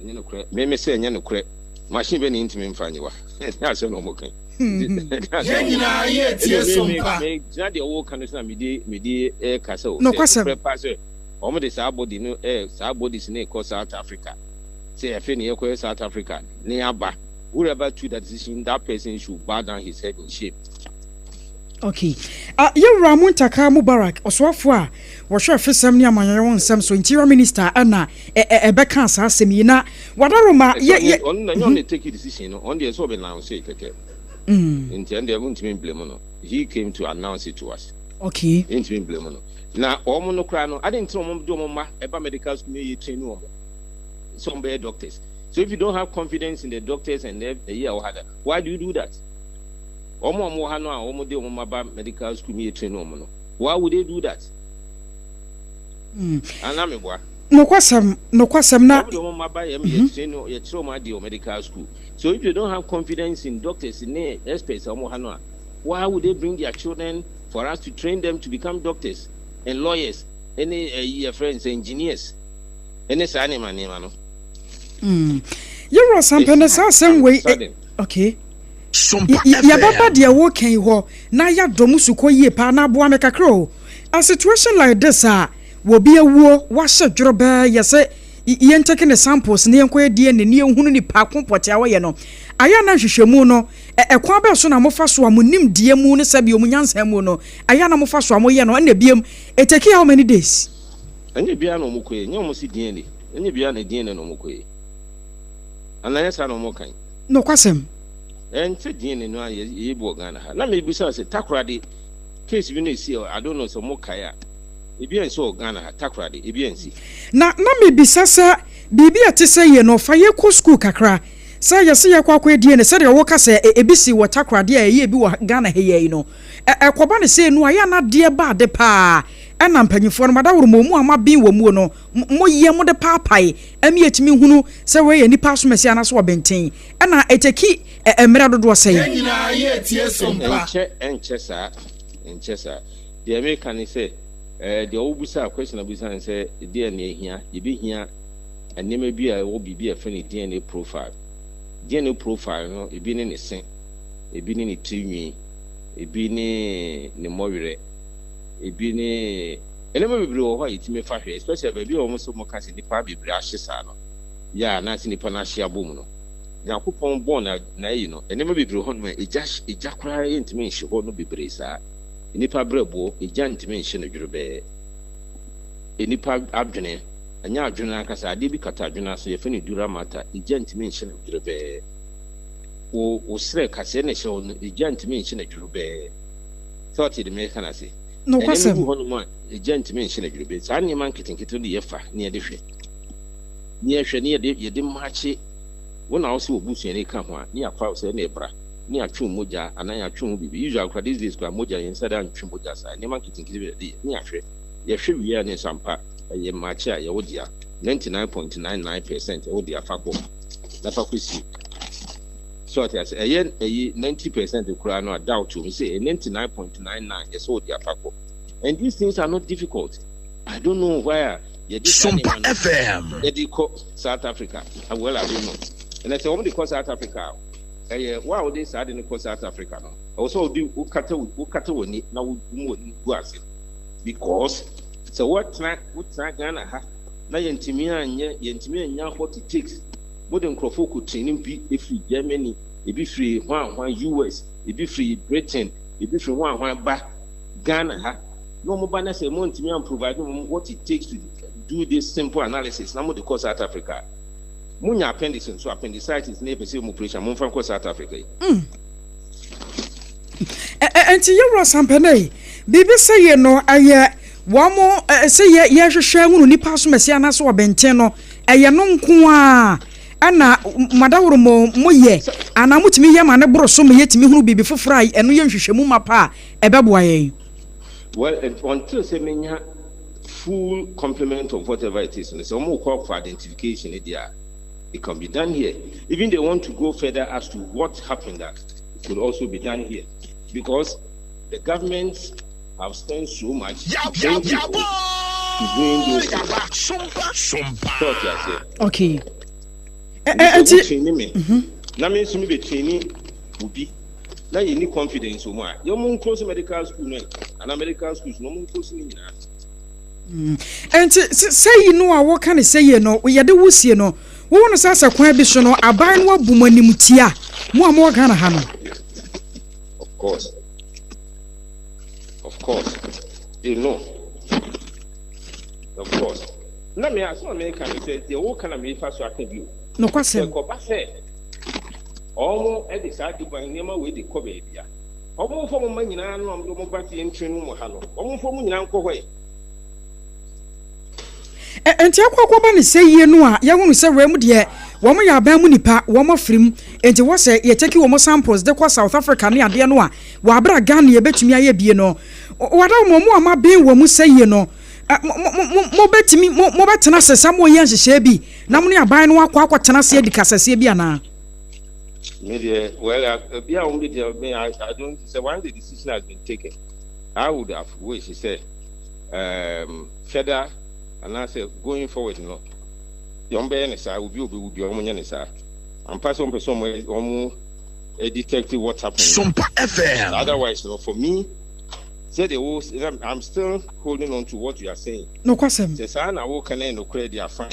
nyɛ nokorɛ meme sɛ nyɛ nokorɛ machine bɛ ne ntumi nfa nyewa ɛne asɛm na wɔn kan. Yɛn nyinaa yɛ tie so mpa. Gyina deɛ wɔka no so na mede mede ɛka sɛ o sɛ Nokwasɛm. nokorɛ paa sɛ wɔn de saa body no ɛɛ saa bodies no rekɔ South Africa sɛ afei na yɛkɔyɛ South Africa na yɛaba whoever took that decision that person should bow down his head in shame. Okay. Uh, Yɛwura Muntaka Mubarak, ɔsoafo a wɔhwɛ afesɛm ne amanyɔyɛ ho nsɛm so, Interior Minister, ɛna ɛbɛka saa asɛm yi na wadaroma yɛ yɛ. Ɔno na nyɛ ɔno take decision no, ɔno deɛ sɛ ɔbɛ announce kɛkɛ. Nti ɛno deɛ wontumi blame no. He came to announce it to us. Okay. Ntumi blame no. Na wɔn no koraa no, adi nti na wɔn de wɔn mma ɛba medical school na yɛ train wɔn sɛ wɔn bɛyɛ doctors. So if you don't have confidence in the doctors and the ɛyi a wɔ ha da, why do you do that? Wɔn a wɔwɔ ha no a wɔde wɔn mma ba medical school ne yɛ train wɔn no, why would they do that? Ana meboa? Nokwasɛm, nokwasɛm na. Wɔn de wɔn mma ba yɛ yɛ train yɛ kyerɛ wɔn adeɛ wɔ medical school. So if they don't have confidence in doctors ne experts a wɔwɔ ha no a, why would they bring their children for us to train them to become doctors and lawyers ne ɛyi yɛfrɛ no sɛ engineers ne saa nneɛma nneɛma no? Yɛwura Sampɛ na saa asɛm wei. Okay. Yɛbɛba deɛ woka yi hɔ na yɛadɔ mu sukɔ yie paa na aboa me kakra o. A situation like this a wɔbi awuo wahyɛ dworobɛɛ yɛ sɛ yɛntake ne samples na yɛnkɔyɛ DNA na yɛnhunu nipa ko pɔtee a wɔyɛ no. Ayɛ a na nhwehwɛmu no ɛkwan bɛn so na mofa so a mo nimdeɛ mu ne sɛdeɛ mo nyansa mu no ayɛ a na mofa so a moyɛ no ɛna biom it take how many days? Ɛnyɛ biara na wɔkɔyɛ, nyɛ wɔn se DNA, ɛnyɛ biara na DNA na wɔkɔyɛ. Anaa ɛnyɛ saa na wɔka yi? Nokwasɛm. Ɛnte DNA no a yɛyɛ bi wɔ Ghana ha. Na mebisa sɛ Takoradi case bi na esi I don't know sɛ mo kae a. Ebi ansi wɔ Ghana ha, Takoradi, ebi ansi. Na na mebisa sɛ biribi a ɛte sɛ yei no fa yɛkɔ sukuu kakra sɛ yɛse yɛkɔ akɔyɛ DNA sɛdeɛ woka sɛ ebi si wɔ Takoradi a ɛyɛ bi wɔ Ghana ha yi ara yi no ɛkɔba no sei no a yɛ a na adeɛ ba ade paa ɛna mpanyinfoɔ no madaworo mo mu a moaben wɔ muo no moyɛ mode paapae ɛma yɛtumi hunu sɛ wei yɛ nipa asomasi anaasɛ ɔbenten ɛna ɛtɛki mmerɛ dodoɔ sɛn? Yɛn nyinaa yɛ tie so mpa. Ɛnkyɛ ɛnkyɛ saa ɛnkyɛ saa deɛ meka ne sɛ ɛɛ deɛ wobisaa question a wobisaa ne sɛ deɛ na ehia yɛbɛhia nneɛma bi a ɛwɔ biribi a yɛfrɛ no DNA profile DNA profile no ebi ne ne se ebi ne ne tiri nwi ebi ne ne mmɔwerɛ ebi ne Nneɛma bebree wɔ hɔ a yɛtumi fa hwɛ, especially baabi a wɔn nso wɔka sɛ nnipa bebree ahye saa no, yɛ a anaasɛ nnipa no ahye abom no. Nyankopɔn bɔɔ na n'ayi no, nneɛma bebree wɔ hɔnom a egya egya koraa yɛntumi nhye hɔ no bebree saa. Nnipa brɛboɔ, egya ntumi nhye no dwerɛbɛɛ. Nnipa adwene Ɛnyɛ adwene no ankasa, adeɛ bi kata adwene no ase, yɛfrɛ no dura mater, egya ntumi nhye no dwerɛbɛɛ. Wo, wo serɛ kaseɛ na ɛhyɛ hɔ no, egya ntumi nhye no dwerɛbɛɛ. Sɛ wote deɛ mereka no ase? Nneɛma bi Nokwasɛm. wɔ hɔnom a, egya ntumi nhye no dwerɛbɛɛ. Saa nneɛma nketenkete no de yɛfa na yɛde hwɛ. Ne yɛhwɛ ne yɛde, yɛde maakye wo na wo sɛ wo busuani ka ho a, ne yɛafa wo sɛ ɛna ɛbra, ne yɛatwe wo mogya anaa yɛatwe wo ho biribi. Usually koraa, these days koraa, mogya, yɛnsa da ntwe mogya saa. Nneɛma nketenkete bi na yɛde yɛ, ne yɛahwɛ. Yɛhwɛ wie a ne nso ampa ɛyɛ mmaakye a yɛwo dea, 99.99% ɛwo dea fa kɔ na fa kɔ sie. So ate ase ɛyɛ ɛyi 90% koraa no a doubt wɔ mu sɛ ɛyɛ 99.99 yɛsɛ wo dea fa kɔ. And these things are not difficult. I don't know why a yɛde saa Sompa nneɛma no FM. yɛde kɔ South Africa. Well, I don't know. Ɛnɛ sɛ wɔn de kɔ South Africa a ɛyɛ wo a wode saa de no kɔ South Africa no ɛwɔ sɛ wode wokata wokata w'ani na wo mu w'ani gu ase. Because sɛ wɔtena wotena Ghana ha na yɛntumi anyɛ yɛntumi annya what it takes mode nkurɔfoɔ kɔ training bi firi Germany ebi firi hwan hwan US ebi firi Britain ebi firi hwan hwan ba Ghana ha na wɔn ba na sɛ montumi an provide wɔn what it takes to do this simple analysis na mode kɔ South Africa a monya appendix nso appendicitis na yɛpɛ sɛ yɛ mo operation momfa nkɔ South Africa yi. Enti yɛwura Sampene, biribi sɛ yɛ no ɛyɛ wɔn sɛ yɛ yɛhwehwɛ hunu nipa asomasi anaasɛ ɔbɛnten no ɛyɛ no nko a ɛna madaworo mo mo yɛ anaa motumi yɛ ma ne boro so ma yɛtumi hunu biribi foforɔ a ɛno yɛ nhwehwɛmu mapa a ɛbɛboa yɛn. Well, until sɛ menya full complement of whatever it is no sɛ wɔn kɔ for identification ne deɛ a it can be done here. Even they want to go further as to what happened that it could also be done here because the government have spent so much to train people to doing those things. So ɔte aseɛ. Okay. Nti sɛ wo traini me na me nso me bɛ traini obi na yɛ ni confidence wɔ mu a yɛ mo close medical school no anaa medical schools no mo close ne nyinaa. Enti sɛyi no a wɔka no sɛyie no, yɛde wo sie no, wohu no sɛ asɛ kwan bi so no, aban no abu mo animtia, mo a mowɔ Ghana ha no? Of course. Of course. They know. Of course. Na me asɛm a meka ne sɛ deɛ woka na mefa so aka bio. Nokwasɛm. Sɛ kɔba sɛ wɔn de saa duban nneɛma wei de kɔ baabi a, wɔn mfa wɔn mma nyinaa no a wɔde wɔn ba fie ntwe no mu ha no, wɔn mfa wɔn nyinaa nkɔ hɔ ɛ. Enti akɔ akɔba no sɛ yie no a yɛhunu sɛ wei mu deɛ wɔn yɛ aban mu nipa wɔn afiri mu enti wɔ sɛ yɛ take wɔn samples de kɔ South Africa ne adeɛ no a wɔ abere a Ghana yɛbɛtumi ayɛ bie no wada wɔn mu a maben wɔn mu sɛ yie no mo bɛtumi mo bɛtena ase sɛ mo yɛ nhyehyɛɛ bi na mo ne aban no akɔ akɔtena ase adi kasaseɛ bi anaa? Me deɛ, well, ebi a wɔn de deɛ, me, I, I don't, sɛ once the decision has been taken, I would have wished sɛ, um, further, anaasɛ going forward no, deɛ wɔn bɛyɛ ne saa, obi a obewu bi, wɔn nyɛ ne saa. Ampa sɛ wɔn pɛ sɛ wɔn wɔn detect what happened. Sompa FM. Otherwise, no, for me, sɛ deɛ wo, I'm still holding on to what you are saying. Nokwasɛm. Sɛ saa na woka na ɛyɛ nokorɛ deɛ a, fine.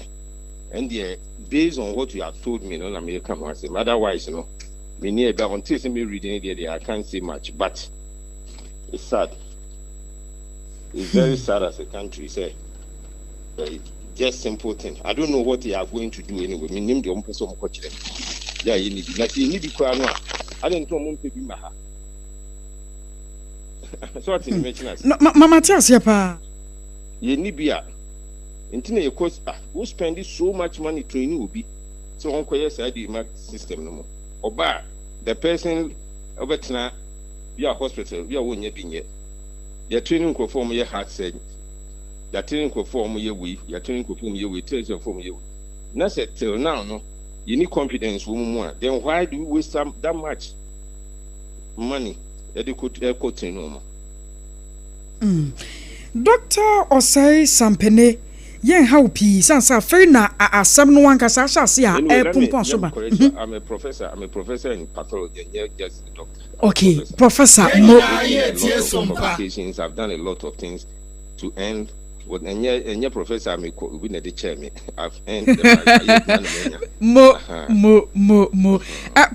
Ɛndeɛ based on what you have told me no na meka ho asɛm otherwise no menni ɛda until sɛ me read ne deɛ deɛ I can't say much but it's sad it's very sad as a country sɛ eh, just simple thing I don't know what they are going to do anyway menim deɛ ɔmo pɛ sɛ ɔmo kɔkyerɛ yɛ a yɛnni bi na sɛ yɛnni bi koraa no a adɛn nti ɔmo mpɛ bi ma ha sɛ ɔte ne mɛkyina ase. No, ma ma te aseɛ paa. Yɛnni bi a nti na yɛkɔ ah wo spend so much money training obi sɛ ɔnkɔyɛ saa de ma system no mu ɔba a the person ɔbɛtena bi a hospital bi a wɔnnya bi nyɛ yɛ training nkurɔfoɔ a wɔyɛ heart surgery yɛ training nkurɔfoɔ a wɔyɛ wei yɛ training nkurɔfoɔ a wɔyɛ wei training nkurɔfoɔ a wɔyɛ wei na sɛ till now no yɛni confidence wɔ mu mu a then why do we waste some, that much money ɛde kɔ ɛkɔ train wɔn. Dɔkta Osei Sampene, Yɛnha wo pii esiane sɛ afei na asɛm no ankasa ahyɛ ase a Anyway, let me ɛrepompa let so me ba. correct you. I'm a professor. I'm a professor in pathology, and not just a doctor. I'm a Okay, professor. Professor I've Mo. written a lot of publications. I've done a lot of things to earn. What and yeah, professor, I'm a co- the chair me. I've earned the right. I am man, Mo, Aha. mo, mo, mo.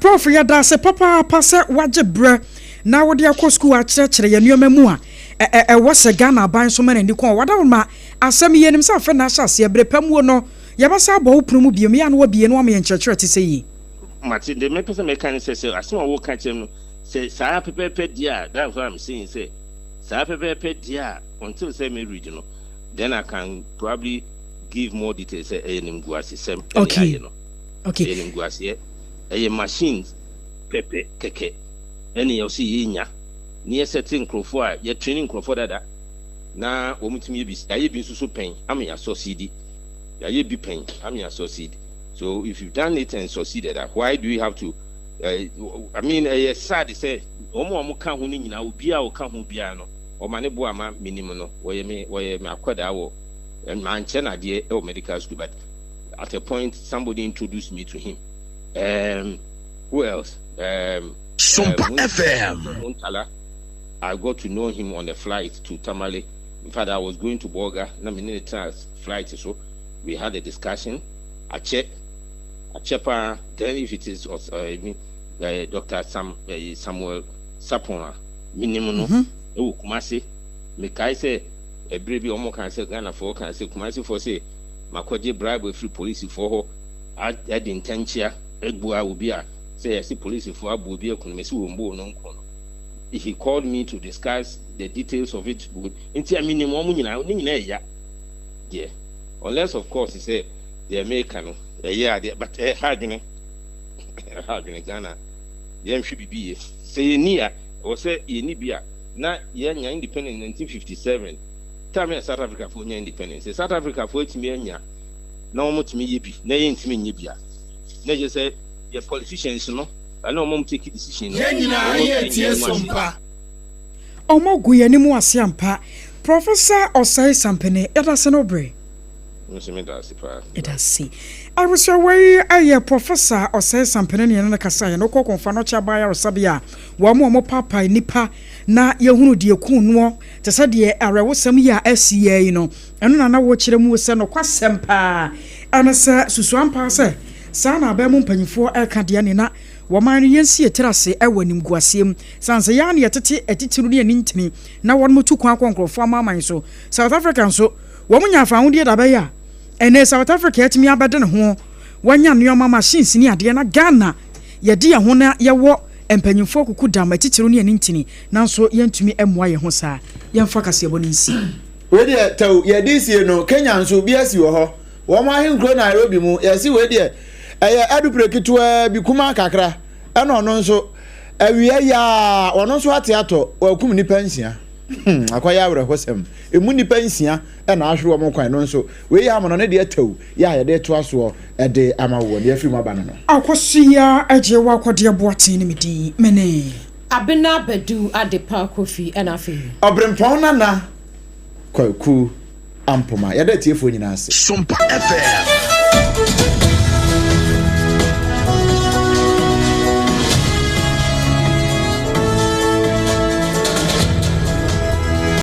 Prof, yɛda ase papaapa sɛ woagye berɛ na wode akɔ sukuu akyerɛkyerɛ yɛn nneɛma mu a ɛwɔ sɛ Ghana aban nso ma n'ani kɔn. Wadaworoma, asɛm yi yɛnim sɛ afei na ahyɛ aseɛ, bere pa muo no yɛbɛsan abɔ wo pono mu biom, yɛ a na wabue na wama yɛn nkyerɛkyerɛ te sɛ yi. Mate, deɛ mepɛ sɛ meka ne sɛ, sɛ asɛm a woka kyerɛ me no, sɛ saa pɛpɛɛpɛ deɛ a, that's what I'm saying sɛ, saa pɛpɛɛpɛ deɛ a, until sɛ me read no, then I can probably give more details sɛ ɛyɛ nimguasesɛm ɛne ayɛ no. Okay. Ɛyɛ nimguaseɛ, ɛyɛ machines pɛpɛ kɛkɛ ɛne ɛwɔ sɛ yɛnya, ne yɛsɛte nkurɔfoɔ a, yɛ training nkurɔfoɔ dada, na wɔn tumi yɛ bi, yɛayɛ bi nso so pɛn ama yɛasɔsidi, yɛayɛ bi pɛn ama yɛasɔsidi. So if you've done it and succeeded a, why do you have to uh, I mean ɛyɛ sad sɛ wɔn a wɔka ho no nyinaa obiara a ɔka ho biara no ɔma ne bo ama menim no wɔyɛ me wɔyɛ me akwadaa wɔ mankyɛ no adeɛ wɔ medical school but at a point somebody introduced me to him um, who else um, Sompa FM. Muntala, I got to know him on a flight to Tamale. In fact, I was going to Bolga. Na me ne flight so we had a discussion. Akyɛ akyɛ paa then if it is ɔs ɛɛ mi ɛɛ Doctor Sam ɛɛ Samuel Sarpong a menim no ɛwɔ Kumasi mekae sɛ ɛberɛ bi wɔn kaa sɛ Ghanafoɔ kaa sɛ Kumasifoɔ se makɔgye bribe afiri polisifoɔ hɔ a ɛde ntɛnkyea abua obi a sɛ yɛse polisifoɔ abɔ obi aku no mese wɔn boo no nko no he called me to discuss the details of it nti a menim wɔn nyinaa ne nyinaa ɛya deɛ Unless of course sɛ deɛ meka no ɛyɛ adeɛ but ɛha adwene ɛha adwene Ghana yɛnhwɛ biribi yie sɛ yɛnni a ɛwɔ sɛ yɛnni bi a na yɛanya independence 1957 time a South Africa foɔ nya independence sɛ South Africa foɔ atumi anya na wɔn tumi yɛ bi na yɛntumi nyɛ bi a na ɛyɛ sɛ yɛ politicians no ɛna wɔn take decision no Yɛn nyinaa wɔn yɛ ntumi tie nyɛ so ase. mpa. Ɔmo gu yɛn anim ase ampa. Professor Osei Sampene, yɛda ase ne wo bere. Me nso meda ase paa. Yɛda ase. Abusua wei yɛ Professor Osei Sampene ne yɛne no kasaeɛ no kɔ Komfo Anokye Aban Ayaresabea a wɔn a wɔpaapae nnipa na yɛhunu deɛ ɛkuu noɔ te sɛ deɛ awerɛhosɛm yi a asi yɛ yi no ɛno na na wɔkyerɛ mu sɛ nokwasɛm paa ɛne sɛ susuampa sɛ saa na aban mu mpanyinfoɔ ɛka deɛ ne na wɔman no yɛnsi yɛ tiri ase ɛwɔ animguaseɛ mu sane sɛ yɛa ne yɛtete atitiriw ne anintini na wɔn tu kwan kɔ nkurɔfoɔ amanaman so. South Africa nso, wɔn nya afahodie da bɛyɛ a ɛnɛ South Africa atumi abɛde ne ho, wɔanya nneɛma, machines ne adeɛ, na Ghana yɛde yɛn ho na yɛwɔ mpanyinfoɔ kuku dam atitiriw ne anintini, nanso yɛntumi mmoa yɛn ho saa. Yɛmfa kaseɛbɔ no nsi. Wei deɛ tɛw yɛde sie no Kenya nso bi asi wɔ hɔ wɔn ahenkuro Nairobi mu yɛsi wei deɛ ɛyɛ adupre ketewaa bi kumaa kakra ɛna ɔno nso Awia yi ara, ɔno nso ate atɔ, wɔakum nnipa nsia. Hmm, akɔyɛ awerɛhosɛm. Emu nnipa nsia na ahwere wɔn nkwa, ɛno nso, wei yɛ amono ne deɛ tɛw yɛ a yɛde retoa soɔ de ama wo wɔ deɛ afiri mu aba no no. Akosua Agyewa Kɔdeɛ Boateng ne me din, me ne. Abena Badu Adepa Kofi ɛna afei. Ɔbrempɔn Nana Kwaku Ampoma. Yɛda atiefoɔ nyinaa ase. Sompa FM.